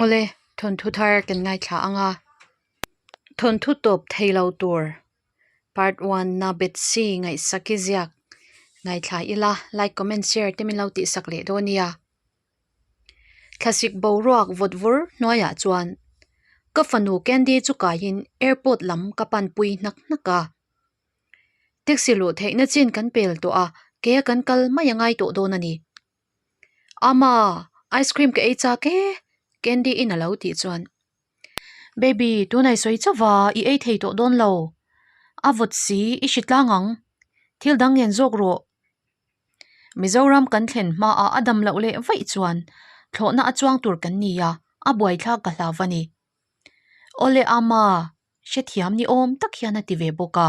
Awle, thawnthu thar kan ngaithla ang a. Thawnthu tawp thei lo tur Part 1 na Bethsy ngaihsak i ziak ngaithla ila like comment share te min lo tihsak leh dawn nia. Thlasik boruak vawt vur hnuaiah chuan ka fanu Candy chu kaiin airport lam ka panpui hnak hnak a. Taxi luh theihna chin kan pel tawh a, ke a kan kal mai a ngai tawh dawn a ni. Ama, ice cream ka ei chak e, Candy in a lo tih chuan. Baby, tunah i sawi chauh va, i ei thei tawh dawn lo. A vawt si, i hri tlang ang. Thil dang ngen zawk rawh. Mizoram kan thlen hmaah a dam loh leh vaih chuan thlawhna a chuang tur kan ni a, a buaithlak ka hlau a ni. Awle Ama, hrethiam ni awm tak hian a ti ve bawk a.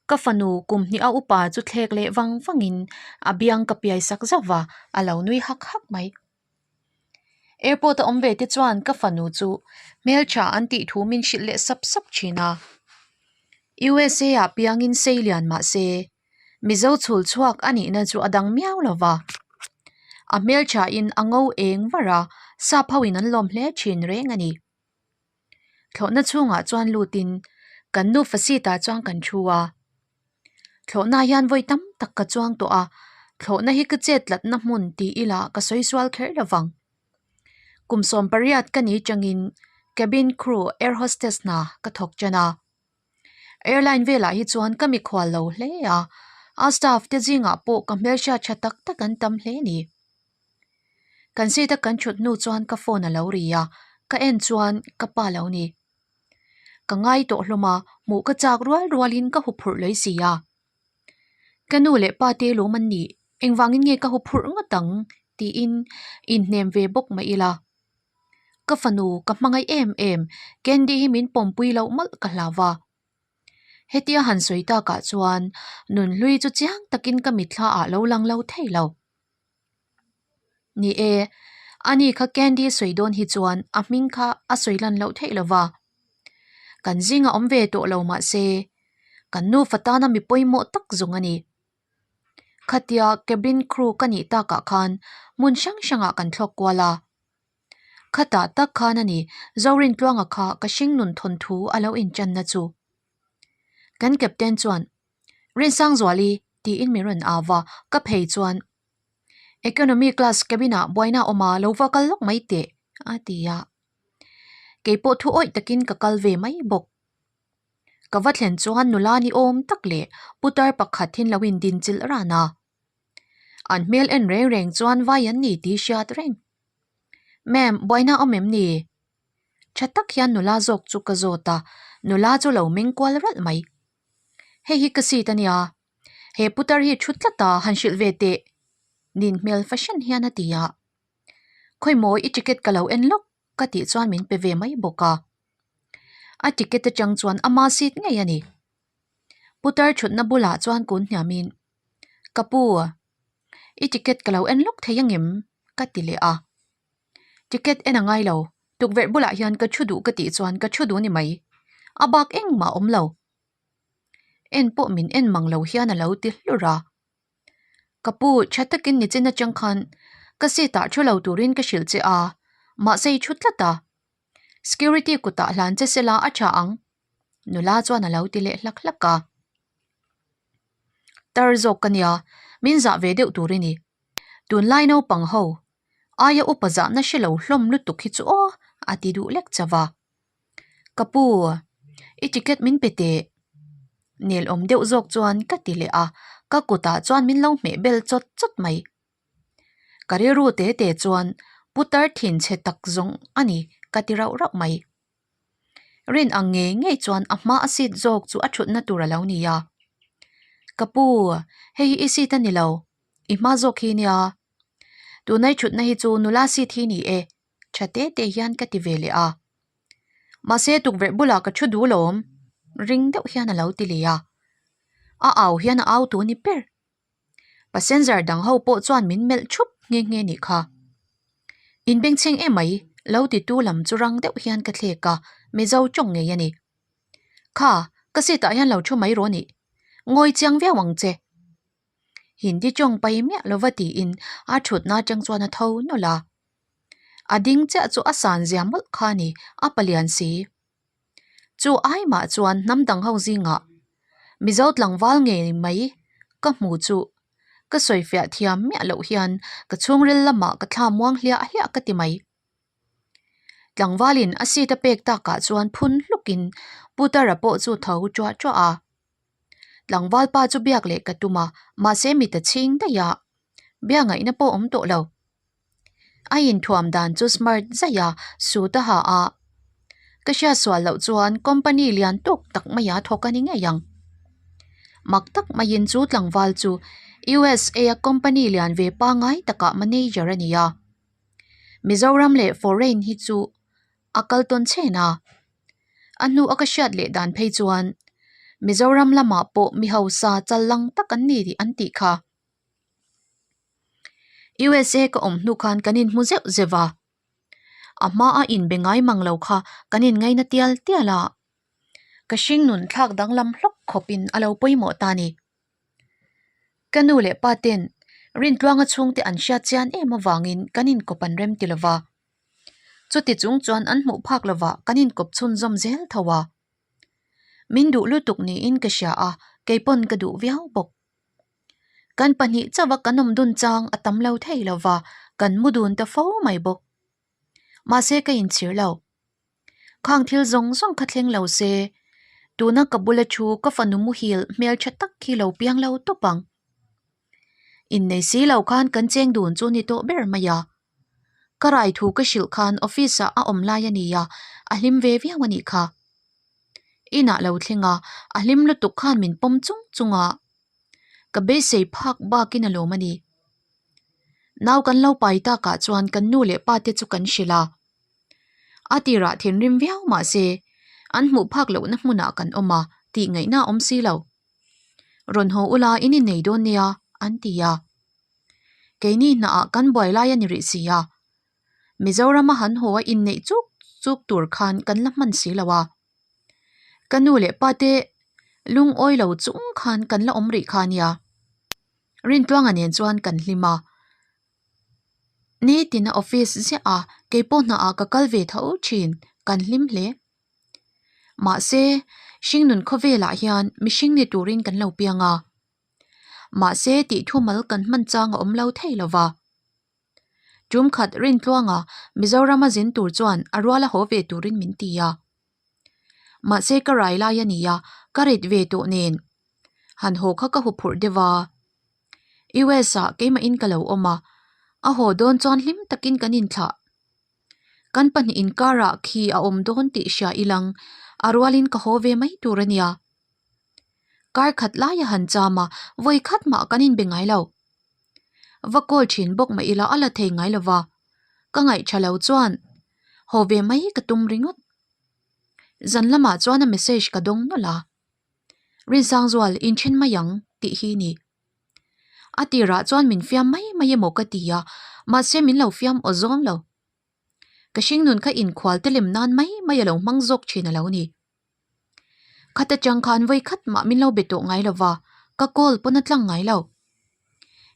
Ka fanu kum hnih a upa chu thlek leh vang vangin a biang ka piai sak zauh va, a lo nui hak hak mai. Airport a awm ve te chuan ka fanu chu hmeltha an tih thu min hrilh leh sap sap thin a. USA ah piangin sei lian mah se Mizo chhul chhuak a nihna chu a dang miau lo va. A hmeltha in a ngo eng var a, sap ho in an lawm hle thin reng a ni. Thlawhna chhungah chuan lutin kan nufa seat ah chuan kan thu a. Thlawhna hian vawi tam tak ka chuang tawh a, thlawhna hi ka chet tlatna hmun tih ila ka sawi sual kher lo vang. Kum 18 ka ni changin cabin crew air hostess hna ka thawk ṭan a. Airline velah hi chuan ka mikhual lo hle a, a staff te zingah pawh ka hmelhriat tha tak tak an tam hle a ni. Kan seat a kan thut hnu chuan ka phone a lo ri a, ka en chuan ka pa lo ni. Ka ngai tawh hlawm a, hmuh ka chak rual rualin ka huphurh lawi si a. Ka nu leh pa te lawm an nih, engvangin nge ka huphurh ngawt ang tiin inhnem ve bawk mah ila. Ka fanu ka hmangaih em em, Candy hi min pawmpui loh mawlh ka hlau va. Hetia han sawi takah chuan nunhlui chu chiang takin ka mitthla ah lo lang lo thei lo. Ni e, ani kha Candy sawi dawn hi chuan a hming kha a sawi lan loh theih lo va. Kan zinga awm ve tawh lo mah se, kan nufa tana mi pawimawh tak zawng a ni. Khatia cabin crew ka nih takah khan hmun hrang hrangah kan thlawk kual a. Khatah tak khan a ni Zorintluanga kha ka hringnun thawnthu a lo inchanna chu. Kan captain chuan, Rinsangzuali tiin min rawn au va, ka phei chuan, Economy class cabin-ah buaina a awm a, lo va kal lawk mai teh a ti a. Keipawh thu awih takin ka kal ve mai bawk. Ka va thlen chuan nula ni awm tak leh putar pakhat hin lo indin chilh ran a. An hmel en reng reng chuan vai an ni tih hriat reng. Ma'am, buaina awm em ni? Tha tak hian nula zawk chu ka zawt a, nula chu lo meng kual ralh mai. Hei hi ka seat a nia, he putar hi thu tlat a han hrilh ve teh nin hmel fahran hian a ti a. Khawimaw i ticket ka lo en lawk ka tih chuan min pe ve mai bawk a. A ticket atang chuan ama seat ngei a ni. Putar thutna bulah chuan kun hniamin, Ka pu, i ticket ka lo en lawk thei angem? ka ti leh a. Ticket en a ngai lo, tukverh bulah hian ka thu duh ka tih chuan ka thu duh ni mai. A bak engmah a awm lo. En pawh min en mang lo hian a lo ti hlur a. Ka pu, tha takin nichin atang khan ka seat ah thu lo turin ka hrilh che a, mahse i thu tlat a. Security kutah hlan che sela a tha ang. Nula chuan a lo ti leh hlak hlak a. Tar zawk ka nia, min zah ve deuh tur i ni. Tunlai naupang ho, aia upa zahna hre lo hlawm lutuk hi chu aw a ti duh lek chauh a. Ka pu, i ticket min pe teh. Nel awm deuh zawk chuan ka ti leh a, ka kutah chuan min lo hmeh bel chawt chawt mai. Ka rilru te te chuan putar thinchhe tak zawng a ni ka ti rauh rauh mai. Rin ang ngei ngei chuan a hma a seat zawk chu a thutna tur a lo ni a. Ka pu, hei hi i seat a ni lo, i hma zawk hi nia. Tunai thutna hi chu nula seat hi ni e, tha te te hian ka ti ve leh a. Mahse tukverh bulah ka thu duh lawm, ring deuh hian a lo ti leh a. A au hian a au tu ni ber. Passenger dang ho pawh chuan min melh thup nghe nghe nih kha. In bengchheng em mai, lo ti tu lam chu rang deuh hian ka thlek a, Mizo tawng ngei a ni. Kha, ka seat ah hian lo thu mai rawh nih. Ngawi chiang viau ang che. Hindi tawng pai miah lova tiin a thutna atang chuan a tho nawlh a. A ding chiah chu a san zia mawlh kha a ni, a palian si. Chu ai mah chuan hnam dang ho zingah Mizo tlangval ngei mai ka hmu chu ka sawifiah thiam miah loh hian ka chhungril lamah ka thla muang hliah hliah ka ti mai. Tlangvalin a seat a pek takah chuan phun hlukin Putara pawh chu tho ṭuah ṭuah a. Tlangval pa chu biak leh ka tum a, mahse mit a chhing daih a, bia ngaihna pawh awm tawh lo. A inthuam dan chu smart zaih a, suit a ha a. Ka hriat sual loh chuan company lian tawk tak maia thawk a ni ngei ang. Mak tak maiin chu tlangval chu USA a company lian ve pangngai takah manager a ni a. Mizoram leh foreign hi chu a kal tawn chhen a. A hnu a ka hriat leh dan phei chuan Mizoram lamah pawh mi hausa chal lang tak an ni tih an tih kha. USA ka awm hnu khan kan inhmu zeuh zeuh a, a hma a inbe ngai mang lo kha kan inngaina tial tial a, ka hringnun thlak danglam hlawk khawpin a lo pawimawh ta a ni. Ka nu leh pa ten Rintluanga chhungte an hriat chian em avangin kan inkawp an rem ti lova, chuti chung chuan an hmuh phak lovah kan inkawp chhunzawm zel tho a. Min duh lutuk niin ka hria a, keipawn ka duh viau bawk. Kan pahnih chauha kan awm dun chang a tam lo thei lo va, kan mu dun ta fo mai bawk. Mahse ka inchhir lo. Khang thil zawng zawng kha thleng lo se, tuna ka bula thu ka fanu muhil hmeltha tak hi lo piang lo tawp ang. Innei si lo khan kan cheng dun chu ni tawh ber mai a. Ka rai thu ka hrilh khan office ah a awm lai a ni a, a hlim ve viau a nih kha. Inah lo thleng a, a hlim lutuk khan min pawm chung chung a. Ka beisei phak bakin a lawm a ni. Nau kan lo pai takah chuan kan nu leh pa te chu kan hrilh a. A tirah thinrim viau mah se, an hmuh phak lohna hmunah kan awm a tih ngaihna a awm si lo. Rawn haw ula in innei dawn nia, an ti a. Keini hnaah kan buai lai a ni rih si a, Mizorama han haw a inneih chuk chuk tur khan kan la hman si lo a. Ka nu leh pa te lungawi lo chung khan kan la awm rih kha a nia. Rintluanga nen chuan kan hlim a, nitin a office ziah a, keipawh hnaah ka kal ve tho thin, kan hlim hle. Mahse, hringnun khawvelah hian mihring ni turin kan lo piang a. Mahse tih thumal kan hman chang a awm lo thei lo va. Tum khat Rintluanga Mizorama zin tur chuan a rual a haw ve turin min ti a. Mahse ka rai lai a ni a, ka rit ve tawh nen han haw kha ka huphurh deuh a. US ah keimahin ka lo awm a, a haw dawn chuan hlim takin kan inthlah. Kan pahnih inkarah khi a awm dawn tih hria ilang a rualin ka haw ve mai tur a nia. Kar khat lai a han cham a, vawi khat mah kan inbe ngai lo. Va call thin bawk mah ila a la thei ngai lo va, ka ngaih tha lo chuan haw ve mai ka tum ringawt. Zan lamah chuan a message ka dawng nawlh a, Rinsangzual inthen mai ang tih hi ni. A tirah chuan min fiam mai mai emaw ka ti a, mahse min lo fiam aw zawng lo. Ka hringnun kha inkhual te lem nan mai mai a lo hmang zawk thin a lo ni. Khat atang khan vawi khat mah min lo be tawh ngai lo va, ka call pawn a tlang ngai lo.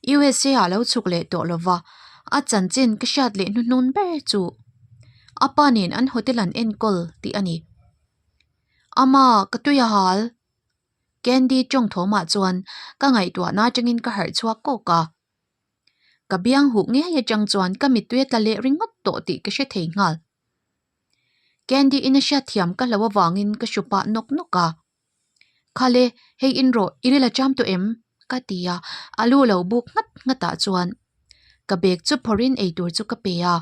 USA ah lo chhuk leh tawh lo va, a chanchin ka hriat leh hnuhnun ber chu a pa nen an hotel an enkawl tih a ni. Ama, ka tui a hal. Candy tawng thawmah chuan ka ngaihtuahna atangin ka harh chhuak kawk a. Ka biang huh ngei atang chuan ka mittui a tla leh ringawt tawh tih ka hre thei nghal. Candy in a hriat thiam ka hlo avangin ka hru pah nawk nawk a. Khale, hei in rawh, i ril a cham tawh em? ka ti a, a lu lo buk nghat nghat ah chuan ka bag chu phawrhin ei tur chu ka pe a.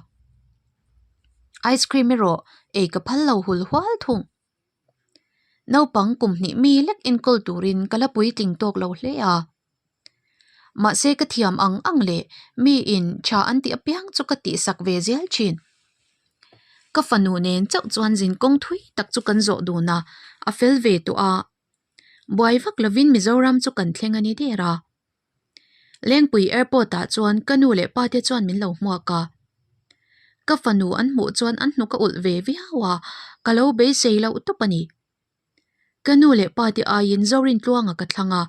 Ice cream erawh ei ka phal lo hul hual thung. Naupang kum hnih mi lek enkawl turin ka la puitling tawk lo hle a. Mahse ka thiam ang ang leh mi in tha an tih apiang chu ka tihsak ve zel thin. Ka fanu nen chauh chuan zin kawng thui tak chu kan zawh dun a, a fel ve tawh a. Buai vak lovin Mizoram chu kan thleng a ni der a. Lengpui airport ah chuan ka nu leh pa te chuan min lo hmuak a. Ka fanu an hmuh chuan an hnuk a ulh ve viau a, ka lo beisei loh tawp a ni. Ka nu leh pa te aiin Zorintluanga ka thlang a.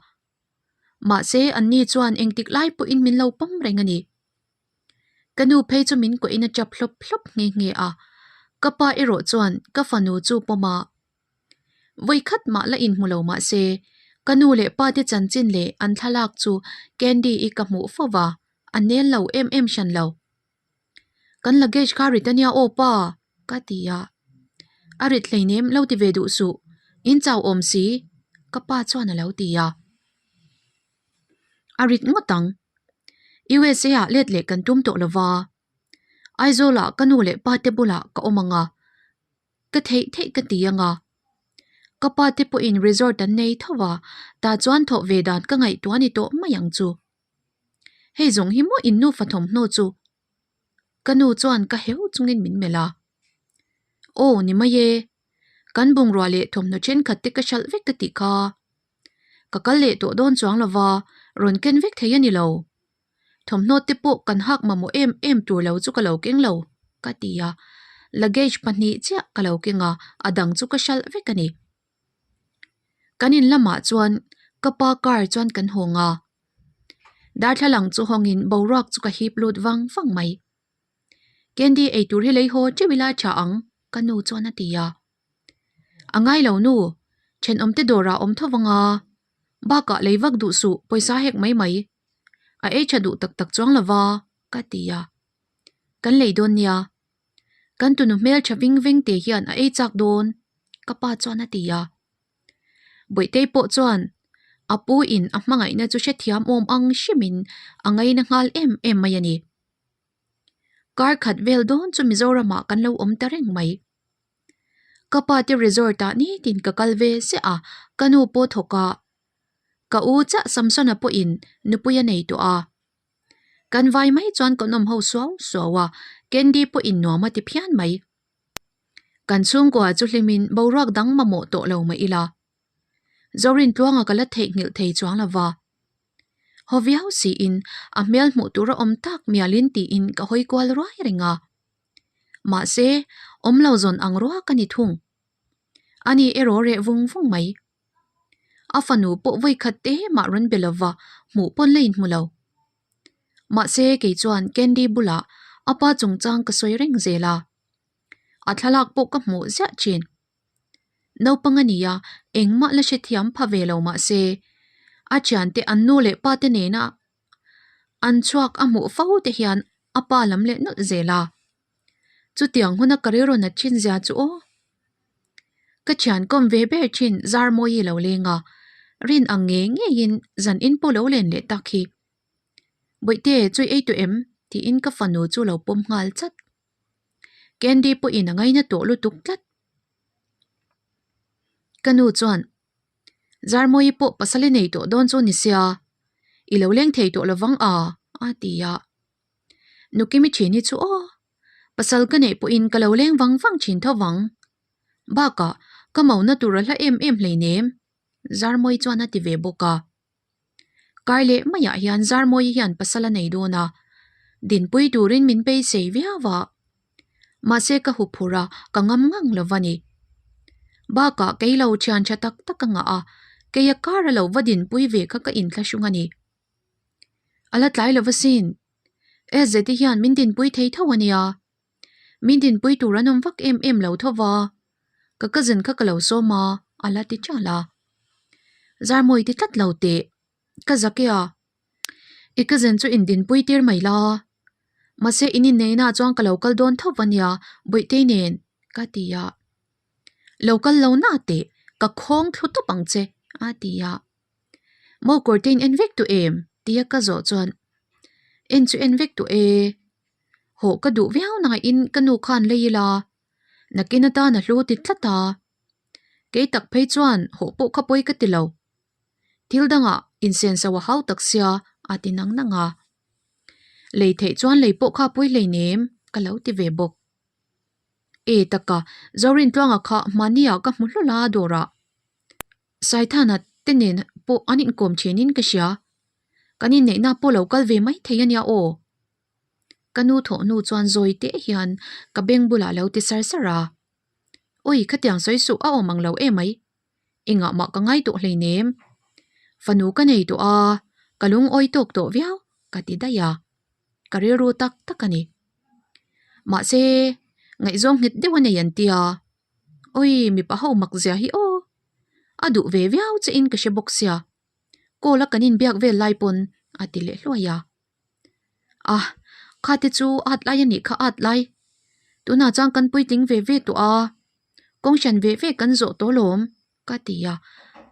Mahse anni chuan engtik lai pawhin min lo pawm reng a ni. Ka nu phei chu min kuahin a tap hlawp hlawp nghe nghe a, ka pa erawh chuan ka fanu chu pawm a. Vawi khat mah la inhmu lo mah se, ka nu leh pa te chanchin leh an thlalak chu Candy i ka hmuh fo va, a nel lo em em hran lo. Kan luggage kha rit ania aw pa, ka ti a. A rit hleinem lo ti ve duh suh, in chau awm si, ka pa chuan a lo ti a. A rit ngawt ang. USA ah let leh kan tum tawh lova, Aizawl ah ka nu leh pa te bulah ka awm ang a, ka theih theih ka ti ang a. Ka pa te pawhin resort an nei tho a, tah chuan thawh ve dan ka ngaihtuah a ni tawh mai ang chu. Hei zawng hi maw in nufa thawmhnaw chu? Ka nu chuan ka heu chungin min melh a. Aw ni mai e, kan bungrua leh thawmhnaw thenkhat te ka hralh vek ka tih kha. Ka kal leh tawh dawn chuang lova, rawn ken vek thei a ni lo. Thawmhnaw te pawh kan hak mamawh em em tur lo chu ka lo keng lo, ka ti a. Luggage pahnih chiah ka lo keng a, a dang chu ka hralh vek a ni. Kan in lamah chuan ka pa car chuan kan hawng a. Darthlalang chu hawngin boruak chu ka hip lut vang vang mai. Candy eitur hi lei haw teuh ila tha ang, ka nu chuan a ti a. A ngai lo nu, thenawmte dawrah awm tho vang a, bakah lei vak duh suh pawisa hek mai mai. A ei tha duh tak tak chuang lo va, ka ti a. Kan lei dawn nia, kan tunu hmel tha ving veng te hian a ei chak dawn, ka pa chuan a ti a. Bawihtei pawh chuan a pu in a hmangaihna chu hrethiam awm ang hrimin a ngaina nghal em em mai a ni. Kar khat vel dawn chu Mizoramah kan lo awm ta reng mai. Ka pa te resort ah nitin ka kal ve ziah a, ka nu pawh thawk a, ka u chiah Samsona pawhin nupui a nei tawh a. Kan vai mai chuan kan awm ho suau suau a, Candy pawhin nuam a ti phian mai. Kan chhungkua chu hlimin boruak dang mamawh tawh lo mah ila. Zorin tluanga ka la theihnghilh thei chuang lo va. Haw viau siin a hmel hmuh tur a awm tak mialin tiin ka hawi kual ruai reng a. Mahse, awm lo zawn ang ruak a ni thung. Ani erawh reh vung vung mai. A fanu pawh vawi khat te mah rawn be lova hmuh pawn la inhmu lo. Mahse, kei chuan Candy bulah a pa chungchang ka sawi reng zel a. A thlalak pawh ka hmuh ziah thin. Naupang a ni a, engmah la hrethiam pha ve lo mahse, a thiante an nu leh pa te nena an chhuak a hmuh fo te hian a pa lam leh nawlh zel a. Chutiang huna ka rilru nat thin zia chu aw. Ka thian kawm ve ber thin Zarmawi lo leng a, rin ang ngei ngeiin zan in pawh lo len leh tak hi. Bawihte chu i ei tawh em? tiin ka fanu chu lo pawm nghal chat. Candy pawhin a ngaina tawh lutuk tlat. Ka nu chuan, Zarmawi pawh pasal i nei tawh dawn chu ni sia, i lo leng thei tawh lovang a, a ti a. Nukimi thin hi chu aw, pasal ka neih pawhin ka lo leng vang vang thin tho vang. Bakah, ka mauna tur a hla em em hleinem, Zarmawi chuan a ti ve bawk a. Kar leh maiah hian Zarmawi hian pasal a nei dawn a, dinpui turin min beisei viau a. Mahse ka hu phur a, ka ngam ngang lo va ni. Bakah kei lo thian tha tak tak a ngah a, kei a kar a lo va dinpui ve kha ka inthlahrung a ni. A la tlai lo va sin. SZ hian min dinpui thei tho a nia. Min dinpui tur an awm vak em em lo tho va, ka cousin kha ka lo sawm a, a la ti ṭal a. Zarmawi ti tlat lo teh, ka zak e a. I cousin chu indinpui tir mai la. Mahse in inneihnaah chuan ka lo kal dawn tho va nia, Bawihtei nen, ka ti a. Lo kal lo na teh, ka khawng thlu tawp ang che, a ti a. Maw kawrte in en vek tawh em? tia ka zawh chuan, En chu en vek tawh e. Hawh ka duh viau nain ka nu khan lei ila, nakin atan a hlu ti tlat a. Kei tak phei chuan hawh pawh kha pawi ka ti lo. Thil dangah insenso a hau tak sia a ti nang nang a. Lei theih chuan lei pawh kha pawi hleinem ka lo ti ve bawk. E taka, Zorintluanga kha hmahniah ka hmu hlawl a dawrah. Saithana te nen pawh an inkawm thinin ka hria. Kan inneihna pawh lo kal ve mai thei a nia aw. Ka nu thawh hnu chuan zawi teh hian ka beng bulah lo ti sar sar a. Awi khatiang sawi suh a awm ang lo emai. Engah mah ka ngai tawh hleinem. Fanu ka nei tawh a, ka lungawi tawk tawh viau ka ti daih a. Ka rilru tak tak a ni. Mahse, ngaihzawng nghet deuh a nei an tia. Awi, mipa ho mak zia hi aw! A duh ve viau che in ka hre bawk sia. Call a kan inbiak vel lai pawn a ti leh hluai a. Ah, kha te chu at lai a nih kha at lai. Tunah chuan kan puitling ve ve tawh a, kawng hran ve ve kan zawh tawh alawm ka ti a,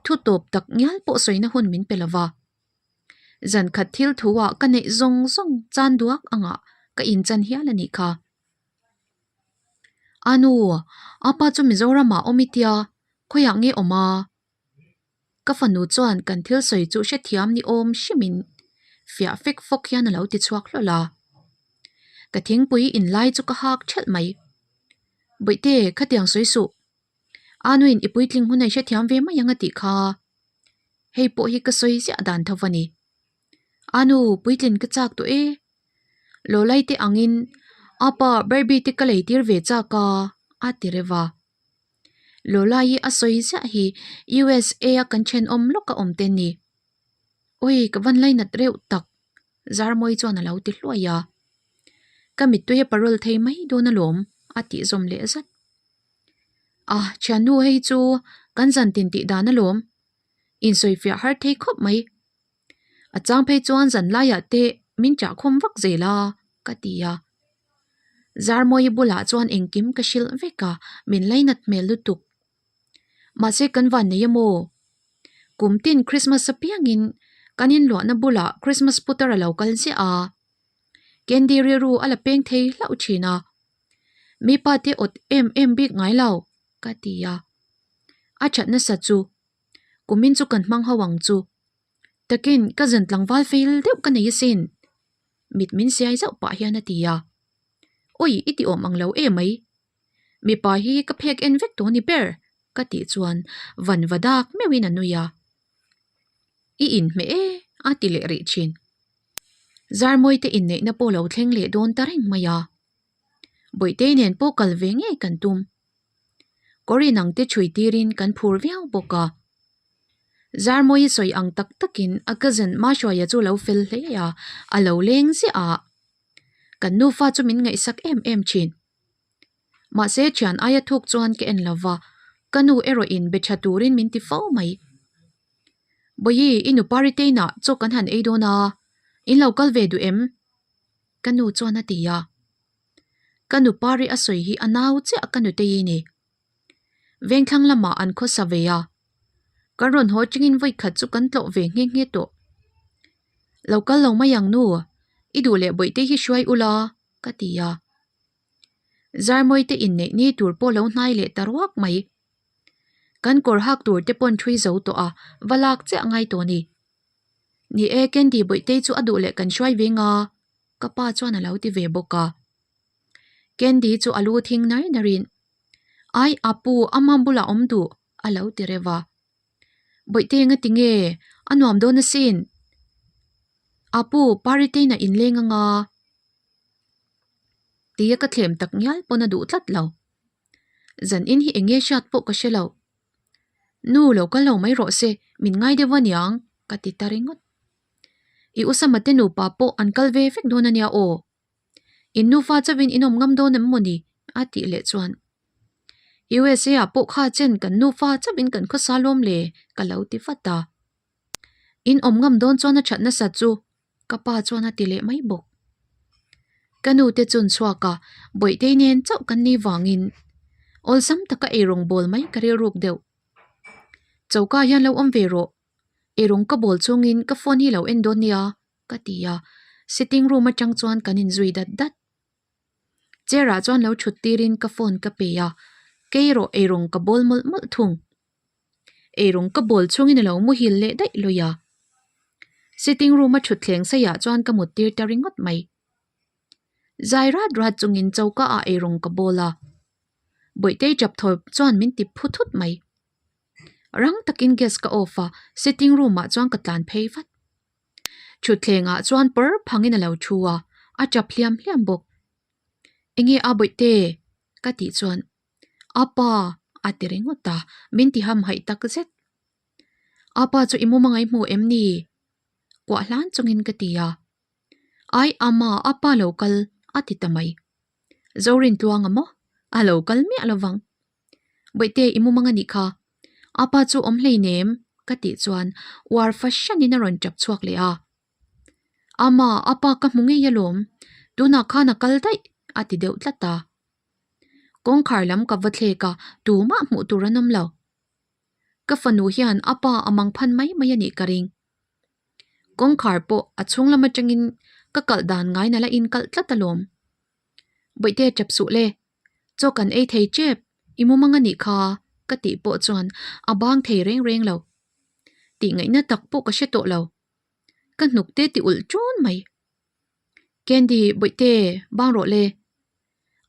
thu tawp tak ngial pawh sawina hun min pe lo va. Zan khat thil thu ah ka neih zawng zawng chan duak angah ka inchan hial a nih kha. A nu, apa chu Mizoramah awm i tia, khawiah nge awm a? Ka fanu chuan kan thil sawi chu hrethiam ni awm hrimin fiah fek fawk hian a lo ti chhuak hlawlh a. Ka thingpui in lai chu ka hak thelh mai. Bawihte, khatiang sawi suh. A nuin i puitling hun a i hrethiam ve mai ang a tih kha. Hei pawh hi ka sawi ziah dan tho a ni. A nu, puitlin ka chak tawh e. Lawlai te angin apa Barbie te ka lei tir ve chak a, a ti reuh a. Lawlai a sawi ziah hi USA a kan thenawm lawk a awm te ni. Awi ka van lainat reuh tak, Zarmawi chuan a lo ti hluai a. Ka mittui a parol thei mai dawn alawm a tih zawm leh zat. Ah thiannu hei chu kan zan tin tih dan alawm, insawifiah har thei khawp mai. A chang phei chuan zan laiah te min chah khawm vak zel a ka ti a. Zarmawii bulah chuan engkim ka hrilh vek a, min lainat hmel lutuk. Mahse kan van nei emaw? Kum tin Christmas apiangin kan inluahna bulah Christmas putar a lo kal ziah a. Candy rilru a la peng thei hlauh thin a. Mi pa te awt em em bik ngai lo ka ti a. A that nasa chu kumin chu kan hmang ho ang chu. Takin ka zan tlangval fail deuh ka nei asin. Mit min siai zauh pah hian a ti a. Awi i ti awm ang lo e mai. Mipa hi ka phek en vek tawh ni ber ka tih chuan van va dak meuhin a nui a. I inhmeh e a ti leh rih thin. Zarmawi te inneihna pawh lo thleng leh dawn ta reng mai a. Bawihtei nen pawh kal ve ngei kan tum. Kawr inang te chhui tirin kan phur viau bawk a. Zarmawi sawi ang tak takin a cousin Mahruaia chu lo fel hle a, a lo leng ziah a. Kan nufa chu min ngaihsak em em thin. Mahse thian aia thuk chuan ka en lova, ka nu erawh in be tha turin min ti fo mai. Bawihi, i nupa Riteina chaw kan han ei dawn a, in lo kal ve duh em? Ka nu chuan a ti a. Ka nupa ri a sawi hi a nau chiah ka nutei i ni. Vengthlang lamah an khawsa ve a. Kan rawn haw chingin vawi khat chu kan tlawh ve nghe nghe tawh. Lo kal lo mai ang nu, i duh leh bawihte hi hruai ula ka ti a. Zarmawi te inneih ni tur pawh lo hnai leh ta ruak mai. Kan kawr hak tur te pawn ṭhui zo tawh a, va lak chiah ngai tawh ni. Ni e, Candy Bawihtei chu a duh leh kan hruai ve nga, ka pa chuan a lo ti ve bawk a. Candy chu a lu thing nar narin, Ai, Apu, ama bulah awm duh, a lo ti reuh a. Bawihtei nga ti nge, a nuam dawn asin. Apu, Paritei'n a inleng anga. Tia ka thlem tak ngial pawn a duh tlat lo. Zan in hi eng nge hriat pawh ka hre lo. Nu lo kal lo mai rawh se, min ngai deuh aniang ka ti ta ringawt. I Usama te nupa pawh an kal ve vek dawn ania aw. In nufa chauhin in awm ngam dawn em mawni? a tih leh chuan USA ah pawh kha chen kan nufa chauhin kan khawsa lawm le ka lo ti vat a. In awm ngam dawn chuan a that nasa chu ka pa chuan a ti leh mai bawk. Ka nu te chun chhuak a, Bawihtei nen chauh kan ni vangin awlsam taka eirawng bawl mai ka rilruk deuh. Choka hian lo awm ve rawh, eirawng ka bawl chungin ka phone hi lo en dawn nia ka ti a, sitting room atang chuan kan inzui dat dat. Chair ah chuan lo thut tirin ka phone ka pe a, kei erawh eirawng ka bawl mawlh mawlh thung. Eirawng ka bawl chungin a lo muhil leh daih lawih a. Sitting room a thutthleng seiah chuan ka mut tir ta ringawt mai. Zai rat rat chungin choka ah eirawng ka bawl a. Bawihtei tap thawp chuan min ti phu thut mai. Rang takin gas ka off a, sitting room ah chuan ka tlan phei vat. Thutthleng ah chuan pawr phangin a lo thu a, a tap hliam hliam bawk. Enge a Bawihte? ka tih chuan Apa! a ti ringawt a, min ti hamhaih tak zet. Apa chu i mum a ngaihmuh em ni? Kuah hlan chungin ka ti a. Ai ama a pa lo kal a ti ta mai. Zorin tluang a maw? A lo kal miah lo vang. Bawihte i mumang a nih kha. A pa chu awm hleinem ka tih chuan uar fahranin a rawn tap chhuak leh a. Ama a pa ka hmu ngei alawm. Tunah khan a kal daih a ti deuh tlat a. Kawngkhar lam ka va thlek a, tumah hmuh tur an awm lo. Ka fanu hian a pa a mang phan mai mai a nih ka ring. Kawngkhar pawh a chhung lam atangin ka kalh dan ngai nala in kalh tlat alawm. Bawihte tap suh le, chaw kan ei thei tep, i mumang a nih kha ka tih pawh chuan a bang thei reng reng lo. Tih ngaihna tak pawh ka hre tawh lo. Ka hnuk te ti ulh ṭun mai. Candy, Bawihte, bang rawh le.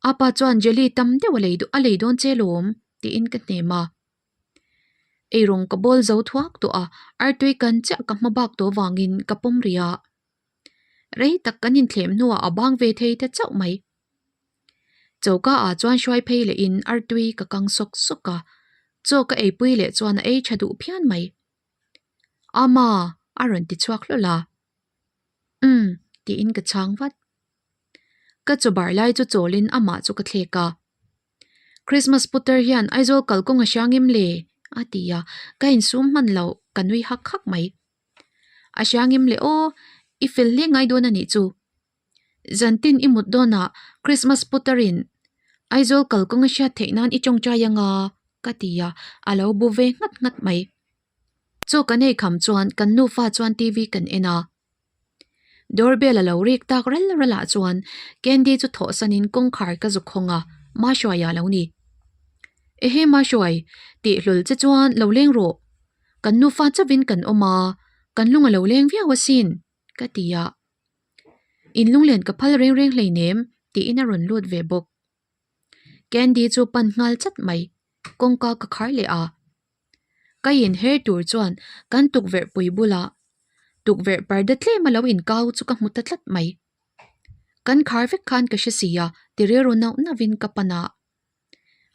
Apa chuan jelly tam deuh a lei a lei dawn che lawm tiin ka hnem a. Eirawng ka bawl zo thuak tawh a, artui kan chiah ka hma bak tawh vangin ka pawm rih a. Rei tak kan inthlem hnuah a bang ve thei ta chauh mai. Choka ah chuan hruai phei leh in artui ka kang sawk sawk a, chaw ka eipui leh chuan a ei tha duh phian mai. Ama! a rawn ti chhuak hlawl a. Umm tiin ka chhang vat. Ka chaw bar lai chu chawlin amah chu ka thlek a. Christmas putar hian Aizawl kalkawng a hria ngem le? a ti a, ka insum hman lo, ka nui hak hak mai. A hria ngem le aw, i fel hle ngai dawn a nih chu. Zantin i mut dawnah Christmas putarin Aizawl kalkawng a hriat theih nan i tawngtai anga ka ti a, a lo bu ve nghat nghat mai. Chaw kan ei kham chuan kan nufa chuan TV kan en a. Doorbell a lo rik tak ral ral ah chuan Candy chu thawh sanin kawngkhar ka zuk hawng a, Mahruai ah lo ni. Ehe Mahruai, tih hlul che chuan lo leng rawh. Kan nufa chauhin kan awm a, kan lung a lo leng viau asin, ka ti a. In lunglen ka phal reng reng hleinem tiin a rawn lut ve bawk. Candy chu pan nghal chat mai, kawngka ka khar leh a. Ka inher tur chuan kan tukverh pui bulah tukverh parda tlem a lo inkau chu ka hmu ta tlat mai. Kan khar vek khan ka hre si a, ti rilru nauh nauhin ka pan a.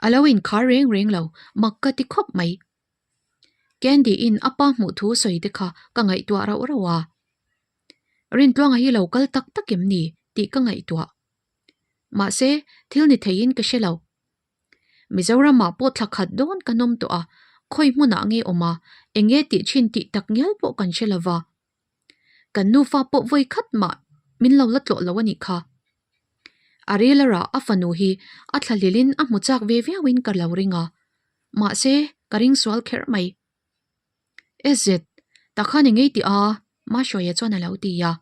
A lo inkhar reng reng lo, mak ka ti khawp mai. Candy in a pa hmuh thu sawi te kha ka ngaihtuah rauh rauh a. Rintluanga hi lo kal tak tak em ni tih ka ngaihtuah. Mahse, thil ni theiin ka hre lo. Mizoramah pawh thla khat dawn kan awm tawh a, khawi hmunah nge awm a, eng nge tih thin tih tak ngial pawh kan hre lo va. Kan nufa pawh vawi khat mah min lo la tlawh lo a nih kha. A rilarah a fanu hi a thlahlelin a hmu chak ve viauin ka lo ring a, mahse ka ring sual kherh mai. SZ, tak khan eng ngei tih a? Mahruaia chuan a lo ti a.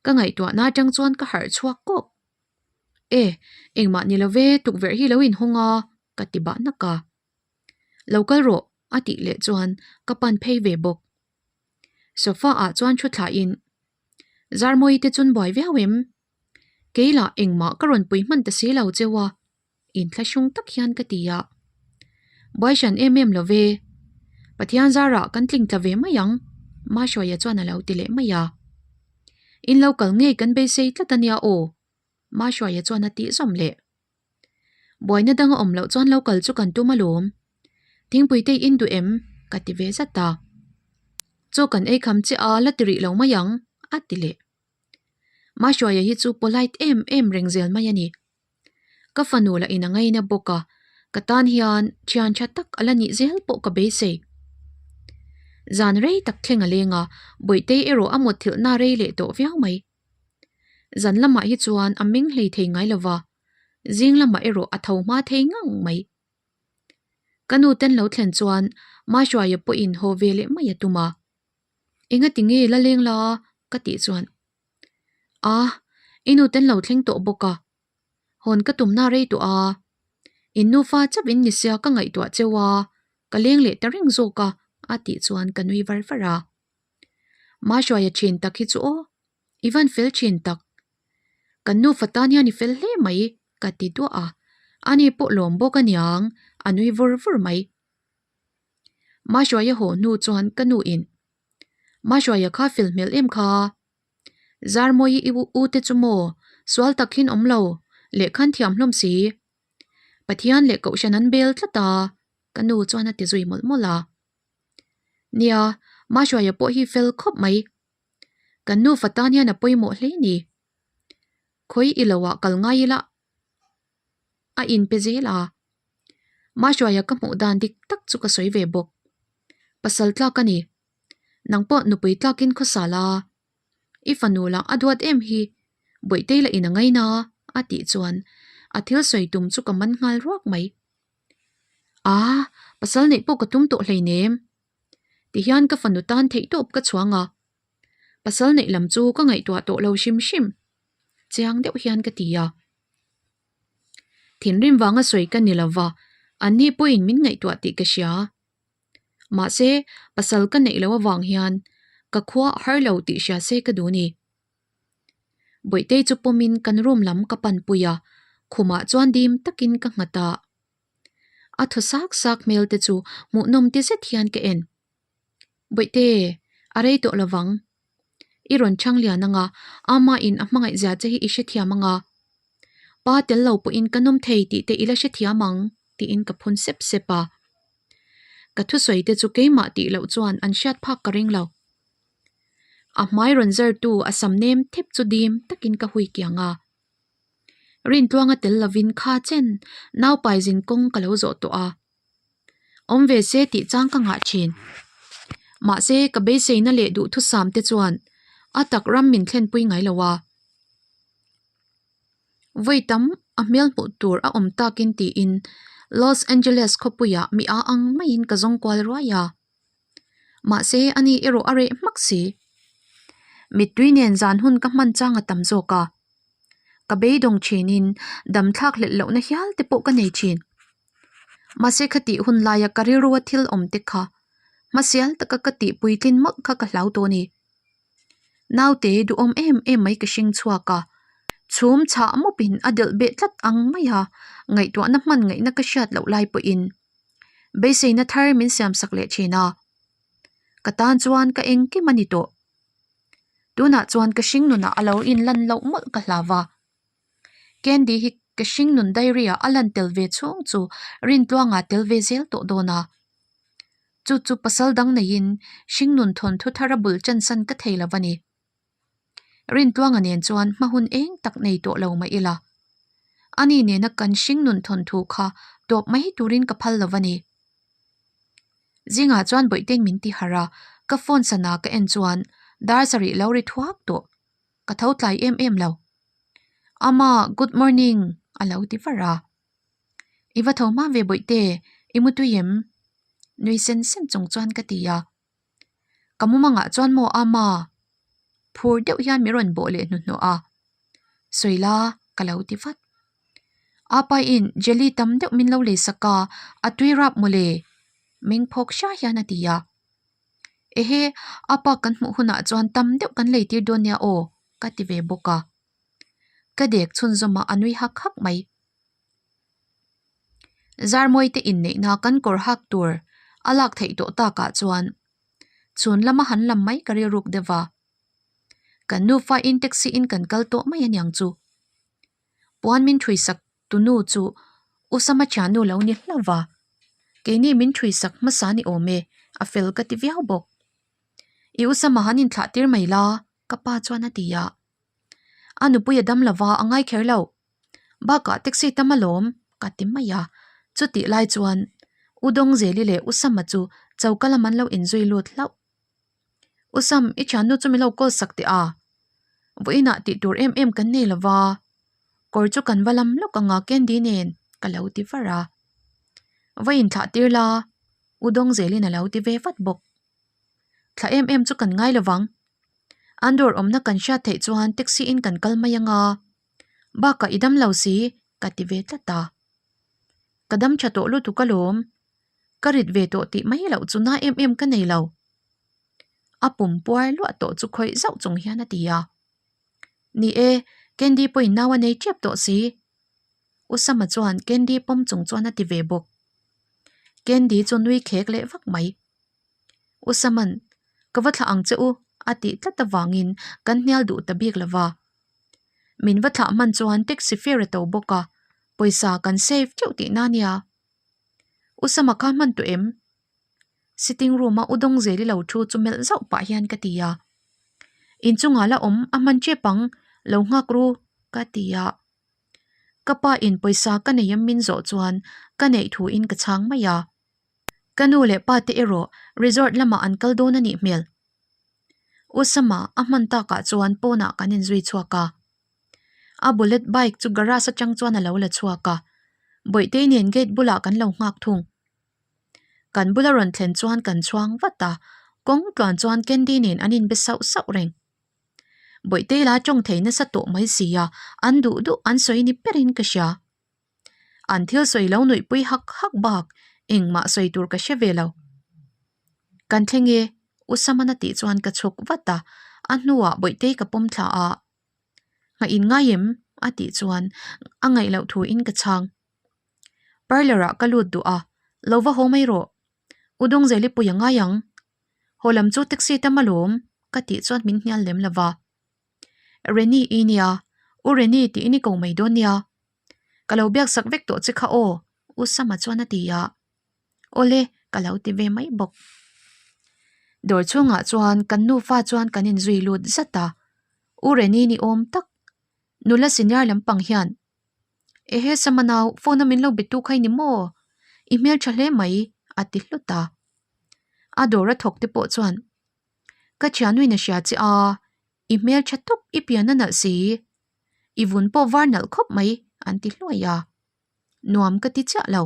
Ka ngaihtuahna atang chuan ka harh chhuak kawk. E, engmah ni lo ve, tukverh hi lo inhawng a, ka ti bah nak a. Lo kal rawh, a tih leh chuan ka pan phei ve bawk. Sofa ah chuan thu thlahin, Zarmawi te chun buai viau em? Kei lah engmah ka rawn pui hman ta si lo cheu a, inthlahrung tak hian ka ti a. Buai hran em em lo ve, Pathian zarah kan tling tla ve mai ang, Mahruaia chuan a lo ti leh mai a. In lo kal ngei kan beisei tlat a nia aw, Mahruaia chuan a tih zawm leh. Buaina dang a awm loh chuan lo kal chu kan tum alawm. Thingpui te in duh em? ka ti ve zat a. Chaw kan ei kham chiah a, la ti rih lo mai ang, a ti leh. Mahruaia hi chu polite em em reng zel mai a ni. Ka fanu lah in a ngaina bawk a, ka tan hian thian tha tak a la nih zel pawh ka beisei. Zan rei tak thleng a leng a, Bawihtei erawh a mutthilhna rei leh tawh viau mai. Zan lamah hi chuan a meng hlei thei ngai lo va, zing lamah erawh a tho hma thei ngang mai. Ka nu ten lo thlen chuan Mahruaia pawhin haw ve leh mai a tum a. Engati nge la leng la? ka tih chuan A, i nu ten lo thleng tawh bawk a, hawn ka tumna rei tawh a, in nufa chauh in ni sia ka ngaihtuah cheu a, ka leng leh ta reng zawk a a tih chuan ka nui var var a. Mahruaia thin tak hi chu aw, i van fel thin tak. Kan nufa tan hian i fel hle mai ka ti duah a, ani pawh lawm bawk aniang a nui vur vur mai. Mahruaia haw hnu chuan ka nu in Mahruaia kha fel hmel em kha? Zarmawi i u te chu maw sual tak hin awm lo lehkhan thiam hlawm si. Pathian leh Kohhran an bel tlat a ka nu chuan a ti zui mawlh mawlh a. Nia, Mahruaia pawh hi fel khawp mai. Kan nufa tan hian a pawimawh hle ni. Khawi i loah kal ngai ila a inpe zel a. Mahruaia ka hmuh dan dik tak chu ka sawi ve bawk. Pasal tlak a ni. Nang pawh nupui tlakin khawsa la. I fanu lah a duat em hi. Bawihtei lah in a ngaina a tih chuan a thil sawi tum chu ka man nghal ruak mai. Aa, pasal neih pawh ka tum tawh hleinem. Tihian ka fanu tan theihtawp ka chhuang a. Pasal neih lam chu ka ngaihtuah tawh lo hrim hrim. Chiang deuh hian ka ti a. Thinrim vanga sawi ka ni lova, anni pawhin min ngaihtuah tih ka hria. Mahse, pasal ka neih loh avang hian ka khua a har lo tih hria se ka duh ni. Bawihtei chu pawmin kan room lam ka panpui a, khumah chuan dim takin ka nghat a. A thaw sak sak hmel te chu hmuhnawm ti zet hian ka en. Bawihte, a rei tawh lovang. I rawn chhang lian anga, ama in a hmangaih zia che hi i hrethiam anga. Pa tel lo pawhin ka nawm thei tih te i la hrethiam ang, tiin ka phun sep sep a. Ka thusawi te chu keimah tih loh chuan an hriat phak ka ring lo. A hmai rawn zartu a sam nem thep chu dim takin ka hui kiang a. Rintluanga tel lovin kha chen naupai zin kawng ka lo zawh tawh a. Awm ve se tih chang ka nghah thin. Mahse ka beiseina leh duhthusam te chuan a tak ram min thlenpui ngai lo a. Vawi tam a hmel hmuh tur a awm takin tiin Los Angeles khawpuiah mi a ang maiin ka zawng kual ruai a. Mahse ani erawh a reh hmak si. Mittui nen zan hun ka hman chang a tam zawk a. Ka beidawng thinin dam thlak hlelh lohna hial te pawh ka nei thin. Mahse khatih hun laia ka rilrua thil awm te kha hmasial taka ka tih puitlin mawlh kha ka hlau tawh a ni. Naute duhawm em em mai ka hring chhuak a, chhum chhah mawpin a delh beh tlat ang mai a, ngaihtuahna hman ngaihna ka hriat loh lai pawhin beiseina thar min siam sak leh thin a, ka tan chuan ka engkim a ni tawh. Tunah chuan ka hring nunah a lo inlan loh mawlh ka hlau va. Candy hi ka hring nun diary ah a lan tel ve chhung chu Rintluanga tel ve zel tawh dawn a. Chu chu pasal dang neiin hring nun thawnthu thar a bul chansan ka thei lo a ni. Rintluanga nen chuan hma hun eng tak nei tawh lo mah ila. Ani nena kan hring nun thawnthu kha tawp mai turin ka phal lo a ni. Zingah chuan Bawihtein min ti harh a, ka phone sana ka en chuan dar sarih lo ri thuak tawh. Ka tho tlai em em lo. Ama, good morning a lo ti var a. I va tho hma ve Bawihte, i mu tui em? Nui sen sen chung chuan ka ti a. Ka mumangah chuan maw Ama? Phur deuh hian min rawn bawh leh hnuhnawh a. Sawi la, ka lo ti vat. Apa in jelly tam deuh min lo lei sak a, a tui rap mawle meng phawk hria hian a ti a. Ehe, apa kan hmuh hunah chuan tam deuh kan lei tir dawn nia aw, ka ti ve bawk a. Ka dek chhunzawm a, a nui hak hak mai. Zarmawi te inneihna kan kawr hak tur a lak theih tawh takah chuan chhun lama han lam mai ka rilruk deuh a. Kan nufa in taxi in kan kal tawh mai aniang chu. Puan min thui sak tu nu chu Usama thiannu lo ni hlauh va, keini min thui sak hmasa ni awm e, a fel ka ti viau bawk. I Usama han inthlah tir mai la, ka pa chuan a ti a. A nupui a dam lova a ngai kher lo. Bakah taxi tam alawm ka ti mai a, chutih lai chuan U Dawngzeli leh Usama chu choka lam an lo inzui lut hlauh. Usam, i thiannu chu min lo call sak teh a, vawiinah tih tur em em kan nei lova, kawr chu kan va lam lawk ang a Candy nen ka lo ti var a. Vawiin thlah tir la, U Dawngzelin a lo ti ve vat bawk. Thlah em em chu kan ngai lovang. An dawr awmna kan hriat theih chuan taxi in kan kal mai ang a, bakah i dam lo si ka ti ve tlat a. Ka dam tha tawh lutuk alawm, ka rit ve tawh tih mai loh chu na em em ka nei lo. A pum puar luah tawh chu khawih zauh chung hian a ti a. Ni e, Candy pawhin nau a nei tep tawh si. Usama chuan Candy pawm chung chuan a ti ve bawk. Candy chu nui khek leh vak mai. Usaman, Ka va thlah ang che u, a tih tlat avangin kan hnial duh ta bik lo va. Min va thlah hman chuan taxi fare a to bawk a, pawisa kan save teuh tihna a nia. Usama kha hman tawh em? Sitting room a Udawngzeli lo thu chu melh zauh pah hian ka ti a. Inchungah la awm a hman tep ang, lo nghak ru ka ti a. Ka pa in pawisa ka nei em min zawh chuan ka neih thu in ka chhang mai a. Ka nu leh pa te erawh resort lamah an kal dawn a nih hmel. U Sama a hman takah chuan pawnah kan inzui chhuak a. A bullet bike chu garage atang chuan a lo la chhuak a, Bawihtei nen gate bulah kan lo nghak thung. Kan bula rawn thlen chuan kan chhuang vat a, kawng tluan chuan Candy nen an inbe sauh sauh reng. Bawihtei la tawng thei nasa tawh mai si a, an duh duh an sawi ni berin ka hria. An thil sawi lo nuihpui hak hak bak engmah sawi tur ka hre ve lo. Kan thleng e, U Samana tih chuan ka chhuk vat a, a hnuah Bawihtei ka pawm thla a. Nghaih in ngai em? a tih chuan a ngaih loh thu in ka chhang. Parlour ah ka lut duh a, lo va haw mai rawh. U Dawngzeli pui a ngai ang. Haw lam chu taxi tam alawm ka tih chuan min hnial lem lo va. Reni i nia, U Reni tih i ni ko mai dawn nia. Ka lo biak sak vek tawh che kha aw, U Sama chuan a ti a. Awle, ka lo ti ve mai bawk. Dawr chhungah chuan kan nufa chuan kan inzui lut zat a, U Reni ni awm tak, nula senior lampang hian, Ehe Sama nau, phone a min lo be tu kha i ni maw? I hmeltha hle mai, a ti hlut a. A dawr a thawk te pawh chuan, Ka thianuin a hria che a, i hmeltha tawp i pian a nalh si. I vun pawh var nalh khawp mai, an ti hluai a. Nuam ka ti chiah lo.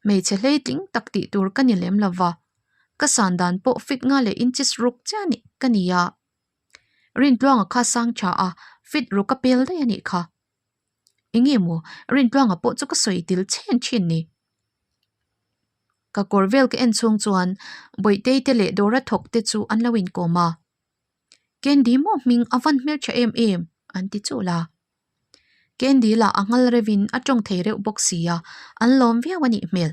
Hmeichhe hleitling tak tih tur ka ni lem lo va, ka san dan pawh fit nga leh inches ruk chiah nih ka ni a. Rintluanga kha sang tha a, fit ruk a pel daih a nih kha. Enge maw Rintluanga pawh chu ka sawi til chhen thin ni. Ka kawr vel ka en chhung chuan Bawihtei te leh Dora thawk te chu an lo inkawm a. Candy maw hming a van hmeltha em em an ti chul a. Candy lah a nghal reuhin a tawng thei reuh bawk si a, an lawm viau a nih hmel.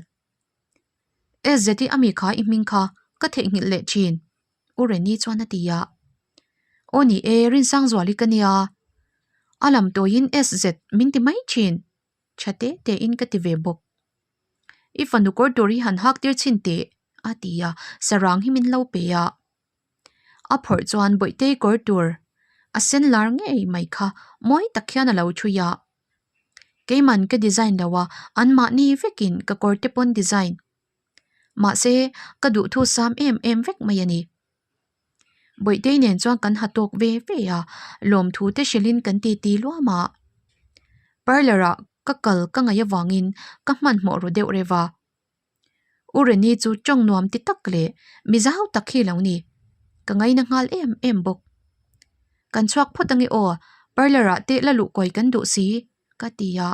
SZ i ami kha i hming kha ka theihnghilh leh thin, U Reni chuan a ti a. Aw ni e, Rinsangzuali ka nia. A lam tawiin SZ min ti mai thin, tha te tein ka ti ve bawk. I fanu kawr tur hi han hak tir chhin teh, a ti a, sarang hi min lo pe a. A phawrh chuan Bawihtei kawr tur a sen lar ngei mai kha mawi tak hian a lo thui a. Keiman ka design lo a, anmahni vekin ka kawr te pawn design. Mahse, ka duhthu sam em em vek mai a ni. Bawihtei nen chuan kan ha tawk ve ve a, lawmthu te hrilhin kan titi luam a. Parlour ah ka kal ka ngaih avangin ka hmanhmawh ru deuh reuh a. U Reni chu tawng nuam ti tak leh mi zau tak hi lo ni. Ka ngaina nghal em em bawk. Kan chhuak phawt ange aw, parlour ah te la luh kawi kan duh si, ka ti a.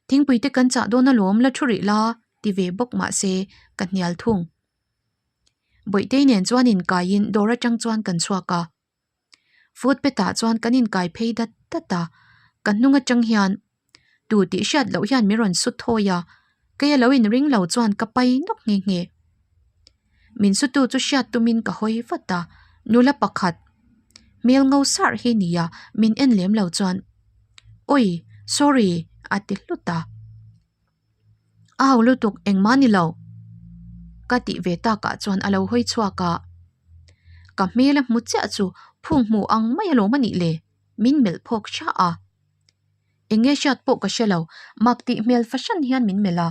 Thingpui te kan chah dawn alawm la thu rih la, ti ve bawk mah se ka hnial thung. Bawihtei nen chuan inkaiin dawr atang chuan kan chhuak a. Footpath ah chuan kan inkai phei dat dat a, ka hnung atang hian tu tih hriat loh hian min rawn su thawi a, kei a lo inring lo chuan ka pai nawk nghe nghe. Min sutu chu hriat tumin ka hawi vat a, nula pakhat hmel ngo sarh hi nia min en lem lo chuan Awi sorry a ti hlut a. A ho lutuk engmah ni lo ka tih ve takah chuan a lo hawi chhuak a, ka hmel a hmu chiah chu phung hmu ang mai alawm a nih le min melh phawk hra a. Eng nge hriat pawh ka hre lo mak tih hmel fahran hian min melh a,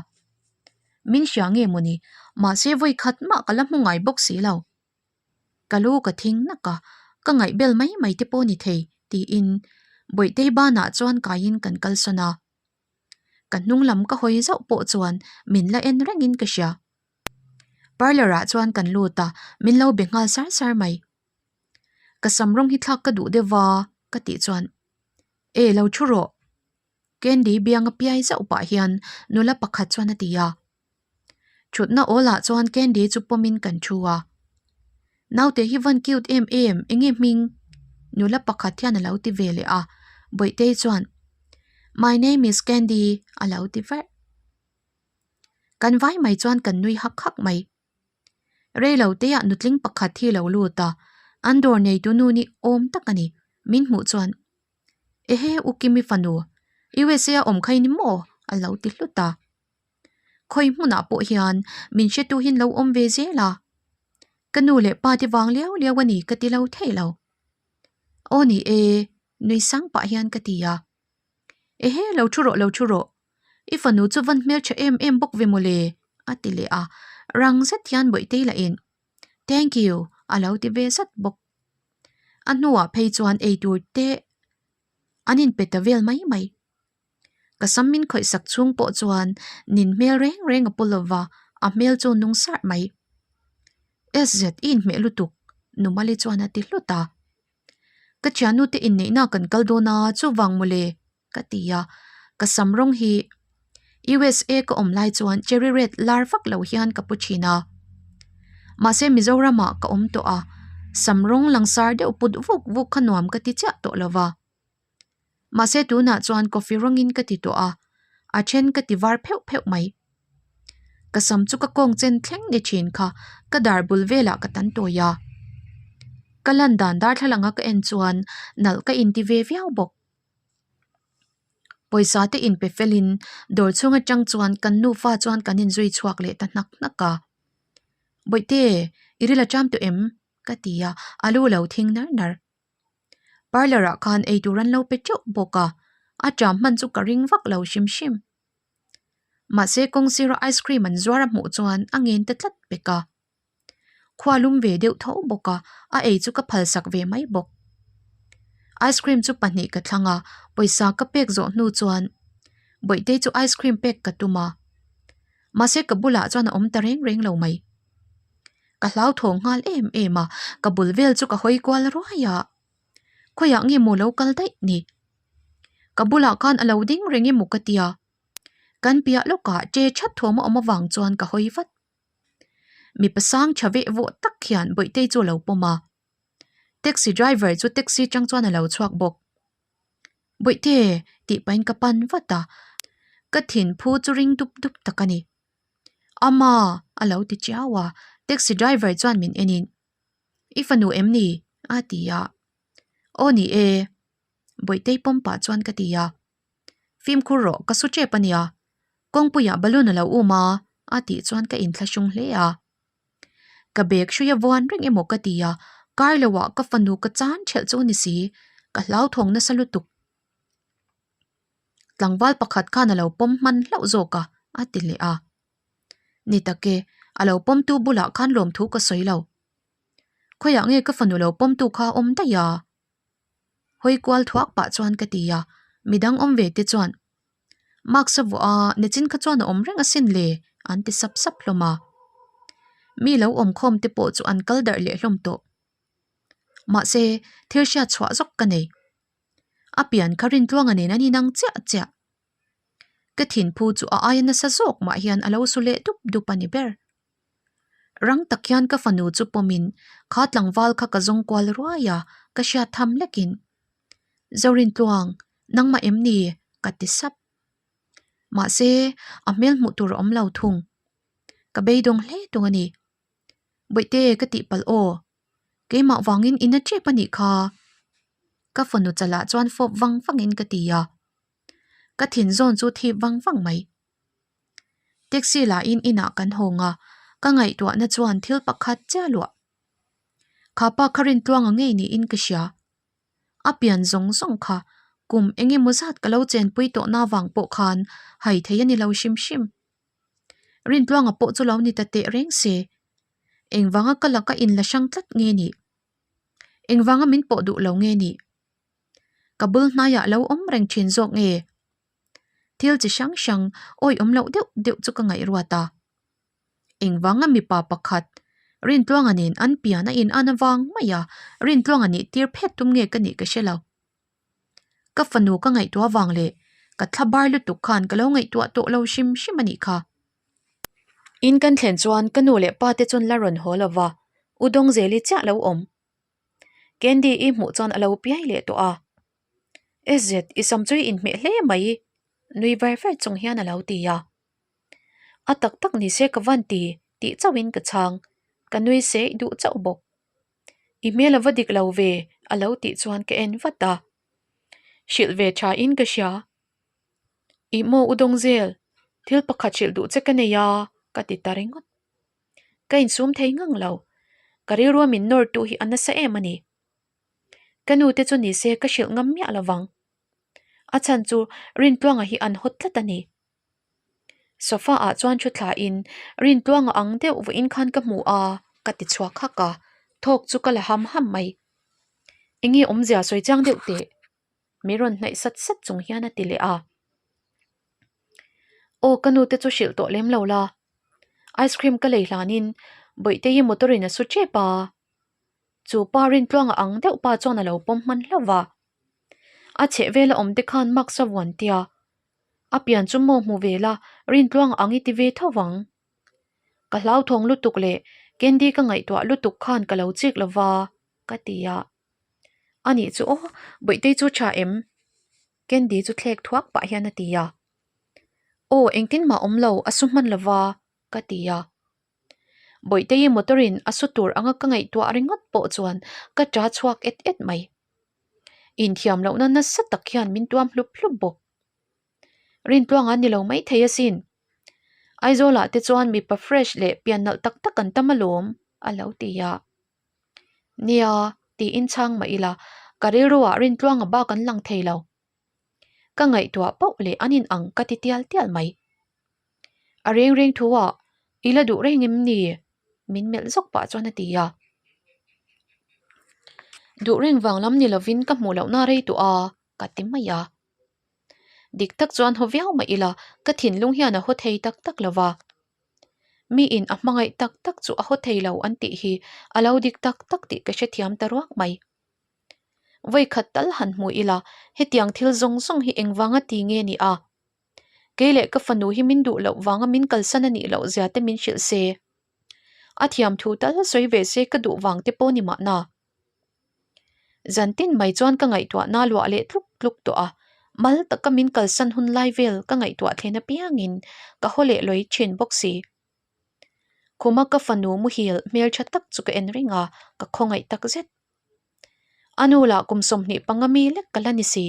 min hria nge mawni mahse vawi khat mah ka la hmu ngai bawk si lo. Ka lu ka thing nak a, ka ngaih bel mai mai te pawh ni thei tiin Bawihtei banah chuan kaiin kan kalsawn a. Ka hnung lam ka hawi zauh pawh chuan min la en rengin ka hria. Parlour ah chuan kan lut a, min lo be nghal sar sar mai. Ka sam rawng hi thlak ka duh deuh va ka tih chuan E lo thu rawh. Candy biang a piai zauh pah hian nula pakhat chuan a ti a. Thutna awl ah chuan Candy chu pawmin kan thu a. Naute hi van cute em em, enge hming? Nula pakhat hian a lo ti ve leh a, Bawihtei chuan My name is Candy a lo ti verh. Kan vai mai chuan kan nui hak hak mai. Rei lo te ah nutling pakhat hi lo lut a, an dawr neitu nu ni awm tak a ni, min hmuh chuan Ehe U Kimi fanu, USA a awm kha i ni maw? a lo ti hlut a. Khawi hmunah pawh hian min hretu hi an lo awm ve zel a, ka nu leh pa te vang liau liau a ni ka ti lo thei lo. Aw ni e, nui sang pah hian ka ti a. Ehe, lo thu rawh, lo thu rawh. I fanu chu van hmeltha em em bawk ve mawle, a ti leh a. Rang zet hian Bawihtei lah in, Thank you, a lo ti ve zat bawk. A hnuah phei chuan eitur te an inpe ta vel mai mai. Ka sam min khawih sak chhung pawh chuan nin hmel reng reng a pu lova, a hmel chu nung sarh mai. SZ i inhmeh lutuk, Numali chuan a ti hlut a. Ka thiannu te inneihna kan kal dawn a, chuvang mawle ka ti a, ka sam rawng hi USA ka awm lai chuan cherry red lar vak lo hian ka pu thin a. Mahse Mizoramah ka awm tawh a, sam rawng langsar deuh put vuk vuk kha nuam ka ti chiah tawh lova. Mahse tunah chuan coffee rawngin ka ti tawh a, a then ka ti var pheuh pheuh mai. Ka sam chu ka kawng chen thleng ni thin kha ka dar bul velah ka tan tawi a. Ka lan dan darthlalang a ka en chuan nalh ka inti ve viau bawk. Pawisa te inpe felin dawr chhung atang chuan kan nufa chuan kan inzui chhuak leh ta hnak hnak a. Bawihte, i ril a ṭam tawh em? ka ti a, a lu lo thing nar nar. Parlour ah khan eitur an lo pe teuh bawk a, a ṭam hman chu ka ring vak lo hrim hrim. Mahse kawng sira ice cream an zuar a hmuh chuan a ngen ta tlat pek a. Khua lum ve deuh tho bawk a, a ei chu ka phal sak ve mai bawk. Ice cream chu pahnih ka thlang a, pawisa ka pek zawh hnu chuan Bawihtei chu ice cream pek ka tum a. Mahse ka bulah chuan a awm ta reng reng lo mai. Ka hlauthawng nghal em em a, ka bul vel chu ka hawi kual ruai a. Khawiah nge maw lo kal daih ni? Ka bulah khan a lo ding reng emaw ka tia. Kan piah lawkah che that thawm a awm avang chuan ka hawi vat. Mipa sang tha veh vawh tak hian Bawihtei chu a lo pawm a. Taxi driver chu taxi tang chuan a lo chhuak bawk. Bawihte tih pahin ka pan vat a, ka thinphu chu ring dup dup tak a ni. Ama a lo ti chiau a, taxi driver chuan min enin I fanu em ni? a ti a. Aw ni e, Bawihtei pawm pah chuan ka ti a. Fimkhur rawh, ka su tep a nia. Kawngpuiah balloon a lo um a, a tih chuan ka inthlahrung hle a. Ka bag hrui a vuan reng emaw ka ti a, kar loah ka fanu ka chan thelh chu a ni si, ka hlauthawng nasa lutuk. Tlangval pakhat khan a lo pawm hman hlauh zawk a, a ti leh a. Ni tak e, a lo pawmtu bulah khan lawmthu ka sawi lo. Khawiah nge ka fanu lo pawmtu kha a awm daih a? Hawi kual thuak pah chuan ka ti a, midang awm ve te chuan Mask a vuah a, nichin kha chuan a awm reng asin le an ti sap sap hlawm a. Mi lo awm khawm te pawh chu an kal darh leh hlawm tawh. Mahse, thil hriat chhuah zawk ka nei. A pian kha Rintluanga nen an inang chiah chiah. Ka thinphu chu a aia nasa zawk mah hian a lo su leh dup dup a ni ber. Rang tak hian ka fanu chu pawmin kha tlangval kha ka zawng kual ruai a, ka hriat tham lekin, Zorintluang, nangmah em ni? ka ti sap. Mahse, a hmel hmuh tur a awm lo thung. Ka beidawng hle tung a ni. Bawihte ka tih palh aw. Keimah vangin in a tep a nih kha. Ka fanu chalah chuan fawp vang vangin ka ti a. Ka thin zawn chu thip vang vang mai. Taxi lahin inah kan hawng a, ka ngaihtuahna chuan thil pakhat chiah luah. Kha pa kha Rintluanga ngei niin ka hria. A pian zawng zawng kha kum eng emaw zat ka lo chenpui tawhna avang pawh khan hai thei a ni lo hrim hrim. Rintluanga pawh chu lo ni ta teh reng se, engvanga ka laka inla hrang tlat nge nih? Engvanga min pawh duh lo nge nih? Ka bul hnaiah lo awm reng thin zawk nge? Thil chi hrang hrang awi awm loh deuh deuh chu ka ngaih ruat a. Engvanga mipa pakhat Rintluanga nen an pian a in an avang mai a, Rintluanga nih tir phet tum nge ka nih ka hre lo. Ka fanu ka ngaihtuah avang leh ka thla bar lutuk khan ka lo ngaihtuah tawh lo hrim hrim a nih kha. In kan thlen chuan ka nu leh pa te chuan la rawn haw lo va, U Dawngzeli chiah lo awm. Candy i hmuh chuan a lo piai leh tawh a. SZ, i sam chu i inhmeh hle mai, nui var var chung hian a lo ti a. A tak tak ni se ka van ti, tih chauhin ka chhang, ka nui seih duh chauh bawk. I hmel a va dik lo ve, a lo tih chuan ka en vat a. Hrilh ve tha in ka hria. Ih maw U Dawngzel, thil pakhat hrilh duh che ka nei a, ka ti ta ringawt. Ka insum thei ngang lo, ka rilrua min nawrtu hi a nasa em a ni. Ka nu te chu ni se ka hrilh ngam miah lo vang. A chhan chu Rintluanga hi an hawt tlat a ni. Sofa ah chuan thu thla in Rintluanga ang deuh vawiin khan ka hmu a ka ti chhuak hak a, thawk chu ka la ham ham mai. Enge awmzia sawi chiang deuh teh? Mi rawn hnaih sat sat chung hian a ti leh a. Aw ka nu te chu hrilh tawh lem lo la, ice cream ka lei hlanin Bawihte hi motor in a su tep a, chu pa Rintluanga ang deuh pa chuan a lo pawm hman hlauh va. A chheh vela awm te khan mask a vuan tia, a pian chu maw hmu ve la Rintluanga ang i ti ve tho vang. Ka hlauthawng lutuk leh Candy ka ngaihtuah lutuk khan ka lo chik lo va ka ti a. A nih chu aw, Bawihtei chu tha em? Candy chu thlek thuak pah hian a ti a. Aw engtin mah awm lo, a su hman lo va ka ti a. Bawihtei motor in a su tur anga ka ngaihtuah ringawt pawh chuan ka ta chhuak et et mai. Inthiam lohna nasa tak hian min tuam hlup hlup bawk. Rintluanga ni lo mai thei asin. Aizawlah te chuan mipa fresh leh pian nalh tak tak an tam alawm a lo ti a. Nia, tiin chhang mah ila, ka rilruah Rintluanga bak an lang thei lo. Ka ngaihtuah pauh leh an in ang ka ti tial tial mai. A reng reng thu ah, I la duh reng em ni? Min melh zawk pah chuan a ti a. Duh reng vang lam ni lovin ka hmuh lohna rei tawh a, ka ti mai a. Dik tak chuan haw viau mah ila, ka thinlung hian a haw thei tak tak lo va. Miin a hmangaih tak tak chu a haw thei lo an tih hi a lo dik tak tak tih ka hrethiam ta ruak mai. Vawi khat tal han hmu ila, hetiang thil zawng zawng hi engvanga ti nge ni a? Kei leh ka fanu hi min duh loh vanga min kalsan a nih loh zia te min hrilh se. A thiam thu tal sawi ve se ka duh vang te pawh ni mahna. Zan tin mai chuan ka ngaihtuahna luah leh tluk tluk tawh a, mal taka min kalsan hun lai vel ka ngaihtuah thlen apiangin ka haw leh lawi thin bawk si. Khuma ka fanu muhil hmeltha tak chu ka en reng a, ka khawngaih tak zet. A nu lah kum 25 mi lek ka la ni si.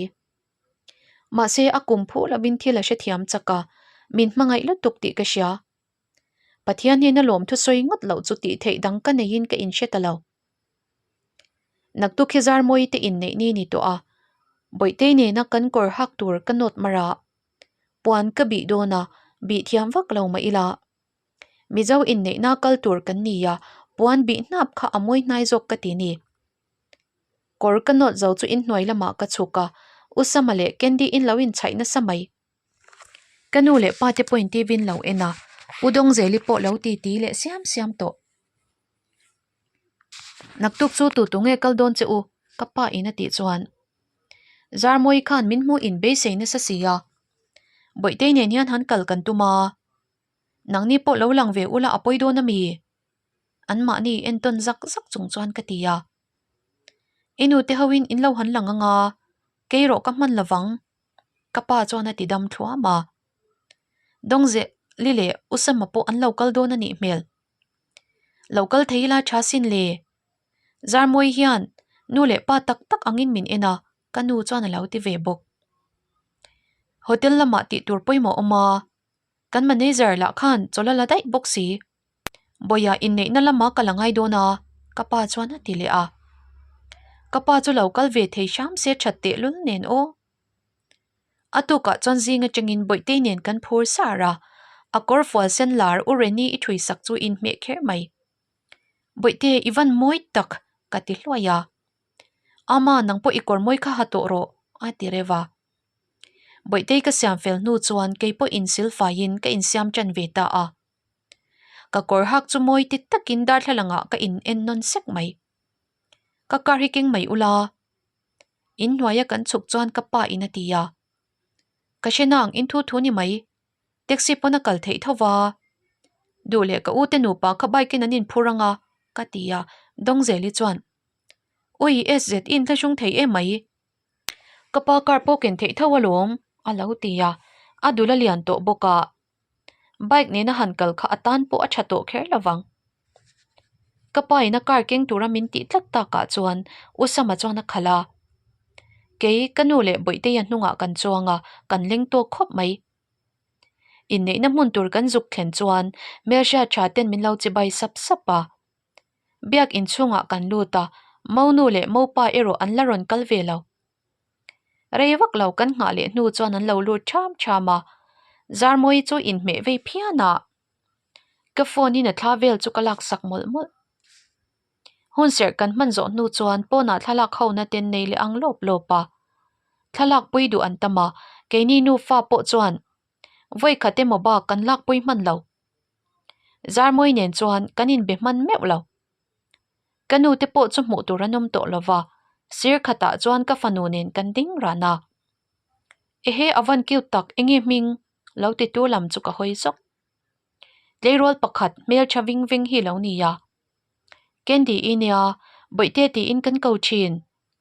Mahse a kum phu lovin thil a hrethiam chak a, min hmangaih lutuk tih ka hria. Pathian hnena lawmthu sawi ngawt loh chu tih theih dang ka neiin ka inhre ta lo. Naktuk hi Zarmawi te inneih ni ni tawh a, Bawihtei nena kan kawr hak tur ka nawt mar a, puan ka bih dawn a, bih thiam vak lo mah ila. Mizo inneihna kal tur kan ni a, puan bih hnap kha a mawi hnai zawk ka ti ni. Kawr ka nawt zo chu inhnuai lamah ka chhuk a, U Sama leh Candy in lo inchhaih nasa mai. Ka nu leh pa te pawhin TV in lo en a, U Dawngzeli pawh lo ti ti leh siam siam tawh. Naktuk chu tu tu nge kal dawn che u? Ka pa in a tih chuan Zarmawi khan min hmu in beisei nasa si a, Bawihtei nen hian han kal kan tum a, nangni pawh lo lang ve ula a pawi dawn a mi? Anmahni entawn zak zak chung chuan ka ti a. I nu te hoin in lo han lang anga, kei rawh ka hman lovang. Ka pa chuan a ti dam thluam a. Dawngzeli leh Usama pawh an lo kal dawn a nih hmel. Lo kal thei ila tha sin le. Zarmawi hian nu leh pa tak tak angin min en a, ka nu chuan a lo ti ve bawk. Hotel lamah tih tur pawimawh awm a, kan manager lah khan chawlh a la daih bawk si. Bawiah inneihna lama ka la ngai dawn a, ka pa chuan a ti leh a. Ka pa chu lo kal ve thei hram se that tehlul nen aw. A tukah chuan zing atangin Bawihtei nen kan phur sar a, a kawr fual sen lar U Reni i thui sak chu inhmeh kher mai. Bawihte i van mawi tak ka ti hluai a. Ama nang pawh i kawr mawi kha ha tawh rawh a ti reuh a. Bawihtei ka siam fel hnu chuan kei pawh insil faiin ka insiam tan ve ta a. Ka kawr hak chu mawi ti takin darthlalang ah ka in en nawn sek mai. Ka car hi keng mai ula. In hnuaia kan chhuk chuan ka pa in a ti a. Ka hre nang in thu thu ni mai. Taxi pawn a kal theih tho va. Duh leh ka u te nupa kha bike in an inphur ang a ka ti a Dawngzeli chuan Ui SZ i inthlahrung thei em mai. Ka pa car pawh ken theih tho alawm a lo ti a. A dul a lian tawh bawk a. Bike nena han kal kha a tan pawh a tha tawh kher lo vang. Ka pa in a car keng tura min tih tlat takah chuan U Sama chuan a khalh a. Kei ka nu leh Bawihteia hnungah kan chuang a, kan leng tawk khawp mai. Inneihna hmun tur kan zuk thlen chuan hmelhriat tha ten min lo chibai sap sap a. Biak inchhungah kan lut a, Monu leh Mopa erawh an la rawn kal ve lo. Rei vak lo kan nghah leh hnu chuan an lo lut ṭham ṭham a, Zarmawii chu inhmeh vei phian a, ka phone in a thla vel chu ka laksak mawlh mawlh. Hun serh kan hman zawh hnu chuan pawnah thlalak hona te an nei leh ang lawp lawp a, thlalak pui duh an tam a, keini nufa pawh chuan vawi khat emaw bak kan lakpui hman lo. Zarmawii nen chuan kan inbe hman meuh lo. Ka nu te pawh chu hmuh tur an awm tawh lo va, sir khatah chuan ka fanu nen kan ding ran a. Ehe a van cute tak enge hming lo ti tu lam chu ka hawi zawk. Tleirawl pakhat hmeltha ving veng hi lo ni a. Candy i nia, Bawihte tiin kan ko thin,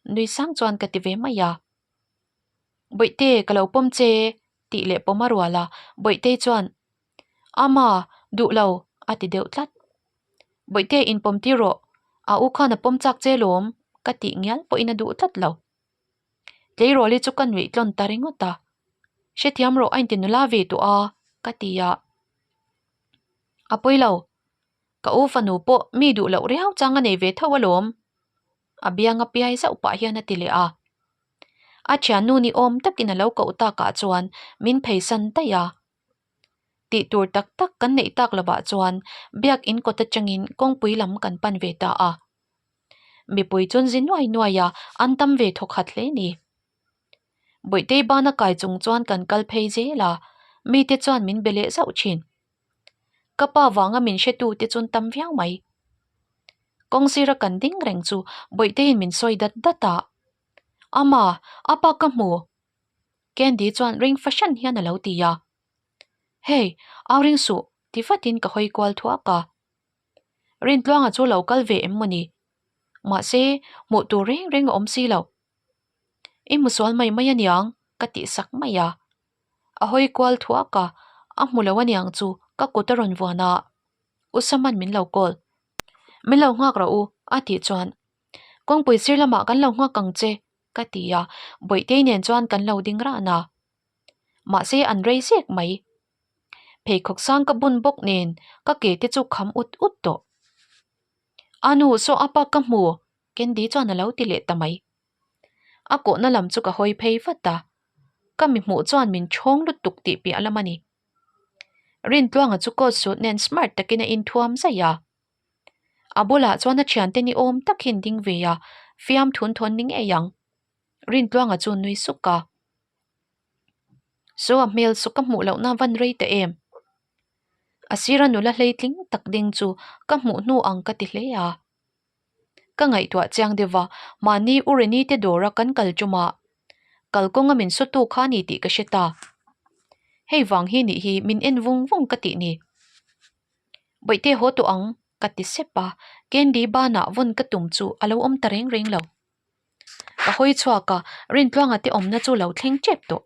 nui sang chuan ka ti ve mai a. Bawihte ka lo pawm che tih leh pawm a rual a, Bawihtei chuan Ama, duh lo a ti deuh tlat. Bawihte inpawm tir rawh, a u khan a pawm chak che lawm ka tih ngial pawhin a duh tlat lo. Tleirawl hi chu ka nuih tlawn ta ringawt a, hrethiam rawh a inti nula ve tawh a ka ti a. A pawi lo, ka u fanu pawh mi duh loh riau chang a nei ve tho alawm a bianga piai zauh pah hian a ti leh a. A thiannu ni awm takin a lo koh takah chuan min pheisan daih a. Tih tur tak tak kan neih tak lovah chuan biakin kawt atangin kawngpui lam kan pan ve ta a. Mipui chuan zi nuai nuai a, an tam ve thawk khat hle ni. Bawihtei bana kai chung chuan kan kal phei zel a, mite chuan min be leh zauh thin. Ka pa vanga min hretu te chuan tam viau mai. Kawng sira kan ding reng chu Bawihteiin min sawi dat dat a, Ama, apa ka hmu. Candy chuan ring fahran hian a lo ti a. Hey, au ring suh, ti vatin ka hawi kual thuak a. Rintluanga chu lo kal ve em mawni? Mahse, hmuh tur reng reng a awm si lo. I hmu sual mai mai aniang, ka tih sak mai a. A hawi kual thuak a, a hmu lo aniang chu ka kut a rawn vuan a. U Saman min lo call. Min lo nghak rawh u, a tih chuan, Kawngpui sir lamah kan lo nghak ang che, ka ti a, Bawihtei nen chuan kan lo ding ran a. Mahse an rei zek mai. Pheikhawk sang ka bun bawk nen ka ke te chu kham ut ut tawh. A nu saw a pa ka hmu, Candy chuan a lo ti leh ta mai. A kawhna lam chu ka hawi phei vat a, ka mi hmuh chuan min chhawng lutuk tih piah lam a ni. Rintluanga chu coat suit nen smart takin a inthuam zaih a. A bulah chuan a thiante ni awm tak hi an ding ve a, fiam thun thawn ni ngei ang. Rintluanga chu nui suk a. Saw a hmel chu ka hmuh lohna van rei ta em? A sira nula hleitling tak ding chu ka hmuh hnu ang ka ti hle a. Ka ngaihtuah chiang deuh va, mahni u Reni te dawra kan kal ṭuma kalkawnga min sawtu kha a ni tih ka hre ta. Hei vang hi nih hi min en vung vung ka tih ni. Bawihte haw tawh ang ka ti sep a, Candy banah vawn ka tum chu a lo awm ta reng reng lo. Ka hawi chhuak a, Rintluanga te awmna chu lo thleng tep tawh.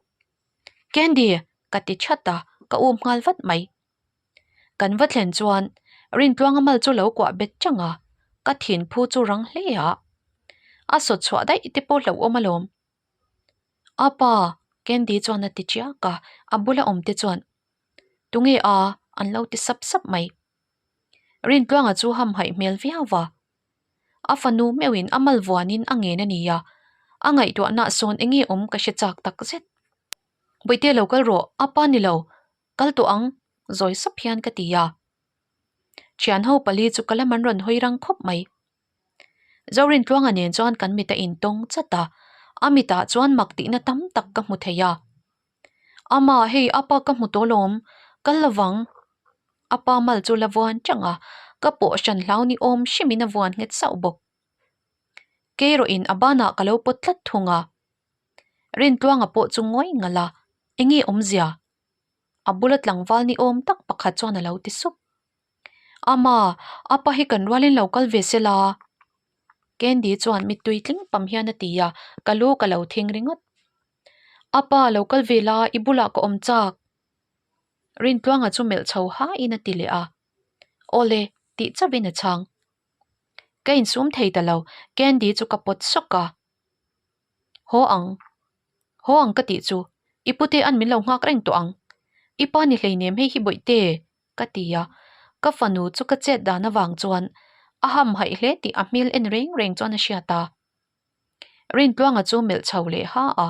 Candy! ka ti that a, ka um nghal vat mai. Kan va thlen chuan Rintluanga mal chu lo kuah bet chang a, ka thin phu chu rang hle a. A sawt chhuah daih te pawh hlauhawm alawm. A pa! Candy chuan a ti chiak a, a bula awm te chuan Tunge a? an lo ti sap sap mai. Rintluanga chu hamhaih hmel viau va. A fanu meuhin a mal vuanin a ngen a ni a, a ngaihtuahna sawn enge awm ka hre chak tak zet. Bawihte lo kal rawh, a pa ni lo, kal tawh ang, zawi sap hian ka ti a. Thianho pali chu ka lam an rawn hawi rang khawp mai. Zorintluanga nen chuan kan mit a intawng chat a, a mitah chuan mak tihna tam tak ka hmu thei a. Ama hei a pa ka hmu tawh lawm, kal lovang. A pa mal chu la vuan chang a, ka pawh hran hlau ni awm hrimin a vuan nghet sauh bawk. Keirawhin a banah ka lo pawt tlat thung a. Rintluanga pawh chu ngawi ngalh a, enge awmzia? A bula tlangval ni awm tak pakhat chuan a lo ti sup. Ama, a pa hi kan rualin lo kal ve se la. Candy chuan mittui tling pam hian a ti a, ka lu ka lo thing ringawt. A pa lo kal ve la, i bulah ka awm chak. Rintluanga chu melh chho hain a ti leh a. Awle, tih chauhin a chhang. Ka insum thei ta lo, Candy chu ka pawt sawk a. Haw ang. Haw ang ka tih chu, i pute an min lo nghak reng tawh ang. I pa ni hleinem hei hi bawihte, ka ti a. Ka fanu chu ka chet dan avang chuan A hamhaih hle tih a hmel en reng reng chuan a hriat a. Rintluanga chu melh chho leh ha a.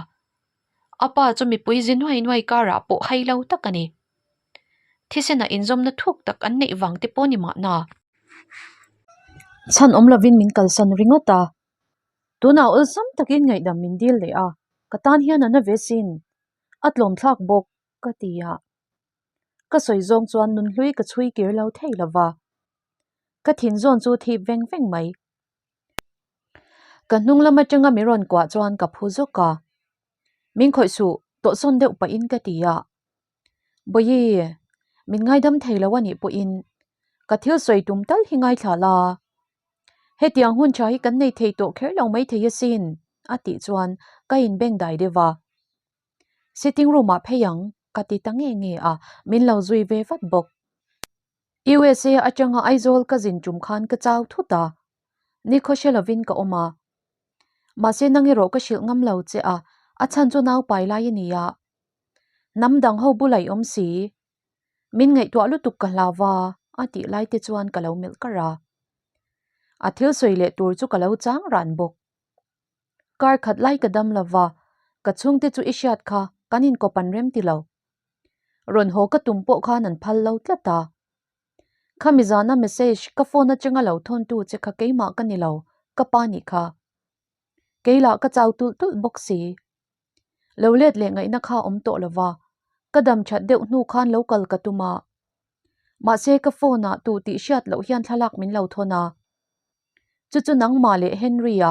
A pa chu mipui zi nuai nuai karah pawh hai lo tak a ni. Thisen ah inzawmna thuk tak an neih vang te pawh ni mahna. Chhan awm lovin min kalsan ringawt a. Tunah awlsam takin ngaihdam min dil leh a, ka tan hian a na ve sin. A tlawm thlak bawk ka ti a. Ka sawi zawng chuan nunhlui ka chhui kir lo thei lo va. Ka thin zawn chu thip veng veng mai. Ka hnung lam atanga mi rawn kuah chuan ka phu zawk a. Min khawih suh, tawhsawn deuh pahin ka ti a. Bawihi, min ngaidam thei lo a nih pawhin ka thil sawi tum tal hi ngaithla la. Hetiang hun tha hi kan nei thei tawh kher lo maithei asin, a tih chuan ka inbeng dai deuh a. Sitting room ah phei ang, ka ti ta nge nge a, min lo zui ve vat bawk. USA atanga Aizawl ka zin tum khan ka chau thut a, nikhaw hre lovin ka awm a. Mahse nang erawh ka hrilh ngam lo che a, a chhan chu nau pai lai a ni a. Hnam dang ho bula i awm si. Min ngaihtuah lutuk ka hlau va, a tih lai te chuan ka lo melh kar a. A thil sawi leh tur chu ka lo chang ran bawk. Kar khat lai ka dam lo va, ka chhungte chu i hriat kha kan inkawp an rem ti lo. Rawn haw ka tum pawh khan an phal lo tlat a. Khami zana message ka phone atanga lo thawntu che kha keimah ka ni lo, ka pa nih kha. Kei lah ka chau tulh tulh bawk si. Lo let leh ngaihna kha awm tawh lo va, ka dam that deuh hnu khan lo kal ka tum a. Mahse ka phone ah tu tih hriat loh hian thlalak min lo thawn a. Chu chu nangmah leh Henry-a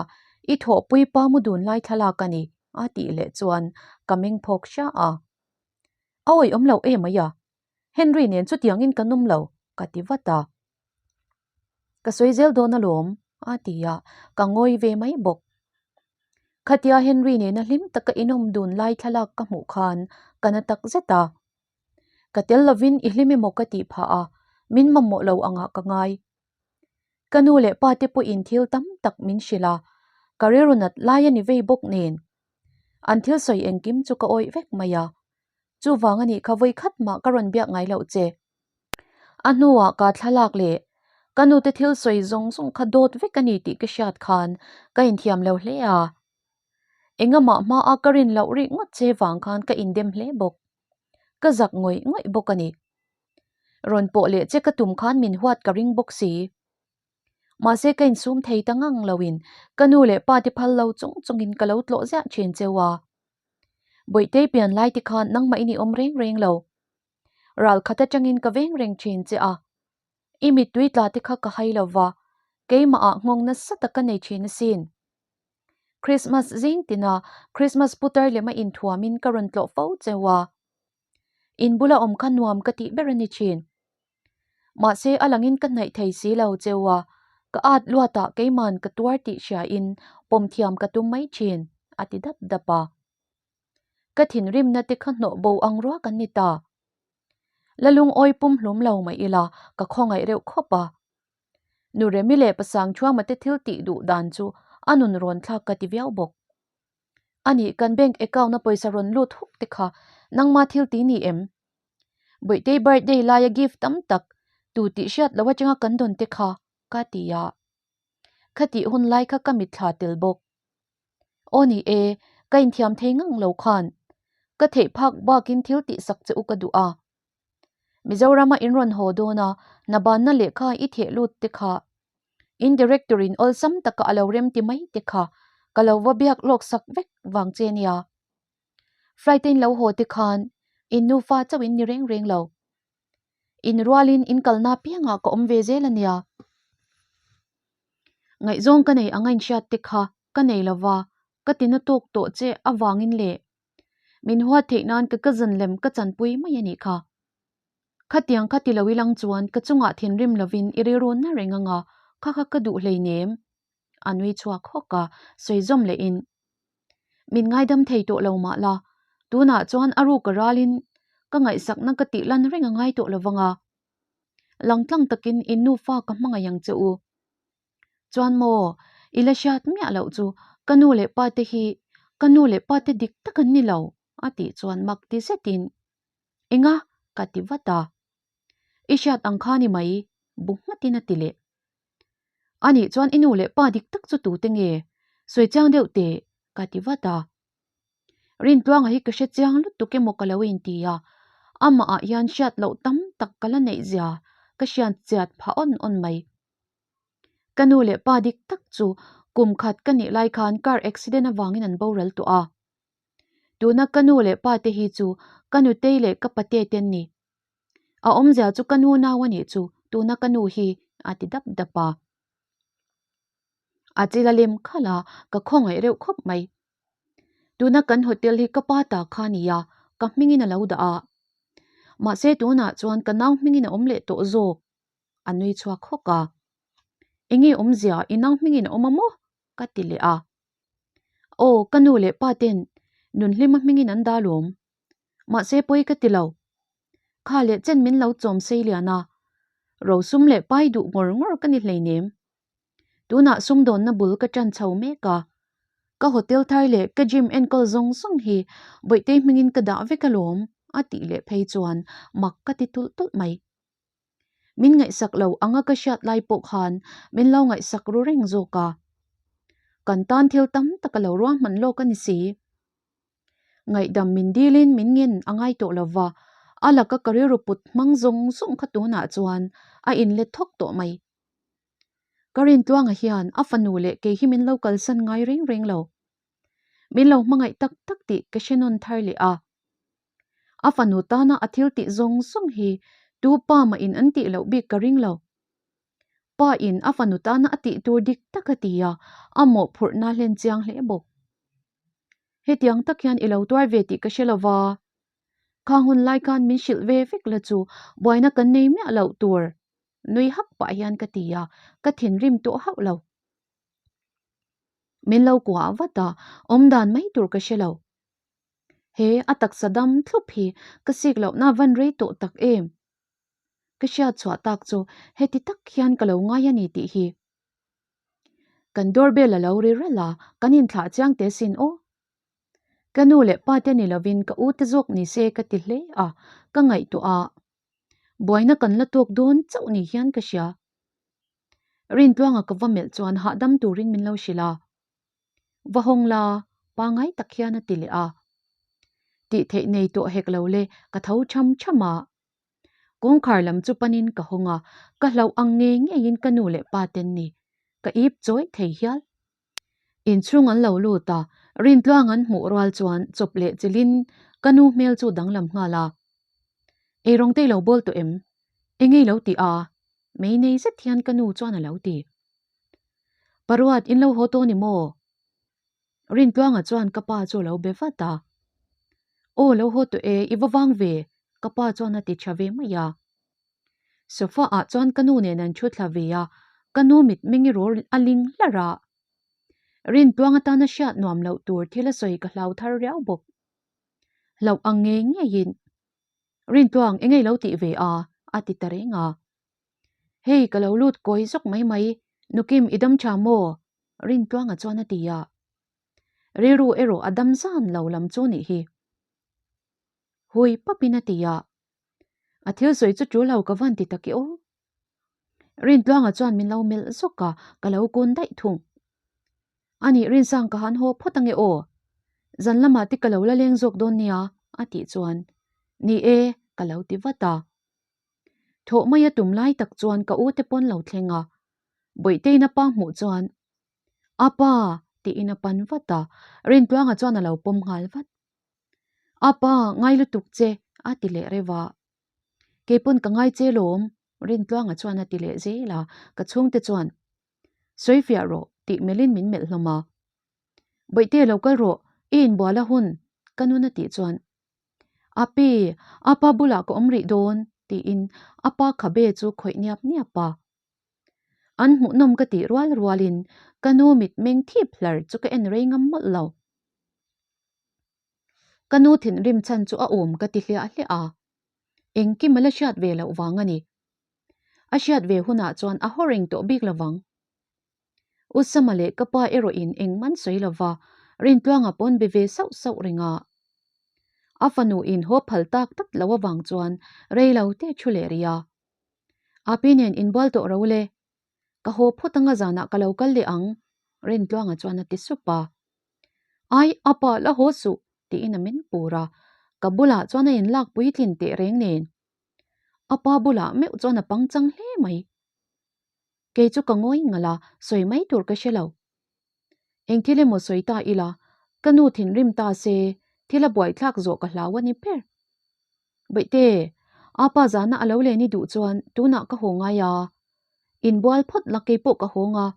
i thawhpui pa mu dun lai thlalak a ni, a tih leh chuan ka meng phawk hria a. A awih awm lo em mai a, Henry nen chutiangin kan awm lo, ka ti vat a. Ka sawi zel dawn alawm, a ti a, ka ngawi ve mai bawk. Khatia Henry nena hlim taka inawm dun lai thlalak ka hmuh khan ka na tak zet a. Ka tel lovin i hlim emaw ka tih phah a, min mamawh lo angah ka ngai. Ka nu leh pa te pawhin thil tam tak min hrilh a, ka rilru nat lai a ni vei bawk nen. An thil sawi engkim chu ka awih vek mai a, chuvang a nih kha vawi khat mah ka rawn biak ngai loh che. A hnuah ka thlalak leh ka nu te thil sawi zawng zawng kha dawt vek a ni tih ka hriat khan ka inthiam lo hle a. Engamah hmaa ka rin loh rih ngawt che vang khan ka indem hle bawk. Ka zak ngawih ngawih bawk a ni. Rawn pawh leh che ka tum khan min huat ka ring bawk si. Mahse ka insum thei ta ngang loin ka nu leh pa te phal lo chung chungin ka lo tlawh ziah thin cheu a. Bawihtei pian lai te khan nangmah in i awm reng reng lo. Ral khat atangin ka veng reng thin che a. I mittui tla te kha ka hai lo va, keimah ah nghawng nasa tak ka nei thin asin. Christmas zing tina Christmas putar lema inthuamin ka rawn tlawh fo cheu a. In bula awm kha nuam ka tih ber a ni thin. Mahse a langin ka hnaih thei si lo cheu a, ka at luatah keiman ka tuar tih hriain pawm thiam ka tum mai thin, a ti dap dap a. Ka thinrimna te kha hnawh bo ang ruak an ni ta. La lungawi pum hlum lo mai ila ka khawngaih reuh khawp a. Nu Remi leh Pasangthuama te thil tih duh dan chu a nun rawn thlak ka ti viau bawk. Ani kan bank account a pawisa rawn lut huk te kha nangma thil ti ni em? Bawihtei birthday laia gift tam tak tu tih hriat loh atanga kan dawn te kha ka ti a. Khatih hun lai kha ka mitthla tel bawk. Aw ni e, ka inthiam thei ngang lo khan ka theih phak bakin thil tihsak che u ka duh a. Mizorama in rawn haw dawn a, hnabanna lehkha i theh lut te kha In director in awlsam taka a lo rem ti mai te kha ka lo va biak lawk sak vek vang che nia. Flight a in lo haw te khan in nufa chauh in ni reng reng lo. In rualin in kalna piangah ka awm ve zel a nia. Ngaihzawng ka nei ang a inhriat te kha ka nei lova ka tina tawk tawh che avangin leh min huat theih nan ka cousin lem ka chanpui mai a nih kha. Khatiang kha ti lo ilang chuan ka chungah thinrim lovin i rilru na reng anga kha kha ka duh hleinem. A nui chhuak hawk a, sawi zawm lehin, Min ngaidam thei tawh lo mah la, tunah chuan a ruk a ralin ka ngaihsakna ka tih lan reng a ngai tawh lo vang a. Langtlang takin in nufa ka hmangaih ang che u. Chuan maw, i la hriat miah loh chu ka nu leh pa te hi ka nu leh pa te dik tak an ni lo, a tih chuan mak ti zetin Enga? ka ti vat a. I hriat ang kha ni mai, bu nghatin a ti leh. Anih chuan i nu leh pa dik tak chu tute nge? Sawi chiang deuh teh, ka ti vat a. Rintluanga hi ka hre chiang lutuk emaw ka lo inti a, amah ah hian hriat loh tam tak ka la neih zia ka hriat chiat phah awn awn mai. Ka nu leh pa dik tak chu kum khat ka nih lai khan car accident avangin an boral tawh a. Tuna ka nu leh pa te hi chu ka nutei leh ka pate te an ni. A awmzia chu ka nu nau a nih chu tuna ka nu hi a ti dap dap a. A chil a lem khalh a, ka khawngaih reuh khawp mai. Tuna kan hotel hi ka pa ta kha a ni a, ka hmingin a lo dah a. Mahse tunah chuan ka nau hmingin a awm leh tawh zawk. A nui chhuak hawk a. Enge awmzia i nau hmingin a awm a maw? ka ti leh a. Aw, ka nu leh pa ten Nunhlima hmingin an dah lawm. Mahse pawi ka ti lo. Kha leh chen min lo chawm sei lian a. Rosum leh pai duh ngawr ngawr ka ni hleinem. Tunah sumdawnna bul ka ṭan chho mek a, ka hotel thar leh ka gym enkawl zawng zawng hi Bawihtei hmingin ka dah vek alawm a tih leh phei chuan mak ka ti tulh tulh mai. Min ngaihsak lo anga ka hriat lai pawh khan min lo ngaihsak ru reng zawk a, kan tan thil tam tak a lo ruahman lawk a ni si. Ngaihdam min dilin min ngen a ngai tawh lo va, a laka ka rilru put hmang zawng zawng kha tunah chuan a inlet thawk tawh mai. Ka Rintluanga hian a fanu leh kei hi min lo kalsan ngai reng reng lo. Min lo hmangaih tak tak tih ka hre nawn thar leh a. A fanu tana a thil tih zawng zawng hi tu pa mah in an tih loh bik ka ring lo. Pa in a fanu tana a tih tur dik tak a ti a, a mawhphurhna hlen chiang hle bawk. Hetiang tak hian i lo tuar ve tih ka hre lo va. Khang hun lai khan min hrilh ve vek la chu buaina kan nei miah loh tur. Nui hak pah hian ka ti a, ka thinrim tawh hauh lo. Min lo kuah vat a, awm dan mai tur ka hre lo. He a taksa dam thlup hi ka sik lohna van rei tawh tak em? Ka hriat chhuah tak chu heti tak hian ka lo ngai a ni tih hi. Kan doorbell a lo ri ralh a, kan inthlah chiang teh sin aw. Ka nu leh pa te ni lovin ka u te zawk ni se ka ti hle a, ka ngaihtuah a. Buaina kan la tawk dawn chauh ni hian ka hria. Rintluanga ka va melh chuan hahdam turin min lo hrilh a. Va hawng la, pangai tak hian a ti leh a. Tih theih nei tawh hek lo le, ka tho tham tham a. Kawngkhar lam chu panin ka hawng a, ka hlauh ang ngei ngeiin ka nu leh pa ten ni. Ka ip chawih thei hial. Inchhung an lo lut a, Rintluang an hmuh rual chuan chawp leh chilhin ka nu hmel chu danglam nghal a. Eirawng te i lo bawl tawh em? Enge i lo ti a? Mei nei zet hian ka nu chuan a lo ti. Paruat in lo haw tawh ni maw? Rintluanga chuan ka pa chu a lo be vat a. Aw lo haw tawh e, i va vang ve, ka pa chuan a ti tha ve mai a. Sofa ah chuan ka nu nen an thu thla ve a, ka nu mitmeng i rawl a ling hlarh a. Rintluang atana hriat nuam loh tur thil a sawi ka hlau thar riau bawk. Hlauh ang ngei ngeiin, Rintluang eng ei lo tih ve a? a ti ta reng a. Hei ka lo lut kawi zawk mai mai, Nukim i dam tha maw? Rintluanga chuan a ti a. Rilru erawh a dam zan lo lam chu nih hi. Hui papin a ti a. A thil sawi chu tul lo ka van ti tak i aw. Rintluanga chuan min lo melh zawk a, ka lo kun daih thung. Anih Rinsang ka han haw phawt ange aw. Zan lamah te ka lo la leng zawk dawn nia a tih chuan ni e ka lo ti vat a. Thawh mai a tum lai tak chuan ka u te pawn lo thleng a, Bawihteiin a pa hmuh chuan A pa tiin a pan vat a, Rintluanga chuan a lo pawm nghal vat. A pa, ngai lutuk che, a ti leh reuh a. Keipawn ka ngai che lawm, Rintluanga chuan a ti leh zel a, ka chhungte chuan, Sawi fiah rawh, tih melhin min melh hlawm a. Bawihte lo kal rawh, i inbual a hun, ka nun a tih chuan, Api, apa bulah ka awm rih dawn, tiin apa khabe chu khawih niap niap a. An hmuhnawm ka tih rual rualin ka nu mitmeng thip hlar chu ka en rei ngam mawlh lo. Ka nu thinrim chhan chu a awm ka ti hliah hliah a, engkim a la hriat ve loh vang a ni. A hriat ve hunah chuan a haw reng tawh bik lovang. U Sama leh ka pa erawhin engman sawi lova Rintluanga pawn be ve sauh sauh reng a. A fanu in haw phal tak tak lo avang chuan rei lo te thu leh rih a. Api nen inbual tawh ro le. Ka haw phawt anga zanah ka lo kal leh ang, Rintluanga chuan a ti sup a. Ai, apa, la haw suh, tiin a min pur a, ka bulah chuan a inlak puitlin teh reng nen. A pa bulah meuh chuan a pangchang hle mai. Kei chu ka ngawi ngalh a, sawi mai tur ka hre lo. Eng thil emaw sawi ta ila, ka nu thinrim ta se, thil a buaithlak zawh ka hlau a ni ber. Baihte, a pa zana a lo len i duh chuan tunah ka haw ngai a, inbual phawt la kei pawh ka hawng a,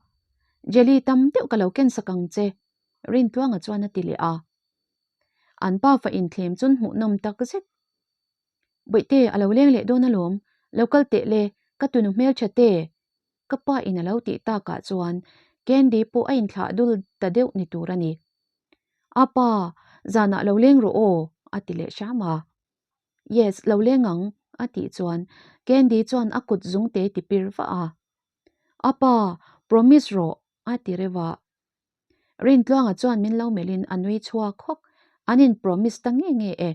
jelly tam deuh ka lo ken sak ang che, Rintluanga chuan a ti leh a. An pa fa inthlem chun hmuhnawm tak zet. Bawihte, a lo leng leh dawn alawm, lo kal teh le, ka tunu hmeltha te, ka pa in a lo tih takah chuan Candy pawh a inthlah dul ta deuh ni tur a ni. A pa, zanah lo leng rawh aw, a ti leh hram a. Yes, lo leng ang, a tih chuan Candy chuan a kut zungte ti pir vah a. A pa, promise rawh, a ti reuh a. Rintluanga chuan min lo melhin a nui chhuak hawk, an in promise ta nge nge e.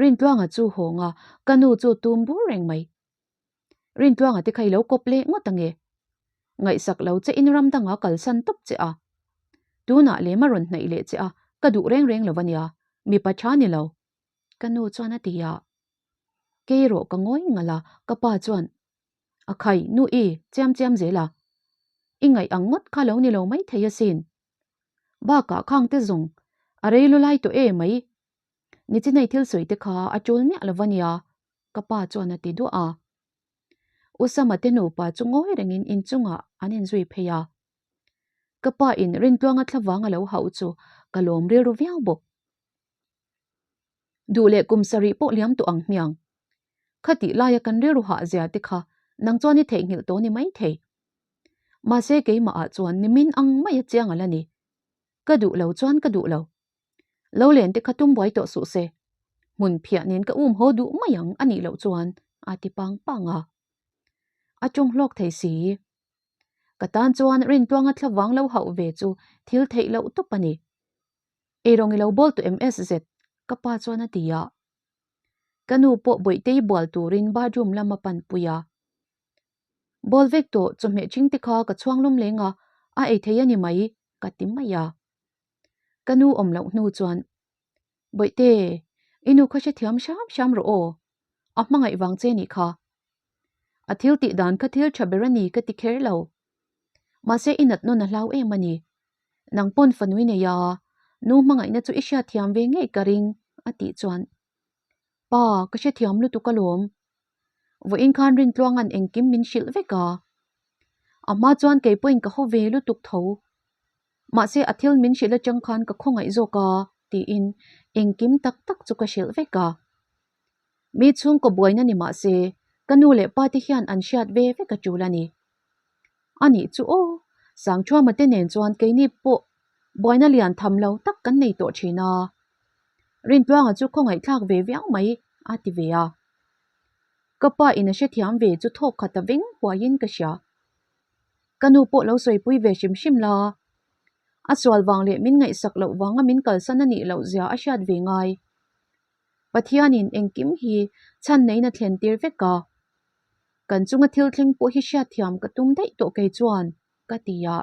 Rintluanga chu hawng a, ka nu chu tum bur reng mai. Rintluanga te kha i lo kawp leh ngawt ange. Ngaihsak lo che in ram danga kalsan tawp che a. Tunah lem a rawn hnaih leh che a, ka duh reng reng lo ania, mipa tha ni lo. Ka nu chuan a ti a. Kei erawh ka ngawi ngalh a, ka pa chuan, A khai, nu i, chiam chiam zel a. I ngaih ang ngawt kha lo ni lo mai thei asin. Bakah khang te zawng a rei lu lai tawh e mai. Nichinei thil sawi te kha a tul miah lo va nia, ka pa chuan a ti duah a. U Sama te nupa chu ngawi rengin inchungah an inzui phei a. Ka pa in Rintluanga thlavang a lo hauh chu ka lawm rilru viau bawk. Duh leh kum sarih pawh liam tawh ang hmiang. Khatih laia kan rilru hah zia te kha nang chuan i theihnghilh tawh ni maithei. Mahse keimahah chuan nimin ang mai a chiang a la ni. Ka duh lo chuan ka duh lo. Lo len te kha tum buai tawh suh se. Hmun phiah nen ka um haw duh mai ang a nih loh chuan a ti pang pang a. A ṭawng hlawk thei si. Ka tan chuan Rintluanga thlavang lo hauh ve chu thil theih loh tawp a ni. Eirawng i lo bawl tawh em SZ? Ka pa chuan a ti a. Ka nu pawh Bawihtei bual turin bathroom lam a panpui a. Bawl vek tawh chawhmeh ṭhing te kha ka chhuang lum leng a, a ei thei a ni mai, ka ti mai a. Ka nu awm loh hnu chuan, Bawihte, i nu kha hrethiam hram hram rawh aw, a hmangaih vang che nih kha. A thil tih dan kha thil tha ber a ni ka ti kher lo. Mahse i nat nawn a hlau em a ni. Nang pawn fanui nei a, nu hmangaihna chu i hriatthiam ve ngei ka ring, a tih chuan, Pa, ka hrethiam lutuk alawm. Vawiin khan Rintluanga'n engkim min hrilh vek a. A hma chuan kei pawhin ka haw ve lutuk tho. Mahse a thil min hrilh atang khan ka khawngaih zawk a, tiin engkim tak tak chu ka hrilh vek a. Mi chhungkaw buaina ni mah se, ka nu leh pa te hian an hriat ve vek a tul a ni. A nih chu aw, Sangthuama te nen chuan keini pawh buaina lian tham lo tak kan nei tawh thin a. Rintluanga chu khawngaihthlak ve viau mai a ti ve a. Ka pa in a hrethiam ve chu thawk khat a veng huaiin ka hria. Ka nu pawh lo sawipui ve hrim hrim la. A sual vang leh min ngaihsak loh vanga min kalsan a nih loh zia a hriat ve ngai. Pathianin engkim hi chhan neiin a thlen tir vek a. Kan chunga thil thleng pawh hi hriatthiam ka tum daih tawh kei chuan, ka ti a.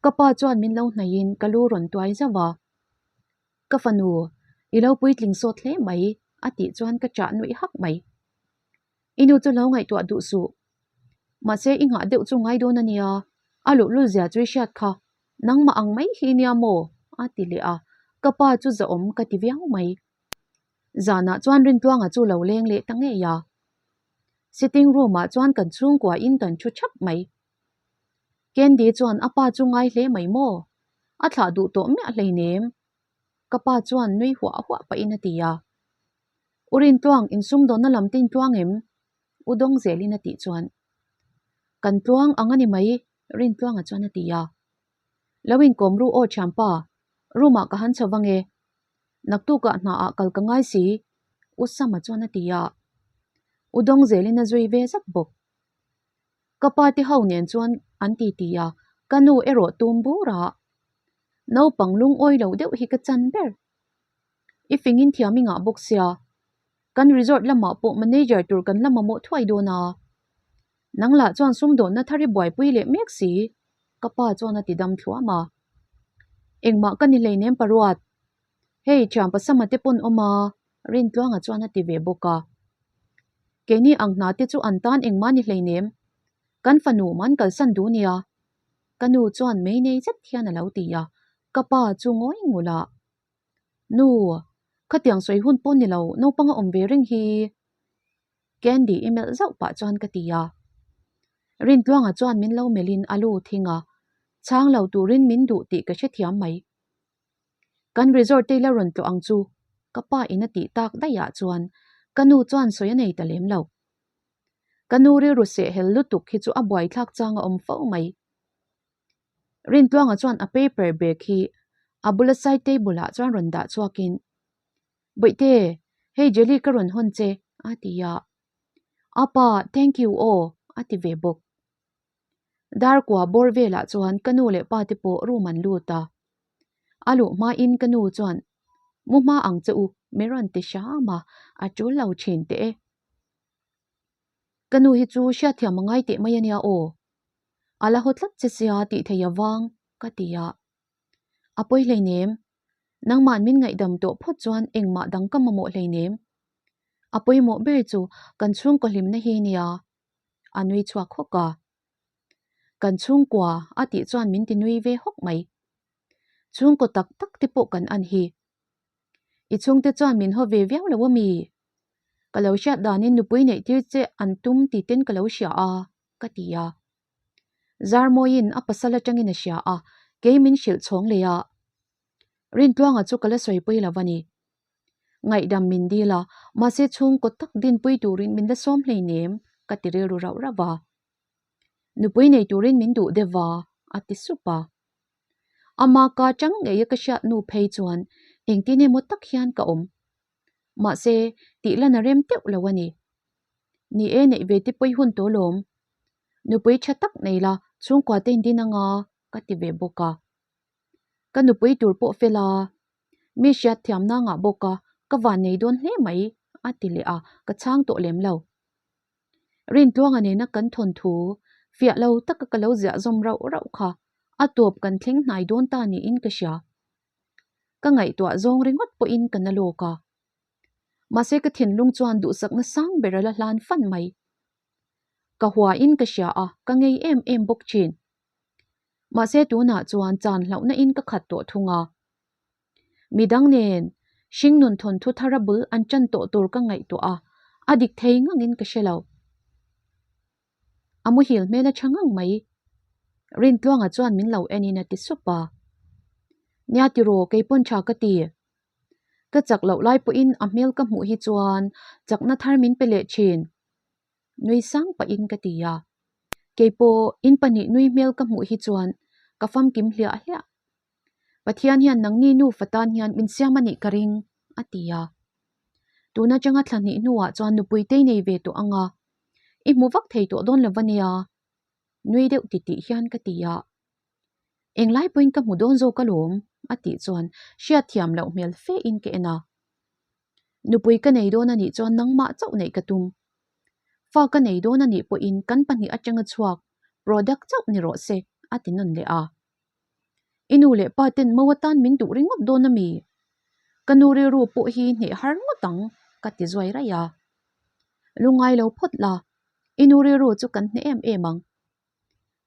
Ka pa chuan min lo hnaihin ka lu rawn tuai zauh a. Ka fanu, i lo puitling sawt hle mai, a tih chuan ka chah nuih hak mai. I nu chu lo ngaihtuah duh suh. Mahse i nghah deuh chu ngai dawn a nia, a luhlul zia chu i hriat kha. Nangmah ang mai hi nia maw? a ti leh a, ka pa chu zahawm ka ti viau mai. Zanah chuan Rintluanga chu lo leng leh ta ngei a. Sitting room ah chuan kan chhungkua in kan thu thap mai. Candy chuan a pa chu ngai hle mai maw? A thlah duh tawh miah hleinem. Ka pa chuan nui huah huah pahin a ti a. U Rintluang, insumdawnna lam te intluang em? U dawng zelin a tih chuan, Kan tluang ang a ni mai, Rintluanga chuan a ti a. Lo inkawm ru aw thianpa, room ah ka han chho vang e. Naktukah hnaah kal ka ngai si, U Sama chuan a ti a. U dawng zelin a zui ve zat bawk. Ka pa te ho nen chuan an ti ti a, ka nu erawh tum bur a. Naupang lungawi lo deuh hi ka chan ber. I fingin thiam i ngah bawk sia. Kan resort lamah pawh manager tur kan la mamawh thuai dawn a. Nang lah chuan sumdawnna thar i buaipui leh mek si, ka pa chuan a ti dam thluam a. Engmah ka ni hleinem paruat. Hei thian pasama te pawn awm a, Rintluanga chuan a ti ve bawk a. Keini ang hna te chu an tan engmah ni hleinem. Kan fanu man kalsan duh nia. Ka nu chuan mei nei zet hian a lo ti a, ka pa chu ngawi ngul a. Nu, khatiang sawi hun pawh ni lo, naupang a awm ve reng hi. Candy i melh zauh pah chuan ka ti a. Rintluanga chuan min lo melhin a lu thing a, chhang lo turin min duh tih ka hrethiam mai. Kan resort te ila rawn tlawh ang chu, ka pa in a tih tak daih ah chuan ka nu chuan sawi a nei ta lem lo. Ka nu rilru sehhel lutuk hi chu a buaithlak chang a awm fo mai. Rintluanga chuan a paper bag hi a bula side table ah chuan rawn dah chhuakin, Bawihte, hei jelly ka rawn hawn che, a ti a. Apa, thank you aw, a ti ve bawk. Dar kua bawr velah chuan ka nu leh pa te pawh room an lut a. A luh hmain ka nu chuan, Mu hma ang che u, min rawn ti hram a, a tul lo thin teh e. Ka nu hi chu hriatthiam a ngai teh mai a nia aw. A la haw tlat che sia tih thei avang ka ti a. A pawi hleinem, nangmah min ngaihdam tawh phawt chuan engmah dang ka mamawh hleinem. A pawimawh ber chu kan chhungkaw hlimna hi nia. A nui chhuak hawk a. Kan chhungkua a tih chuan min ti nui ve hawk mai. Chhungkaw tak tak te pawh kan an hi. I chhungte chuan min haw ve viau lo a mi? Ka lo hriat danin nupui neih tir che an tum ti ten ka lo hria a, ka ti a. Zarmawiin a pasal atangin a hria a, kei min hrilh chhawng leh a. Rintluanga chu ka la sawipui lo a ni. Ngaihdam min dil a, mahse chhungkaw tak dinpui turin min la sawm hleinem, ka ti rilru rauh rauh a. Nupui nei turin min duh deuh va, a ti sup a. Ama ka chang ngeia ka hriat nu phei chuan engtin emaw tak hian ka awm. Mahse, tih lan a rem teuh lo a ni. Ni e, neih ve te pawi hun tawh lawm. Nupui tha tak nei la, chhungkua te indin anga, ka ti ve bawk a. Ka nupui tur pawh fel a, mi hriat thiamna ngah bawk a, ka van nei dawn hle mai, a ti leh a, ka chhang tawh lem lo. Rintluanga nena kan thawnthu fiah lo taka ka lo ziah zawm rauh rauh kha a tawp kan thleng hnai dawn ta niin ka hria. Ka ngaihtuah zawng ringawt pawhin ka na lawk a. Mahse ka thinlung chuan duhsakna sang ber a la hlan fan mai. Ka huain ka hria a, ka ngei em em bawk thin. Mahse tunah chuan chan hlauhna in ka khat tawh thung a. Midang nen hringnun thawnthu thara bul an tan tawh tur ka ngaihtuah a, a dik thei ngangin ka hre lo. A muhil hmel a tha ngang mai. Rintluanga chuan min lo enin a ti sup a. Nia tiraw keipawn tha ka ti. Ka chak loh lai pawhin a hmel ka hmuh hi chuan chakna thar min pe leh thin. Nui sang pahin ka ti a. Keipawh in pahnih nui hmel ka hmuh hi chuan ka famkim hliah hliah. Pathian hian nangni nufa tan hian min siam a nih ka ring, a ti a. Tun atanga thla hnih hnuah chuan nupui tei nei ve tawh ang a, i hmu vak thei tawh dawn lo va nia, nui deuh titih hian ka ti a. Englai pawhin ka hmu dawn zawk alawm, a tih chuan hriatthiam loh hmel fe in ka en a. Nupui ka nei dawn a nih chuan nangmah chauh neih ka tum. Fa ka nei dawn a nih pawhin kan pahnih atanga chhuak product chauh ni rawh se, a ti nawn leh a. I nu leh pa ten mo atan min duh ringawt dawn a mi? Ka nu rilru pawh hi hneh har ngawt ang, ka ti zuai raih a. Lungngai lo phawt la, i nu rilru chu kan hneh em em ang.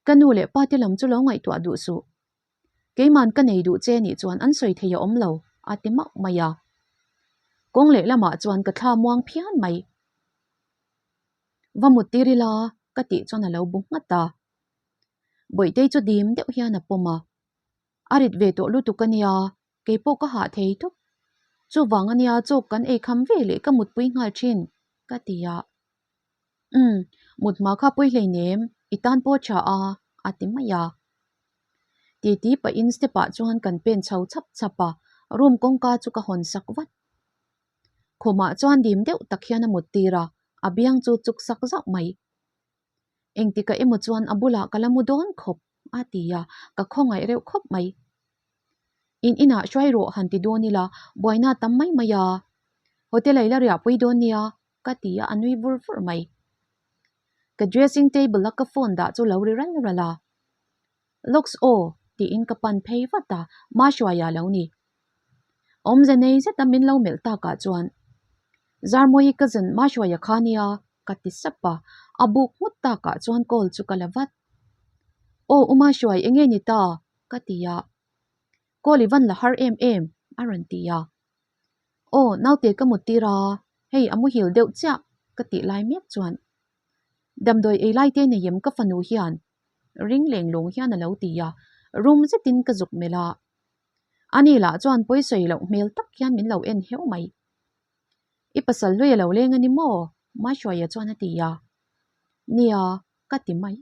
Ka nu leh pa te lam chu lo ngaihtuah duh suh. Keiman ka nei duh che nih chuan an sawi thei a awm lo, a ti mauh mai a. Kawng leh lamah chuan ka thla muang phian mai. Va mut tir ila, ka tih chuan a lo bu nghat a. Bawihtei chu dim deuh hian a pawm a, a rit ve tawh lutuk a nia, keipawh ka hah thei tawp. Chuvang a nia chawk kan ei kham ve leh ka mutpui nghal thin, ka ti a. Umm, mut hma kha pawi hleinem, i tan pawh tha a, a ti mai a. Titi pahin step ah chuan kan pen chho chhap chhap a, room kawngka chu ka hawn sak vat. Khumah chuan dim deuh tak hian a mut tir a, a biang chu chuk sak zauh mai. Engtikah emaw chuan a bulah ka la mu dawn khawp, a ti a, ka khawngaih reuh khawp mai. In inah hruai rawh han ti dawn ila, buaina tam mai mai a, hotel a i la riahpui dawn nia, ka ti a, a nui vur vur mai. Ka dressing table a ka phone dah chu lo ri ral ral a. Lawks aw tiin ka pan phei vat a, Mahruaia lo ni. Awmze nei zeta min lo melh takah chuan Zarmawi cousin Mahruaia kha nia ka ti sap a, a buk nghut takah chuan call chu ka la vat. Aw u Mahruai enge ni ta? ka ti a. Call i van la har em em a rawn ti a. Aw naute ka mut tir a, hei a muhil deuh chiah ka tih lai mek chuan Damdawi ei lai te nei em ka fanu hian ring leng lawng hian a lo ti a, rum zetin ka zuk melh a. Ani lah chuan pawisawi loh hmel tak hian min lo en heuh mai. I pasal hlui a lo leng a ni maw? Maihruaia chuan a ti a. Nia, ka ti mai.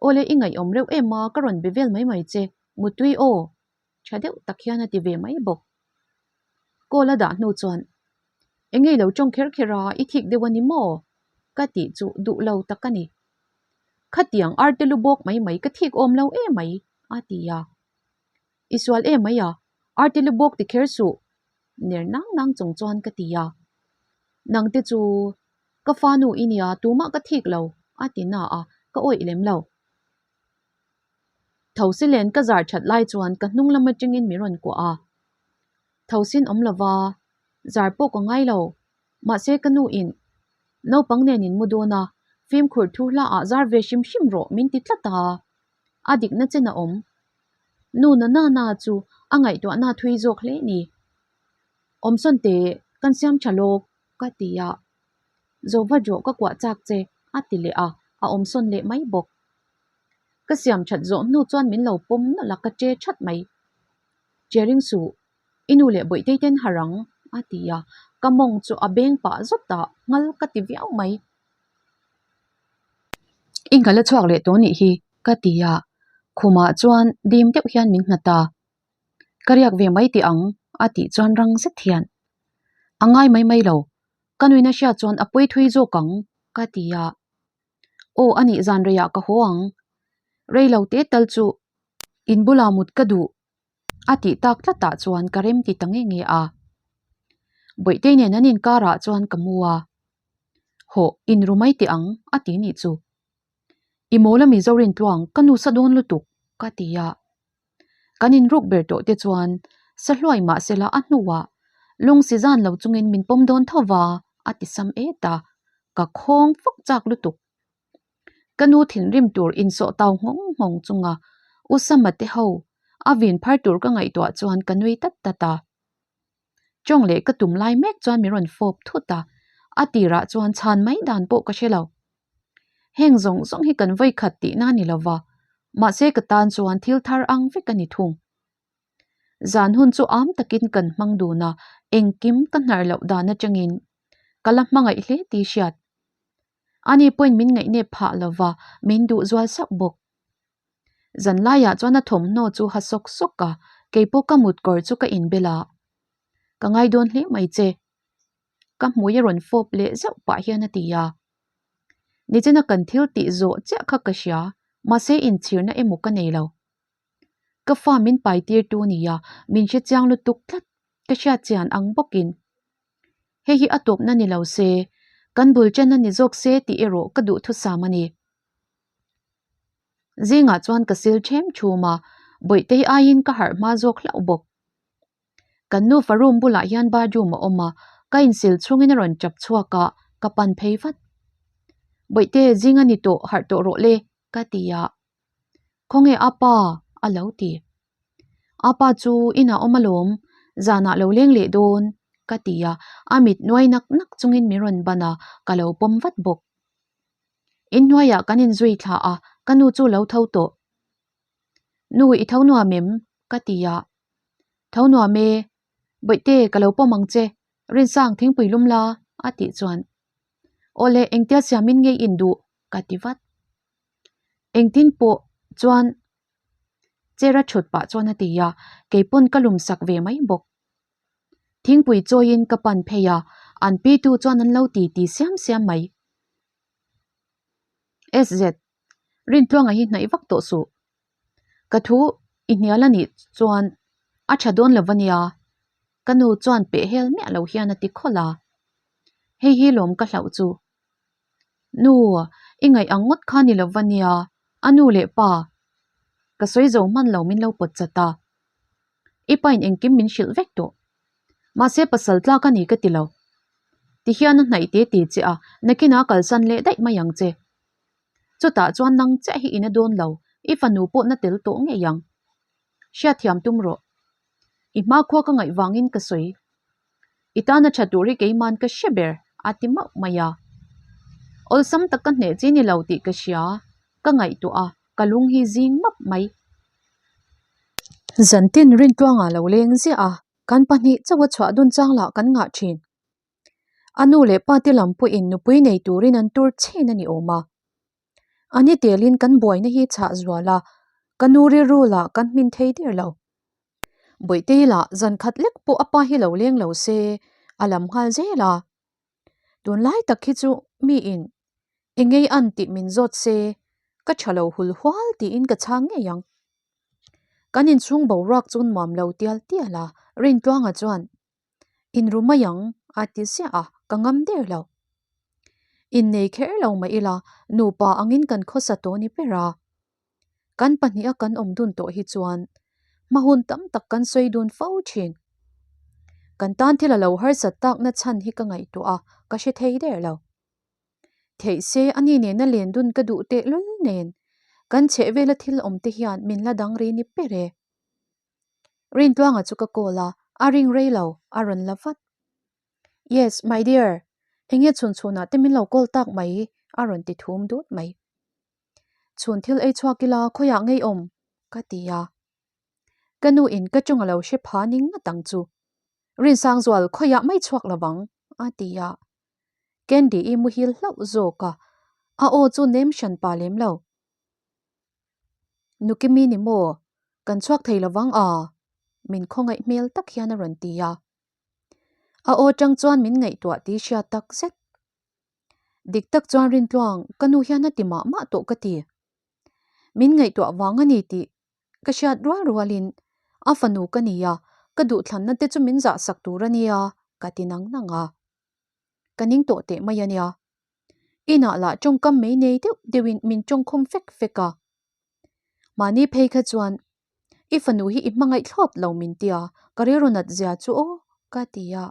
Awle i ngaihawm reuh em a, ka rawn be vel mai mai che, mutui aw. Tha deuh tak hian a ti ve mai bawk. Call a dah hnu chuan, Eng nge i lo tawng kher kher a, i thik deuh a ni maw? Ka tih chu duh lo tak a ni. Khatiang arte lu bawk mai mai ka thik awm lo em mai, a ti a. I sual em mai a, arte lu bawk ti kher suh, ner nang nang chung chuan ka ti a. Nang te chu ka fa nu i nia tumah ka thik lo, a ti na a, ka awih lem lo. Thosi len ka zar that lai chuan ka hnung lam atangin min rawn kuah a. Thosin awm lova, zar pawh ka ngai lo. Mahse ka nu in naupang nen in mu dawn a, fimkhur thu hla ah zar ve hrim hrim rawh min ti tlat a. A dikna chen a awm. Nu na na na chu a ngaihtuahna thui zawk hle ni. Awmsawn teh kan siam tha lawk ka ti a. Zova rawh ka kuah chak che a ti leh a, a awmsawn leh mai bawk. Ka siam that zawh hnu chuan min lo pawm nawlh a ka che that mai. Chering suh, i nu leh Bawihtei ten har ang a ti a, ka mawng chu a beng pah zawt a, nghal ka ti viau mai. I nghal a chhuak leh tawh nih hi ka ti a, khumah chuan dim deuh hian min nghat a. Ka riak ve mai tih ang a tih chuan rang zet hian a ngai mai mai lo, ka nuina hriat chuan a pawi thui zawk ang ka ti a. Aw a nih zan reiah ka haw ang. Rei lo te tal chu in bulah mut ka duh a tih tak tlatah chuan ka rem ti ta nge nge a. Bawihtei nen an inkarah chuan ka mu a. Hawh inru mai teh ang a ti nih chu. I mawl ami Zorintluang ka nu sa dawn lutuk ka ti a. Kan inruk ber tawh te chuan sa hluai mah sela a hnuah lung si zan lo chungin min pawm dawn tho va a ti sam et a, ka khawng fawk chak lutuk. Ka nu thinrim tur insawh tau nghawng nghawng chunga U Sama te ho a vin phar tur ka ngaihtuah chuan ka nui tat tat a. Tawng leh ka tum lai mek chuan min rawn fawp thut a, a tirah chuan chhan mai dan pawh ka hre lo. Heng zawng zawng hi kan vawi khat tihna a ni lo va, mahse ka tan chuan thil thar ang vek a ni thung. Zan hun chu am takin kan hmang dun a, engkim ka hnar loh dan atangin ka la hmangaih hle tih hriat. Ani pawhin min ngaihnep phah lo va, min duh zual sauh bawk. Zan laiah chuan a thawmhnaw chu ha sawk sawk a, keipawh ka mut kawr chu ka inbel a. Ka ngai dawn hle mai che. Ka hmui a rawn fawp leh zeuh pah hian a ti a. Nichina kan thil tih zawh chiah kha ka hria, mahse inchhirna emaw ka nei lo. Ka fa min pai tir tu nia, min hre chiang lutuk tlat, ka hriat chian ang bawkin. Hei hi a tawpna ni lo se, kan bul chen a ni zawk se tih erawh ka duhthusam a ni. Zingah chuan ka sil ṭhem ṭhum a, Bawihtei aiin ka harh hma zawk hlauh bawk. Kan nufa room bulah hian bathroom a awm a, ka insil chhungin a rawn ṭap chhuak a, ka pan phei vat. Bawihte, zing a ni tawh, harh tawh rawh le, ka ti a. Khawnge a pa? a lo ti. A pa chu inah awm alawm, zanah lo leng leh dawn, ka ti a, a mit nuai nak nak chungin min rawn ban a, ka lo pawm vat bawk. Inhnuaiah kan inzui thla a, ka nu chu lo tho tawh. Nu, i tho nuam em? ka ti a. Tho nuam e, Bawihte ka lo pawm ang che, Rinsang thingpui lum la, a tih chuan. Awle, engtia siamin ngei in duh? ka ti vat. Engtin pawh chuan chair a thut pah chuan a ti a, keipawn ka lum sak ve mai bawk. Thingpui chawiin ka pan phei a, an pitu chuan an lo ti ti siam siam mai. SZ, Rintluanga hi hnaih vak tawh suh. Ka thu i hnial a nih chuan a tha dawn lo va nia, ka nu chuan peh hel miah lo hian a ti khawlh a. Hei hi lawm ka hlauh chu. Nu, I ngaih ang ngawt kha ni lova nia, a nu leh pa ka sawi zo hman lo min lo pawt chat a. I pain engkim min hrilh vek tawh. Mahse pasal tlak a ni ka ti lo. Tihian a hnaih te ti che a, nakinah kalsan leh daih mai ang che. Chutah chuan nang chiah hi ina dawn lo, i fanu pawh na tel tawh ngei ang. Hriatthiam tum rawh. I hmakhua ka ngaih vangin ka sawi. I tana tha tur hi keiman ka hre ber, a ti mauh mai a. Awlsam tak ka hneh chi ni lo tih ka hria, ka ngaihtuah a, ka lung hi zing map mai. Zantin Rintluanga lo leng ziah a, kan pahnih chauh a chhuah dun chang lah kan ngah thin. A nu leh pa te lam pawhin nupui nei turin an tur chhin a ni awm a. A ni telin kan buaina hi chhah zual a, ka nu rilru lah kan hmin thei der lo. Bawihtei lah zan khat lek pawh a pa hi lo leng lo se a lam nghal zel a. Tunlai tak hi chu miin engei an tih min zawt se ka tha lo hul hual tiin ka chhang ngei ang. Kan inchhung boruak chu nuam lo tial tial a, Rintluanga chuan Inru mai ang a ti ziah a, ka ngam der lo. Innei kher lo mah ila nupa angin kan khawsa tawh ni ber a. Kan pahniha kan awm dun tawh hi chuan hma hun tam tak kan sawi dun fo thin. Kan tan thil a lo harsat takna chhan hi ka ngaihtuah a, ka hre thei der lo. Theih se a ni nena len dun ka duh tehlul nen kan chhehvela thil awm te hian min la dang ri ni ber e. Rintluanga chu ka call a, a ring rei lo, a rawn la vat. Yes, my dear, enge chhun chhunah te min lo call tak mai, a rawn ti thum dut mai. Chhun thil ei chhuak ila khawiah ngei awm? ka ti a. Ka nu in ka ṭawng a lo hre pha ning ngat ang chu. Rinsangzual khawiah mai chhuak lovang, a ti a. Candy-i muhil hlauh zawk a, a aw chu nem hran pa lem lo. Nukimi ni maw? Kan chhuak thei lovang a? Min khawngaih hmel tak hian a rawn ti a. A aw tang chuan min ngaihtuah tih hriat tak zet. Dik tak chuan Rintluang, ka nu hian a ti mah mah tawh ka ti. Min ngaihtuah vang a ni tih ka hriat rual rualin a fanu ka ni a, ka duhthlanna te chu min zahsak tur a nia ka ti nang nang a. Ka ning tawh teh mai a nia. Inah lah tawngkam mai nei deuh deuhin min tawngkhum fek fek a. Mahni phei kha chuan i fanu hi i hmangaih thlawt lo min tia, ka rilru nat zia chu aw ka ti a.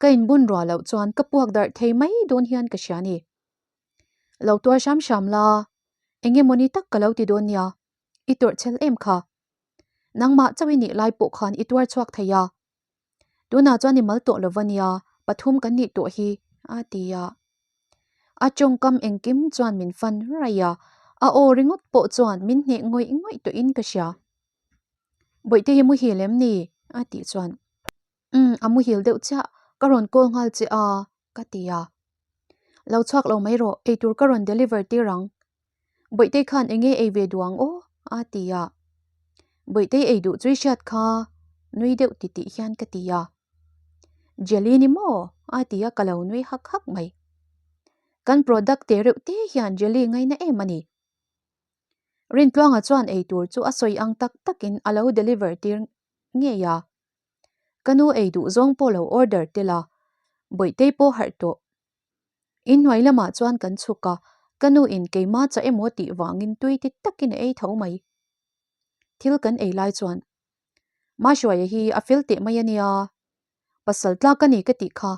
Ka inbun ruah loh chuan ka puak darh thei mai dawn hian ka hria ni. Lo tuar hram hram la, eng emawni tak ka lo ti dawn nia, i tawrh chhel em kha. Nangmah chauh i nih lai pawh khan i tuar chhuak thei a. Tunah chuan i mal tawh lo va nia, pathum kan nih tawh hi, a ti a. A tawngkam engkim chuan min fan raih a, a aw ringawt pawh chuan min hneh ngawih ngawih tawhin ka hria. Bawihte hi muhil em ni? a tih chuan, Umm, a muhil deuh chiah, ka rawn call nghal che a, ka ti a. Lo chhuak lo mai rawh, eitur ka rawn deliver tir ang. Bawihtei khan eng nge ei ve duh ang aw? a ti a. Bawihtei ei duh chu i hriat kha nui deuh ti tih hian ka ti a. Jelly ni maw? a ti a ka lo nui hak hak mai. Kan product te reuh te hian jelly ngaina em a ni. Rintluanga chuan ei tur chu a sawi ang tak takin a lo deliver tir ngei a. Ka nu ei duh zawng pawh lo order tel a, Bawihtei pawh harh tawh. Inhnuai lamah chuan kan chhuk a, ka nu in keimah chah emaw tih vangin tui ti takin a ei tho mai. Thil kan ei lai chuan Mahruaia hi a fel teh mai a nia, pasal tlak a ni ka tih kha.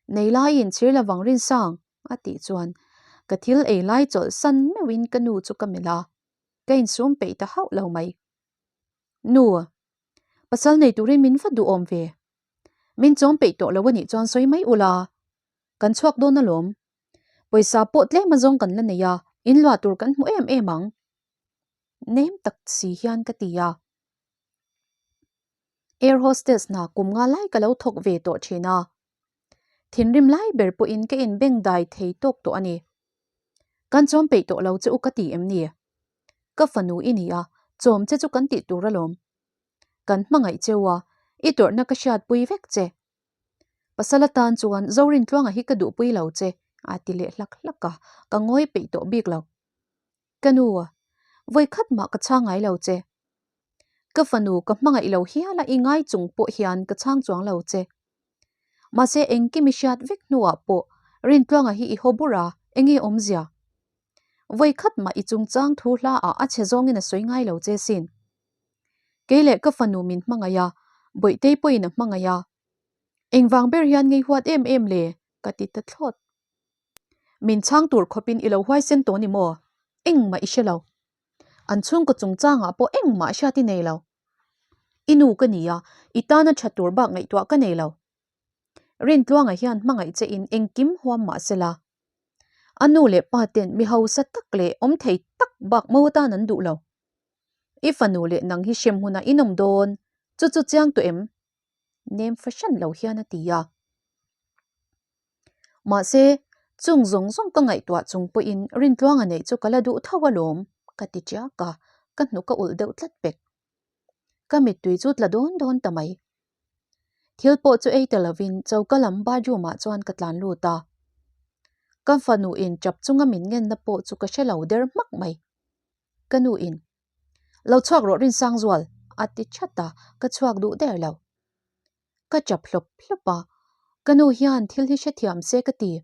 Nei laiin chhir lovang Rinsang a tih chuan ka thil ei lai chawlhsan meuhin ka nu chu ka melh a, ka insum peih ta hauh lo mai. Nu, pasal nei turin min va duhawm ve. Min chawm peih tawh lo a nih chuan sawi mai ula, kan chhuak dawn alawm. Pawisa pawh tlem azawng kan la nei a, in luah tur kan hmu em em ang. Nem tak si hian ka ti a. Air hostess hna kum nga lai ka lo thawk ve tawh thin a. Thinrim lai ber pawhin ka inbeng dai thei tawk tawh a ni. Kan chawm peih tawh lo che u ka ti em ni? Ka fanu i ni a, chawm che chu kan tih tur alawm. Kan hmangaih cheu a, i tawrhna ka hriatpui vek che. Pasal atan chuan Zorintluanga hi ka duhpui lo che, a ti leh hlak hlak a, ka ngawi peih tawh bik lo. Ka nu, vawi khat mah ka chhang ngai lo che. Ka fanu ka hmangaih lo hial a i ngai chung pawh hian ka chhang chuang lo che. Mahse engkim i hriat vek hnuah pawh Rintluanga hi i haw bur a, enge awmzia? Vawi khat mah i chungchang thu hla ah a chhe zawngin a sawi ngai lo che sin. Kei leh ka fanu min hmangaih a, Bawihtei pawhin a hmangaih a. Engvang ber hian ngei huat em em le? ka ti ta thlawt. Min chhang tur khawpin i lo huaisen tawh ni maw? Engmah i hre lo. An chhungkaw chungchangah pawh engmah hriat i nei lo. I nu ka ni a, i tana tha tur bak ngaihtuah ka nei lo. Rintluanga hian hmangaih che in engkim huam mah se la. A nu leh pa ten mi hausa tak leh awm thei tak bak mo atan an duh lo. I fanu leh nang hi hrem hunah in awm dawn, chu chu chiang tawh em? Nem fahran lo hian a ti a. Mahse, chung zawng zawng ka ngaihtuah chung pawhin Rintluanga neih chu ka la duh tho alawm, ka ti tiak a, ka hnuk a ulh deuh tlat pek. Ka mittui chu tla dawn dawn ta mai. Thil pawh chu ei ta lovin choka lam bathroom ah chuan ka tlan lut a. Ka fanu in tap chunga min ngenna pawh chu ka hre lo der hmak mai. Ka nu in, Lo chhuak rawh Rinsangzual, a ti that a, ka chhuak duh der lo. Ka tap hlawp hlawp a, ka nu hian thil hi hrethiam se ka ti.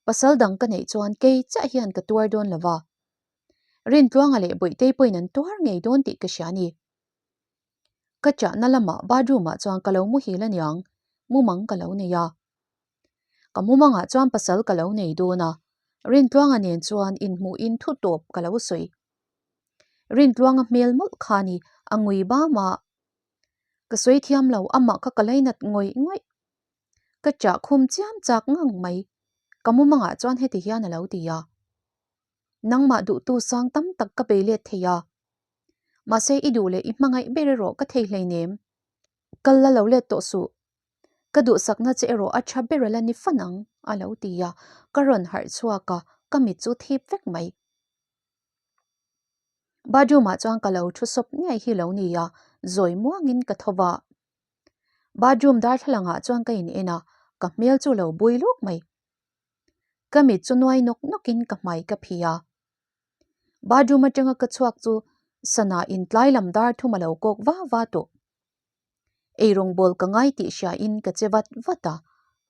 Pasal dang ka neih chuan kei chiah hian ka tuar dawn lo va. Rintluanga leh Bawihtei pawhin an tuar ngei dawn tih ka hria a ni. Ka chahna lamah bathroom ah chuan ka lo muhil aniang, mumang ka lo nei a. Ka mumangah chuan pasal ka lo nei dawn a, Rintluanga nen chuan inhmuhin thu tawp ka lo sawi. Rintluanga hmel mawlh kha ni a ngui bam a, ka sawi thiam lo amah kha ka lainat ngawih ngawih. Ka chah khum chiam chak ngang mai, ka mumangah chuan heti hian a lo ti a. Nangmah duhtu sang tam tak ka bei let thei a. Mahse i duh leh i hmangaih ber erawh ka thei hleinem. Kal la lo let tawh suh. Ka duhsakna che erawh a tha ber ala ni fan ang, a lo ti a. Ka rawn harh chhuak a, ka mit chu thip vek mai. Bathroom ah chuan ka lo thu sawp ngei hi lo ni a, zawi muangin ka tho va. Bathroom darthlalang ah chuan ka in en a, ka hmel chu lo bui luk mai. Ka mit chu nuai nawk nawkin ka hmai ka phi a. Bathroom atanga ka chhuak chu sana in tlai lam dar thum a lo kawk va va tawh. Eirawng bawl ka ngai tih hria in ka che vat vat a,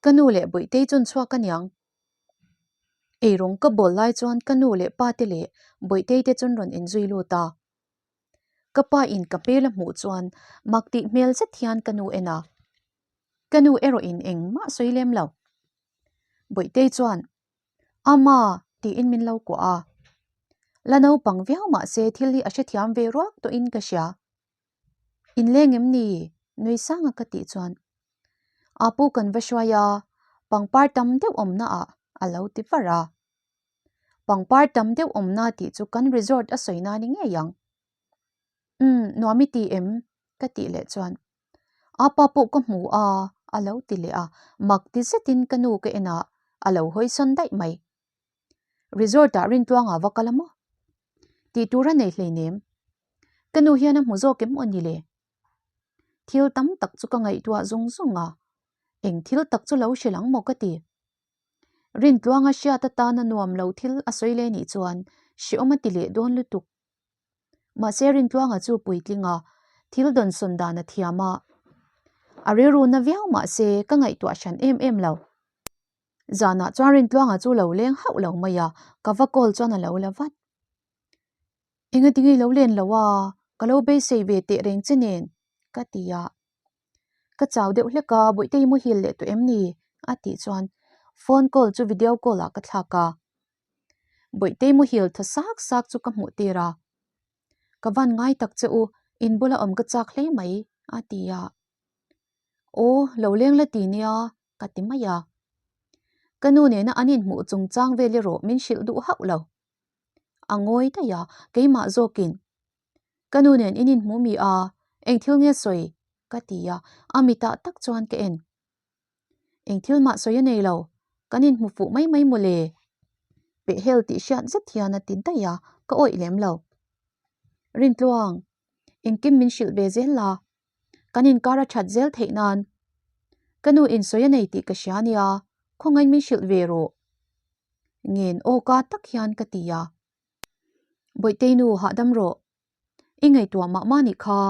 ka nu leh Bawihtei chun chhuak aniang. Eirawng ka bawl lai chuan ka nu leh pa te leh Bawihtei te chun rawn inzui lut a. Ka pa in ka hmel a hmuh chuan mak tih hmel zet hian ka nu en a. Ka nu erawh in engmah sawi lem lo. Bawihtei chuan, Ama! tiin min lo kuah a. La naupang viau mah se thil hi a hrethiam ve ruak tawhin ka hria. Inleng em ni? Nui sanga ka tih chuan, Apu kan va hruai a, pangpar tam deuh awmna ah a lo ti var a. Pangpar tam deuh awmna tih chu kan resort a sawi na ni ngei ang. Umm, nuam i ti em? ka tih leh chuan, Apa pawh ka hmu a, a lo ti leh a, mak ti zetin ka nu ka en a, a lo hawi sawn daih mai. Resort ah Rintluanga va kal a maw? Tih tur a nei hleinem. Ka nu hian a hmu zawk em aw ni le? Thil tam tak chu ka ngaihtuah zung zung a, eng thil tak chu lo hrilh ang maw ka ti. Rintluanga hriat atana nuam lo thil a sawi leh nih chuan hreawm a ti leh dawn lutuk. Mahse Rintluanga chu puitling a, thil dawnsawn dan a thiam a. A rilru na viau mahse ka ngaihtuah hran em em lo. Zanah chuan Rintluanga chu lo leng hauh lo mai a, ka va call chuan a lo la vat. Engati nge i lo len lo a, ka lo beisei ve teh reng che nen, ka ti a. Ka chau deuh hlek a, Bawihtei muhil leh tawh em ni? a tih chuan phone call chu video call ah ka thlak a. Bawihtei muhil tha sak sak chu ka hmuh tir a, Ka van ngai tak che u, in bula awm ka chak hle mai, a ti a. Aw, lo leng la ti nia, ka ti mai a. Ka nu nena an inhmuh chungchang vel erawh min hrilh duh hauh lo. A ngawi daih a, keimah zawkin, Ka nu nen in inhmuh mi a, eng thil nge sawi? ka ti a, a mitah tak chuan ka en. Eng thil mah sawi a nei lo, kan inhmu fuh mai mai maw le? Pehhel tih hriat zet hian a ti daih a, ka awih lem lo. Rintluang, engkim min hrilh ve zel la, kan inkar a that zel theih nan. Ka nu in sawi a nei tih ka hria a nia, khawngaih min hrilh ve rawh. Ngen awka tak hian ka ti a. Bawihtei nu hahdam rawh, i ngaihtuah mah mah nih kha,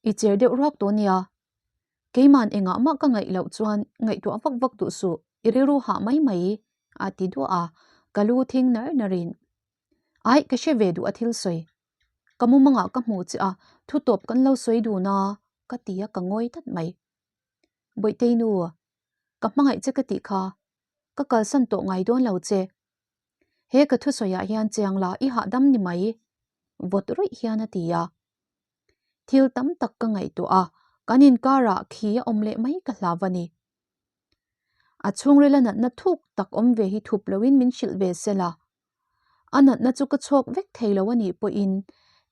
i cher deuh ruak tawh nia. Keiman engah mah ka ngaih loh chuan ngaihtuah vak vak duh suh, i rilru hah mai mai, a ti duah a, ka lu thing nar nar in. Aih, ka hre ve duh a thil sawi. Ka mumangah ka hmu che a, thu tawp kan lo sawi dun a, ka ti a, ka ngawi tlat mai. Bawihtei nu, ka hmangaih che ka tih kha, ka kalsan tawh ngai dawn lo che. He ka thusawiah hian chiang la i hahdam ni mai, vawt ruih hian a ti a. Thil tam tak ka ngaihtuah a, kan inkarah khi a awm leh mai ka hlau a ni. A chhungrila natna thuk tak awm ve hi thup loin min hrilh ve se la. A natna chu ka chhawk vek thei lo a nih pawhin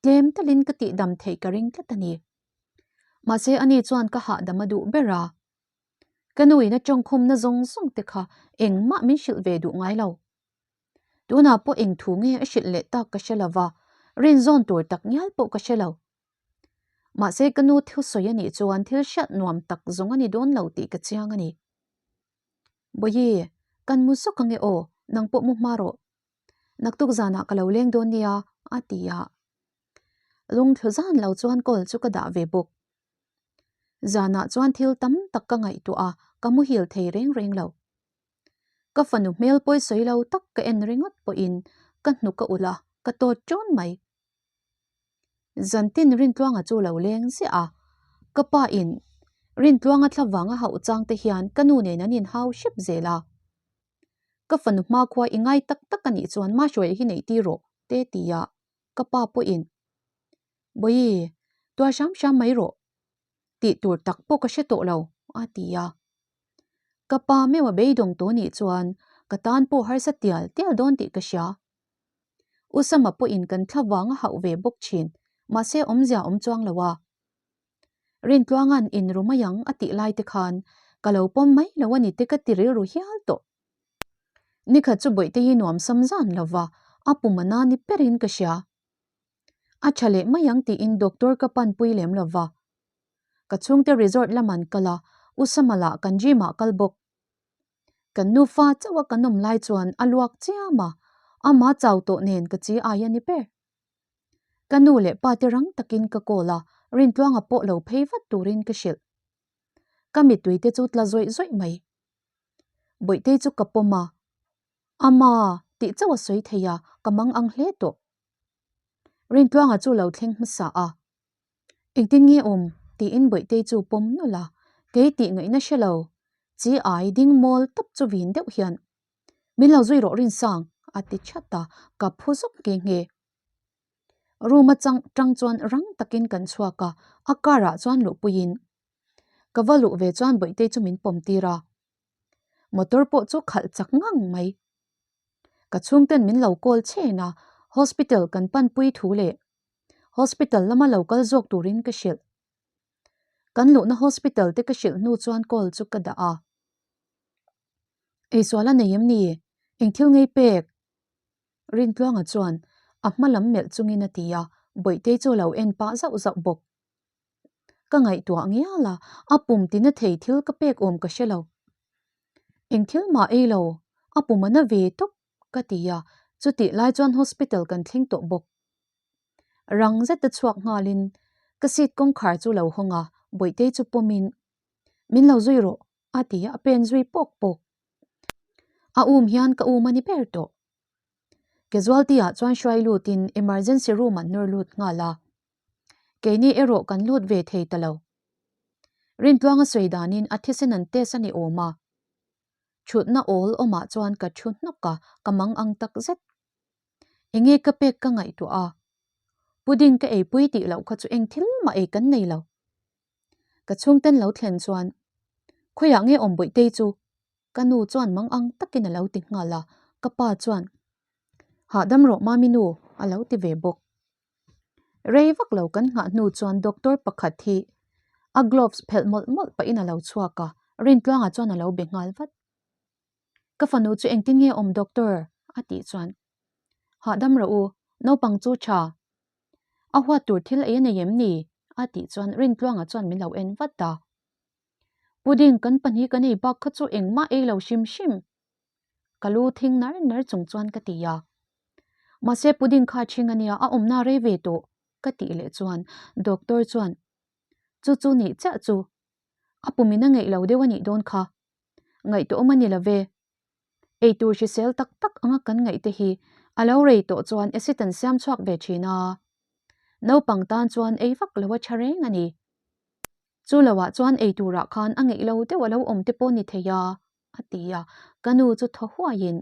tlem talin ka tihdam theih ka ring tlat a ni. Mahse ani chuan ka hahdam a duh ber a. Ka nuin a tawngkhumna zawng zawng te kha engmah min hrilh ve duh ngai lo. Tunah pawh eng thu nge a hrilh leh tak ka hre lo va, rinzawn tur tak ngial pawh ka hre lo. Mahse ka nu thusawi a nih chuan thil hriat nuam tak zawng a ni dawn lo tih ka chiang a ni. Bawihi, kan mu zawk ange aw, nang pawh mu hma rawh. Naktuk zanah ka lo leng dawn nia, a ti a. Lungthlu zan lo chuan call chu ka dah ve bawk. Zanah chuan thil tam tak ka ngaihtuah a, ka muhil thei reng reng lo. Ka fanu hmel pawi sawi lo tak ka en ringawt pawhin ka hnuk a ulh a, ka tawt ṭawn mai. Zantin Rintluanga chu lo leng ziah a, ka pa in Rintluanga thla vang a hauh chang te hian ka nu nen an inhau hrep zel a. Ka fanu hmakhua i ngai tak tak a nih chuan Mahruaia hi neih tir rawh te ti a, ka pa pawhin Bawihi, tuar hram hram mai rawh tih tur tak pawh ka hre tawh lo a ti a. Ka pa meuh a beidawng tawh nih chuan ka tan pawh harsa tial tial dawn tih ka hria. U Sama pawhin kan thla vang a hauh ve bawk thin, mahse awmzia awm chuang lo a. Rintluanga'n in ru mai ang a tih lai te khan ka lo pawm mai lo a ni te ka ti rilru hial tawh. Nikhat chu bawihte hi nuam sam zan lo va, a pum a na ni perin ka hria. A tha leh mai ang tiin doctor ka panpui lem lo va. Ka chhungte resort lam an kal a, U Sama lah kan gym ah kal bawk. Kan nufa chauh a kan awm lai chuan a luak chiam a, ama chau tawh nen ka chi ai a ni ber. Ka nu leh pa te rang takin ka call a, Rintluanga pawh lo phei vat turin ka hrilh. Ka mittui te chu tla zawih zawih mai. Bawihtei chu ka pawm a, Ama tih chauh a sawi thei a, ka mang ang hle tawh. Rintluanga chu lo thleng hmasa a, Engtin nge awm? tiin Bawihtei chu pawm nawlh a, kei tih ngaihna hre lo, chi ai ding mawl tawp chu vin deuh hian, Min lo zui rawh Rinsang, a ti chat a, ka phu zawk nghe nghe. Room a chang tang chuan rang takin kan chhuak a, a car ah chuan luhpuiin ka va luh ve chuan Bawihtei chu min pawm tir a, motor pawh chu khalh chak ngang mai. Ka chhungten min lo call chhen a, hospital kan panpui thu leh Hospital lama lo kal zawk turin ka hrilh. Kan luhna hospital te ka hrilh hnu chuan call chu ka dah a. Eisual a nei em ni? Eng thil ngei pek? Rintluanga chuan a hma lam melh chungin a ti a, Bawihtei chu a lo en pah zauh zauh bawk. Ka ngaihtuah ngial a, a pum tina thei thil ka pek awm ka hre lo. Eng thil mah ei lo, a pum a na ve tawp. Ka ti a, chutih lai chuan hospital kan thleng tawh bawk. Rang zeta chhuak nghalin ka seat kawngkhar chu lo hawng a, Bawihtei chu pawmin, Min lo zui rawh, a ti a, a pen zui pawk pawk. A um hian ka um a ni ber tawh. Casualty ah chuan hruai lutin emergency room an nawr lut nghal a. Keini erawh kan lut ve thei ta lo. Rintluanga sawi danin a thisen an test a ni awm a. Thutna awl awmah chuan ka thu hnawk a, ka mang ang tak zet. Enge ka pek ka ngaihtuah a, pudding ka eipui tih loh kha chu eng thil mah ei kan nei lo. Ka chhungten lo thlen chuan, Khawiah nge awm Bawihtei chu? Ka nu chuan mang ang takin a lo ti nghal a, ka pa chuan, Hahdam rawh Mami nu a lo ti ve bawk. Rei vak lo kan nghah hnu chuan doctor pakhat hi a gloves phelh mawlh mawlh pahin a lo chhuak a, Rintluanga chuan a lo be nghal vat. Ka fanu chu engtin nge awm doctor? a tih chuan Hahdam rawh u, naupang chu tha. A huat tur thil ei a nei em ni? a tih chuan Rintluanga chuan min lo en vat a. Pudding kan pahnih kan ei bak kha chu engmah ei lo hrim hrim. Ka lu thing nar nar chung chuan ka ti a. Mahse pudding kha ṭhing a nia, a awmna rei ve tawh ka tih leh chuan doctor chuan chu chu nih chiah chu a pumin a ngeih lo deuh a nih dawn kha. Ngaihtuahawm a ni lo ve. Eitur hrisel tak tak anga kan ngaih te hi A lo rei tawh chuan acid an siam chhuak ve thin a, naupang tan chuan ei vak lo a tha reng a ni. Chu loah chuan ei turah khan a ngeih lo deuh a lo awm te pawh ni thei a, a ti a, ka nu chu thaw huaiin,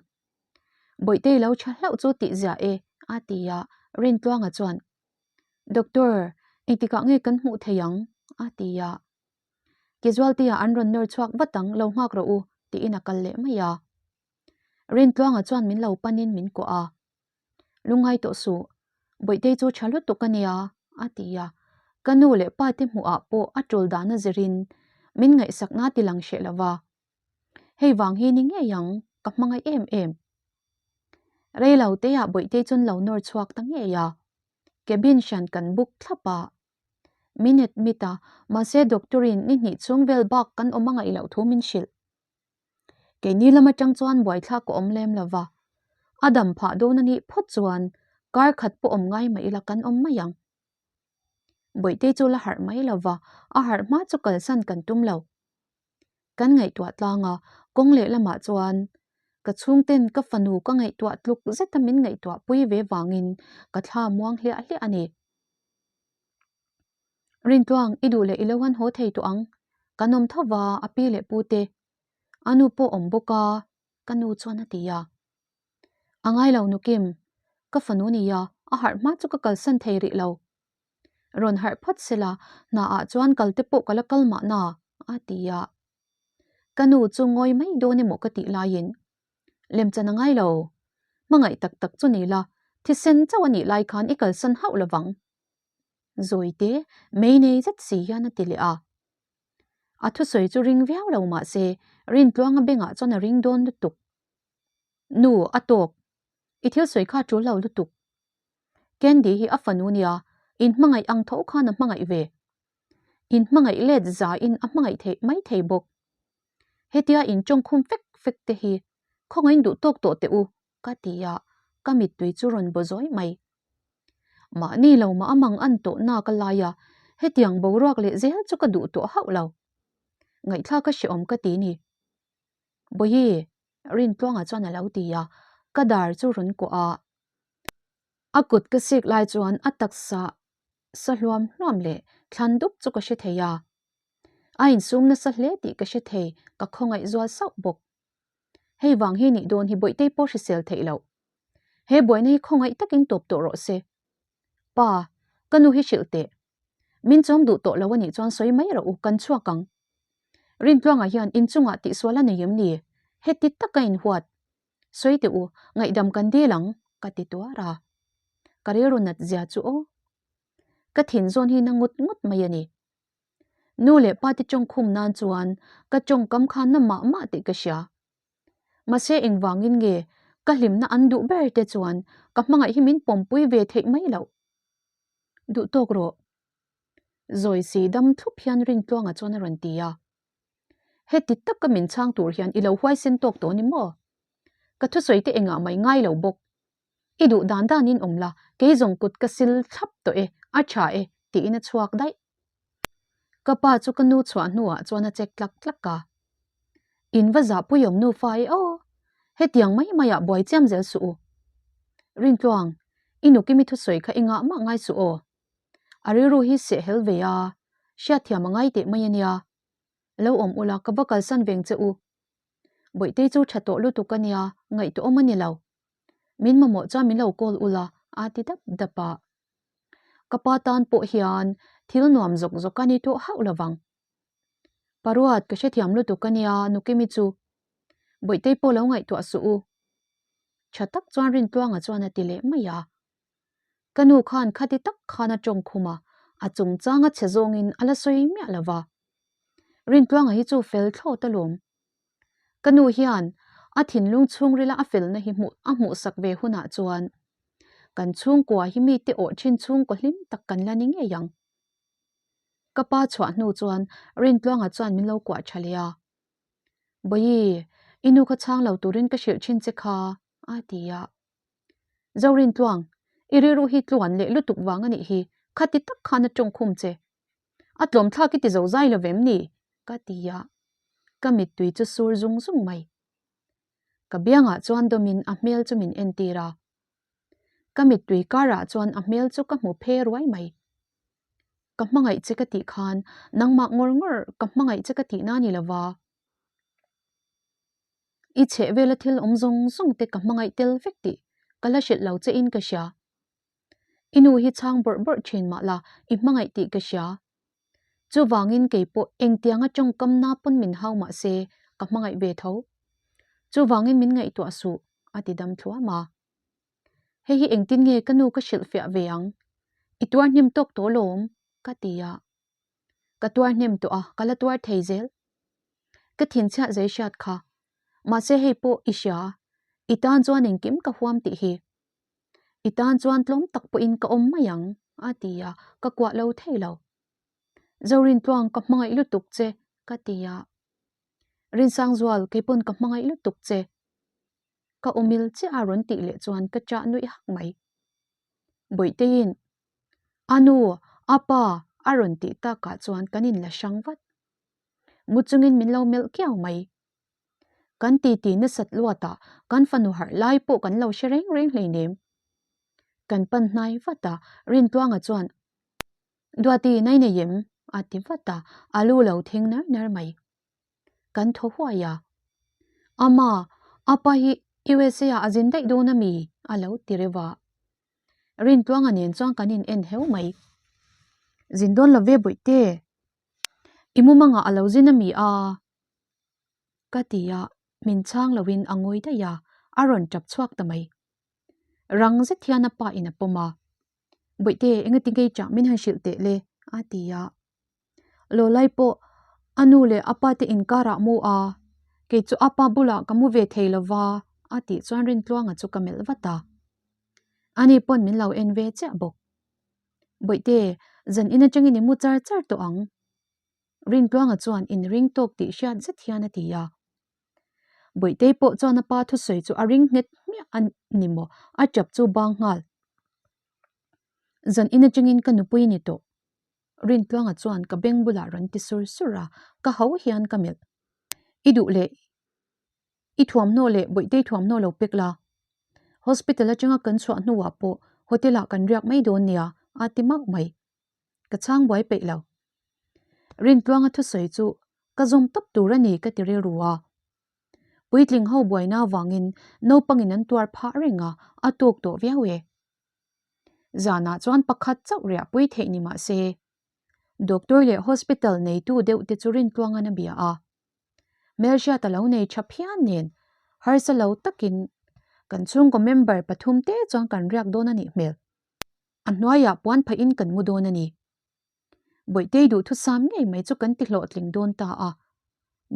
Bawihtei lo tha hlauh chu tih ziah e, a ti a, Rintluanga chuan, Doctor, engtikah nge kan hmuh thei ang? a ti a. Casualty-ah an rawn nawr chhuak vat ang, lo nghak rawh u, tiin a kal leh mai a. Rintluanga chuan min lo panin min kuah a. Lungngai tawh suh, Bawihtei chu tha lutuk a nia, a ti a. Ka nu leh pa te hmuhah pawh a tul dahna zirin min ngaihsakna ti lang hreh lo va. Hei vang hi ni ngei ang, ka hmangaih em em. Rei lo teah Bawihtei chuan lo nawr chhuak ta ngei a. Cabin hran kan book thlap a. Min admit a, mahse doctor-in ni hnih chhung vel bak kan awm a ngaih loh thu min hrilh. Keini lam atang chuan buaithlak ka awm lem lo va, a dam phah dawn a nih phawt chuan kar khat pawh awm ngai mah ila kan awm mai ang. Bawihtei chu la harh mai lo va, a harh hma chu kalsan kan tum lo. Kan ngaihtuah tlang a, kawng leh lamah chuan ka chhungten ka fanu ka ngaihtuah tluk zeta min ngaihtuah pui ve vangin ka thla muang hliah hliah a ni. Rintluang, i duh leh i lo han haw thei tawh ang. Kan awm tho va, a pi leh pu te. A nu pawh awm bawk a, ka nu chuan a ti a. A ngai lo Nukim, ka fanu nia, a harh hma chu ka kalsan thei rih lo. Rawn harh phawt sela, hna ah chuan kal te pawh ka la kal mahna, a ti a. Ka nu chu ngawi mai dawn emaw ka tih laiin, Lemchan a ngai lo. Hmangaih tak tak chu ni la, thisen chauh a nih lai khan i kalsan hauh lovang. Zawite, mei nei zet si hian a ti leh a. A thusawi chu ring viau lo mah se, Rintluanga bengah chuan a ring dawn lutuk. Nu, a tawk. I thil sawi kha tul lo lutuk. Candy hi a fanu nia, in hmangaih ang tho khan a hmangaih ve. In hmangaih let zain a hmangaih theih mai thei bawk. Hetia in tawngkhum fek fek te hi khawngain duh tawk tawh teh u, ka ti a, ka mittui chu rawn baw zawi mai. Mahni lo mah a mang an tawh nak a lai a, hetiang boruak leh zel chu ka duh tawh hauh lo. Ngaihthlak a hrehawm ka ti ni. Bawihi, Rintluanga chuan a lo ti a, ka dar chu rawn kuah a. A kut ka sik lai chuan a taksa sa hluam hluam leh thlan dup chu ka hre thei a. A insum nasa hle tih ka hre thei, ka khawngaih zual sauh bawk. Hei vang hi nih dawn hi Bawihtei pawh hrisel theih loh. He buaina hi khawngaih takin tawp tawh rawh se. Pa, ka nu hi hrilh teh. Min chawm duh tawh lo a nih chuan sawi mai rawh u, kan chhuak ang. Rintluanga hian inchungah tihsual a nei em ni? Heti taka inhuat. Sawi teh u, ngaihdam kan dil ang, ka ti tuar a. Ka rilru nat zia chu aw. Ka thin zawn hi na ngut ngut mai a ni. Nu leh pa te tawngkhum nan chuan ka tawngkam kha na mah mah tih ka hria. Mahse engvangin nge ka hlimna an duh ber te chuan ka hmangaih hi min pawmpui ve theih mai loh. Duh tawk rawh. Zawi si dam thlup hian Rintluanga chuan a rawn ti a. Heti taka min chhang tur hian i lo huaisen tawk tawh ni maw? Ka thusawi te engah mai ngai lo bawk. I duh dan danin awm la, kei zawng kut ka sil thlap tawh e, a tha e, tiin a chhuak daih. Ka pa chu ka nu chhuah hnuah chuan a chek tlak tlak a. In va zahpui awm nufa e aw, hetiang mai maiah buai chiam zel suh u. Rintluang, i nukimi thusawi kha i ngah mah ngai suh aw. A rilru hi seh hel ve a, hriatthiam a ngai teh mai a nia. Lo awm ula, ka va kalsan veng che u. Bawihtei chu tha tawh lutuk a nia, ngaihtuahawm a ni lo. Min mamawh chuan min lo call ula, a ti dap dap a. Ka pa tan pawh hian thil nuam zawk zawk a ni tawh hauh lovang. Paruat, ka hrethiam lutuk a nia, Nukimi chu. Bawihtei pawh lo ngaihtuah suh u. Tha tak chuan Rintluanga chuan a ti leh mai a. Ka nu khan khati tak khan a tawng khum a, a chungchang a chhe zawngin a la sawi miah lo va. Rintluanga hi chu fel thlawt alawm. Ka nu hian a thinlung chhungrila a felna hi hmuh a hmuhsak ve hunah chuan kan chhungkua hi mite awh thin chhungkaw hlim tak kan la ni ngei ang. Ka pa chhuah hnu chuan Rintluanga chuan min lo kuah tha leh a. Bawihi, i nu kha chhang lo turin ka hrilh thin che kha, a ti a. Zorintluang, i rilru hi tluan leh lutuk vang a nih hi, khati tak khan a tawngkhum che. A tlawmthlak i ti zo zai lo vem ni? ka ti a, ka mittui chu sur zung zung mai. Ka biangah chuan dawmin a hmel chu min entir a. Ka mittui karah chuan a hmel chu ka hmu phe ruai mai. Ka hmangaih che ka tih khan nangmah ngawr ngawr ka hmangaih che ka tihna ni lova. I chheh vela thil awm zawng zawng te ka hmangaih tel vek tih ka la hrilh lo che in ka hria. I nu hi chhang bawrh bawrh thin mah la i hmangaih tih ka hria. Chuvangin kei pawh engtianga tawngkam na pawn min hau mah se ka hmangaih ve tho. Chuvangin min ngaihtuah suh a ti dam thluam a. Hei hi engtin nge ka nu ka hrilhfiah ve ang? I tuar hnem tawk tawh lawm, ka ti a. Ka tuar hnem tawh a, ka la tuar thei zel. Ka thinchhiah zei hriat kha. Mahse hei pawh i hria, i tan chuan engkim ka huam tih hi. I tan chuan tlawm tak pawhin ka awm mai ang, a ti a, ka kuah lo thei lo. Zorintluang ka hmangaih lutuk che, ka ti a. Rinsangzual, kei pawn ka hmangaih lutuk che. Ka awmil chiah a rawn tih leh chuan ka chah nuih hak mai. Bawihteiin, A nu, a pa a rawn tih takah chuan kan inla hrang vat. Mu chungin min lo melh kiau mai. Kan titi nasat luatah kan fanu harh lai pawh kan lo hre reng reng hleinem. Kan pan hnai vat a, Rintluanga chuan, Duati, nai nei em? a ti vat a, a lu lo thing nar nar mai. Kan thaw huai a. Ama, apa hi USA ah a zin daih dawn a mi? a lo ti reuh a. Rintluanga nen chuan kan in en heu mai. Zin dawn lo ve bawihte. I mumangah a lo zin a mi a? Ka ti a, min chhang loin a ngawi daih a, a rawn tap chhuak ta mai. Rang zet hian a pa in a pawm a. Bawihte, engati ngei chah min han hrilh teh le? a ti a. Lawlai pawh a nu leh a pa te inkarah mu a, kei chu a pa bulah ka mu ve thei lo va a tih chuan Rintluanga chu ka melh vat a. Ani pawn min lo en ve chiah bawk. Bawihte, zan in atangin i mu char char tawh ang. Rintluanga chuan inring tawk tih hriat zet hian a ti a. Bawihtei pawh chuan a pa thusawi chu a ring nghet hmiah a ni maw, a tap chu bang nghal. Zan in atangin ka nupui ni tawh. Rintluanga chuan ka beng bulah rawn ti sur sur a, ka ho hian ka melh. I duh leh i thuamhnaw leh Bawihtei thuamhnaw lo pek la. Hospital atanga kan chhuah hnuah pawh hotel ah kan riak mai dawn nia a ti mauh mai. Ka chhang buai peih lo. Rintluanga thusawi chu ka zawm tawp tur a ni ka ti rilru a. Puitling ho buaina avangin naupangin an tuar phah reng a, a tawk tawh viau e. Zanah chuan pakhat chauh riahpui theih ni mah se, Doctor leh hospital neitu deuh te chu Rintluangan a bia a. Hmelhriat a lo nei tha phian nen harsa lo takin kan chhungkaw member pathum te chuan kan riak dawn a nih hmel. A hnuaiah puan phahin kan mu dawn a ni. Bawihtei duhthusam ngei mai chu kan ti hlawhtling dawn ta a.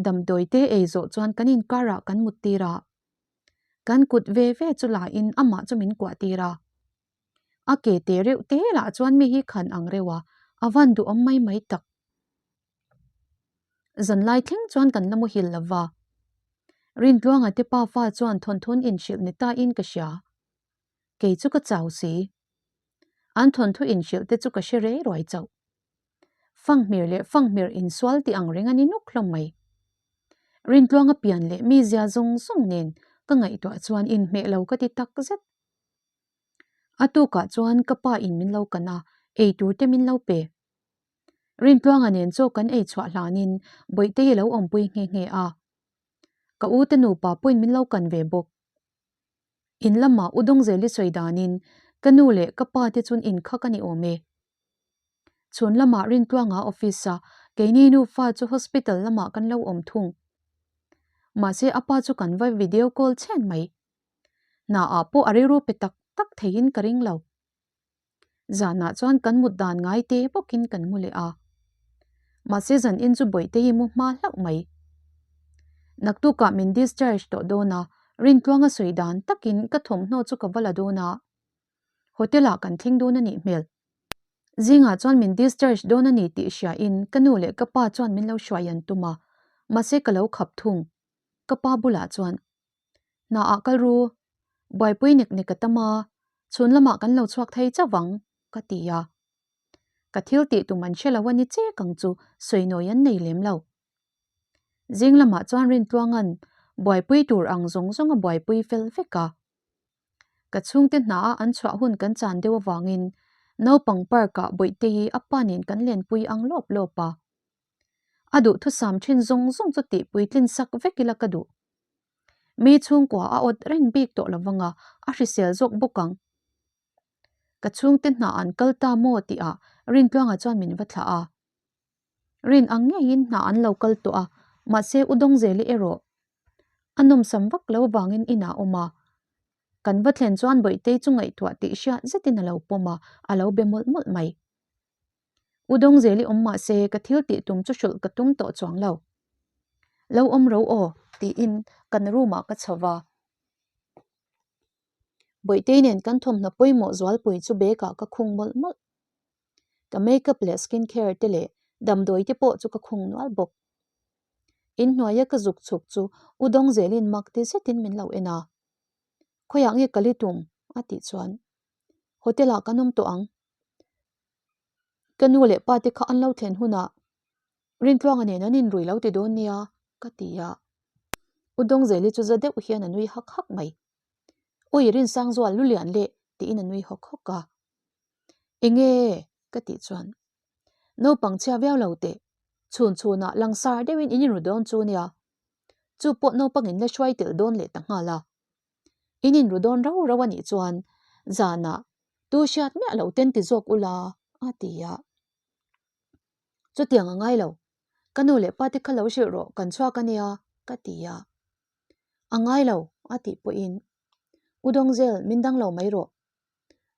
Damdawi te ei zawh chuan kan inkarah kan mut tir a. Kan kut ve ve chu lain amah chu min kuah tir a. A ke te reuh te lah chuan mi hi khan ang reuh a, a van duhawm mai mai tak. Zanlai thleng chuan kan la muhil lo va. Rintluanga te pafa chuan thawnthawn inhrilh ni tain ka hria. Kei chu ka chau si. An thawnthu inhrilh te chu ka hre rei ruai chauh. Fanghmir leh fanghmir insual tih ang reng a ni nuk hlawm mai. Rintluanga pian leh mizia zawng zawng nen ka ngaihtuah chuan inhmeh lo ka ti tak zet. A tukah chuan ka pa in min lo kan a, ei tur te min lo pe. Rintluanga nen chaw kan ei chhuah hlanin Bawihtei a lo awmpui nghe nghe a. Ka u te nupa pawhin min lo kan ve bawk. In lamah U Dawngzeli sawi danin ka nu leh ka pa te chun inkhak a ni awm e. Chhun lamah Rintluanga office a keini nufa chu hospital lamah kan lo awm thung. Mahse a pa chu kan va video call chhen mai. Hna ah pawh a rilru pe tak tak theiin ka ring lo. Zanah chuan kan mut dan ngai te bawkin kan mu leh a. Mahse zan in chu Bawihte hi mu hma hlauh mai. Naktukah min discharge tawh dawn a, Rintluanga sawi dan takin ka thawmhnaw chu ka va la dawn a. Hotel ah kan thleng dawn a nih hmel. Zingah chuan min discharge dawn a ni tih hria in ka nu leh ka pa chuan min lo hruai an tum a, mahse ka lo khap thung. Ka pa bulah chuan, Hna ah kal ru, buaipui nek nek a tam a, chhun lamah kan lo chhuak thei chauh vang, ka ti a. Ka thil tih tum an hre lo a ni chek ang chu sawi nawi an nei lem lo. Zing lamah chuan Rintluanga'n buaipui tur ang zawng zawng a buaipui fel vek a. Ka chhungte hnaah an chhuah hun kan chan deuh avangin naupang park-ah Bawihtei a pa nen kan lenpui ang lawp lawp a. A duhthusam thin zawng zawng chu tihpui tlin sak vek ila ka duh. Mi chhungkua a awt reng bik tawh lovang a, a hrisel zawk bawk ang. Ka chhungte hna an kal ta maw tihah Rintluanga chuan min va thlah a. Rin ang ngeiin hna an lo kal tawh a, mahse U Dawngzeli erawh a nawmsam vak lo vangin inah a awm a. Kan va thlen chuan Bawihtei chu ngaihtuah tih hriat zetin a lo pawm a, a lo be mawlh mawlh mai. U Dawngzeli awm mahse ka thil tih tum chu hrulh ka tum tawh chuang lo. Lo awm ro aw tiin kan room ah ka chho va. Bawihtei nen kan thawmhnaw pawimawh zualpui chu bag ah ka khung mawlh mawlh. Ka makeup leh skin care te leh damdawi te pawh chu ka khung nual bawk. Inhnuaia ka zuk chhuk chu U Dawngzelin mak ti zetin min lo en a. Khawiah nge kal i tum? a tih chuan Hotel ah kan awm tawh ang. Ka nu leh pa te kha an lo thlen hunah Rintluanga nen an inrui lo ti dawn nia ka ti a. U Dawngzeli chu za deuh hian a nui hak hak mai. Ui Rinsangzual lulian leh tiin a nui hawk hawk a. Enge? ka tih chuan naupang chhia viau lo teh, chhun chhunah langsar deuhin in inru dawn chu nia, chu pawh naupang in la hruai tel dawn leh ta nghal a. In inru dawn rau rau a nih chuan zanah tu hriat miah lo ten ti zawk ula a ti a. Chutiang a ngai lo, ka nu leh pa te kha lo hrilh rawh kan chhuak a nia ka ti a. A ngai lo a tih pawhin U Dawngzel min dang lo mai rawh.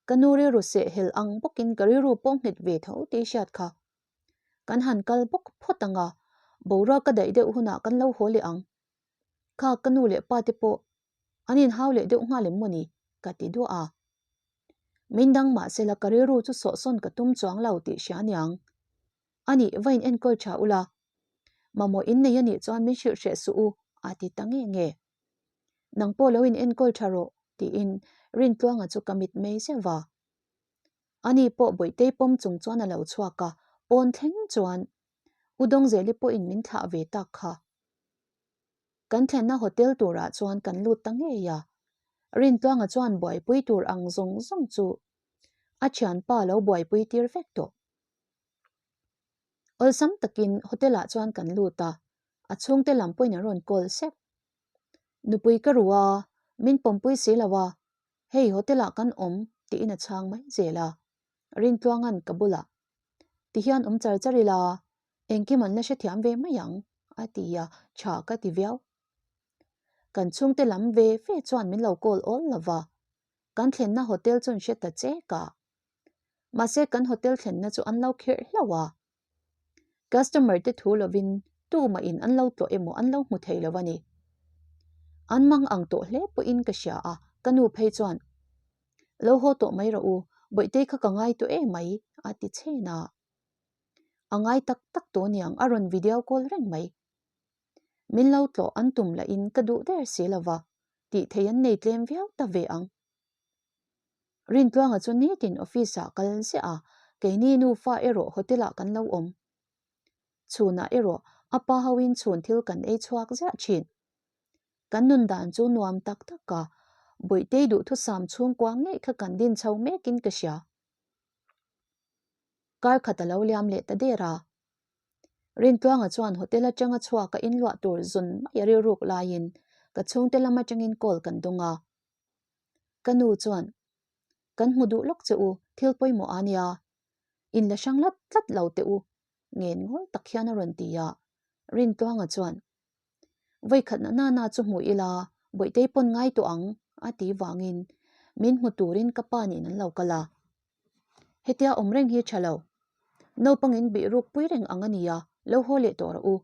Ka nu rilru seh hel ang bawkin ka rilru pawh nghet ve tho tih hriat kha. Kan han kal bawk phawt ang a, boruak ka daih deuh hunah kan lo haw leh ang. Kha ka nu leh pa te pawh an inhau leh deuh nghal em mawni? ka ti duah a. Min dang mah sela ka rilru chu sawhsawn ka tum chuang lo tih hria aniang. Anih va in enkawl tha ula, mamawh in nei anih chuan min hrilh hreh suh u a ti ta nge nge. Nang pawh lo in enkawl tha rawh tiin Rintluanga chu ka mit mei zeuh va. Ani pawh Bawihtei pawm chung chuan a lo chhuak a, pawn thleng chuan U Dawngzeli pawhin min thlah ve tak kha. Kan thlenna hotel turah chuan kan lut ta ngei a, Rintluanga chuan buaipui tur ang zawng zawng chu a thianpa lo buaipui tir vek tawh. Awlsam takin hotel ah chuan kan lut a, a chhungte lam pawhin an rawn call sek. Nupui ka ru a, min pawmpui si lo a, hei hotel ah kan awm tiin a chhang mai zel a, Rintluanga'n ka bulah tihian awm char char ila engkim an la hrethiam ve mai ang a ti a, tha ka ti viau. Kan chhungte lam ve ve chuan min lo call awl lo va, kan thlenna hotel chu an hre ta chek a. Mahse kan hotel thlenna chu an lo khirh hlauh a. Customer te thu lovin tumah in an lo tlawh emaw an lo hmu thei lo a ni. An mang ang tawh hle pawhin ka hria a, ka nu phei chuan, Lo haw tawh mai rawh u, Bawihtei kha ka ngai tawh em mai, a ti chhen a. A ngai tak tak tawh niang a rawn video call reng mai. Min lo tlawh an tum lahin ka duh der si lo va, tih thei an nei tlem viau ta ve ang. Rintluanga chu nitin office ah kal ziah a, keini nufa erawh hotel ah kan lo awm. Chhunah erawh a pa hoin chhun thil kan ei chhuak ziah thin. Kan nun dan chu nuam tak tak a, Bawihtei duhthusam chhungkua ngei kha kan din chho mekin ka hria. Kar khat a lo liam leh ta der a. Rintluanga chuan hotel atanga chhuak a inluah tur zun mai a rilruk laiin ka chhungte lam atangin call kan dawng a. Ka nu chuan, Kan hmu duh lawk che u, thil pawimawh a nia. In la hrang lat tlat lo teh u, ngen ngawl tak hian a rawn ti a. Rintluanga chuan, Vawikhatna nana chu hmu ila, Bawihtei pawn ngai tawh ang, a ti vangin min hmu turin ka pa nen an lo kal a. Hetia awm reng hi tha lo. Naupangin bih ruk pui reng ang a nia, lo haw leh tawh rawh u.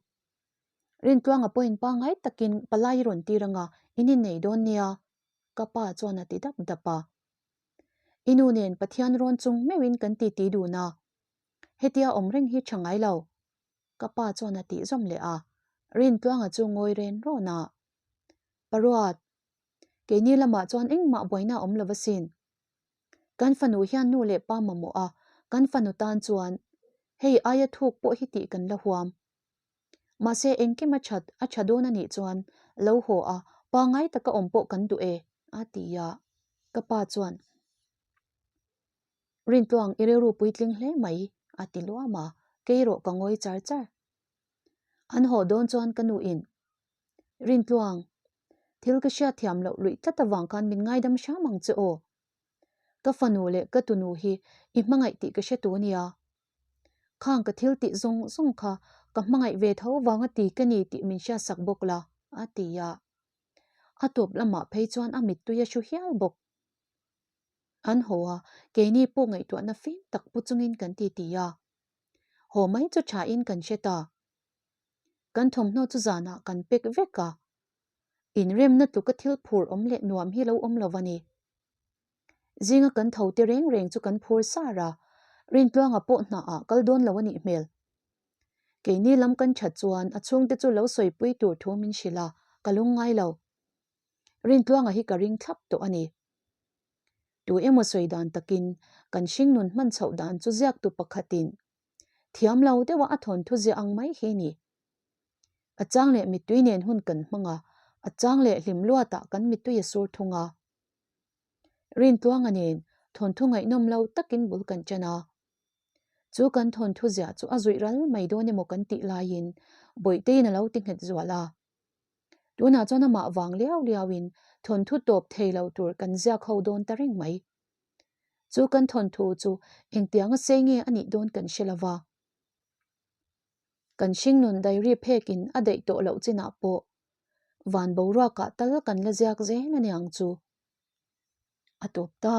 Rintluanga pawhin pangngai takin palai i rawn tir anga in innei dawn nia, ka pa chuan a ti dap dap a. I nu nen Pathian rawn chung meuhin kan titi dun a, hetia awm reng hi tha ngai lo, ka pa chuan a tih zawm leh a, Rintluanga chu ngawi ren rawn a. Paruat, keini lamah chuan engmah buaina a awm lo asin. Kan fanu hian nu leh pa mamawh a, kan fanu tan chuan hei aia thuk pawh hi tih kan la huam. Mahse engkim a that a tha dawn a nih chuan lo haw a, pangngai taka awm pawh kan duh e, a ti a. Ka pa chuan, Rintluang i rilru puitling hle mai, a ti luam a, kei erawh ka ngawi char char. An haw dawn chuan ka nuin, Rintluang, thil ka hriat thiam loh luih tlat avang khan min ngaidam hram ang che aw. Ka fanu leh ka tunu hi i hmangaih tih ka hre tu nia. Khang ka thil tih zawng zawng kha ka hmangaih ve tho vanga ti ka ni tih min hriatsak bawk la, a ti a. A tawp lamah phei chuan a mittui a hru hial bawk. An haw a, keini pawh ngaihtuahna fim tak pu chungin kan ti ti a. Haw mai chu thain kan hre ta. Kan thawmhnaw chu zanah kan pek vek a. Inremna tluka thil phur awm leh nuam hi lo awm lo a ni. Zinga kan tho te reng reng chu kan phur sar a, Rintluanga pawh hnaah kal dawn lo a nih hmel. Keini lam kan that chuan a chhungte chu lo sawipui tur thu min hrilh a, ka lungngai lo. Rintluanga hi ka ring thlap tawh a ni. Tu emaw sawi dan takin kan hringnun hman chhoh dan chu ziaktu pakhatin thiam lo deuha a thawnthu ziah ang mai hi ni. A chang leh mittui nen hun kan hmang a, a chang leh hlim luatah kan mittui a sur thung a. Rintluanga nen thawnthu ngaihnawm lo takin bul kan ṭan a. Chu kan thawnthu ziah chu a zuih ral mai dawn emaw kan tih laiin Bawihteiin a lo ti nghet zual a. Tunah chuan amah vang liau liauin thawnthu tawp thei lo tur kan ziak ho dawn ta reng mai. Chu kan thawnthu chu engtianga sei nge a nih dawn kan hre lova. Kan hringnun diary phekin a daih tawh loh chinah pawh van boruakah tal kan la ziak zel a niang chu. A tawp ta.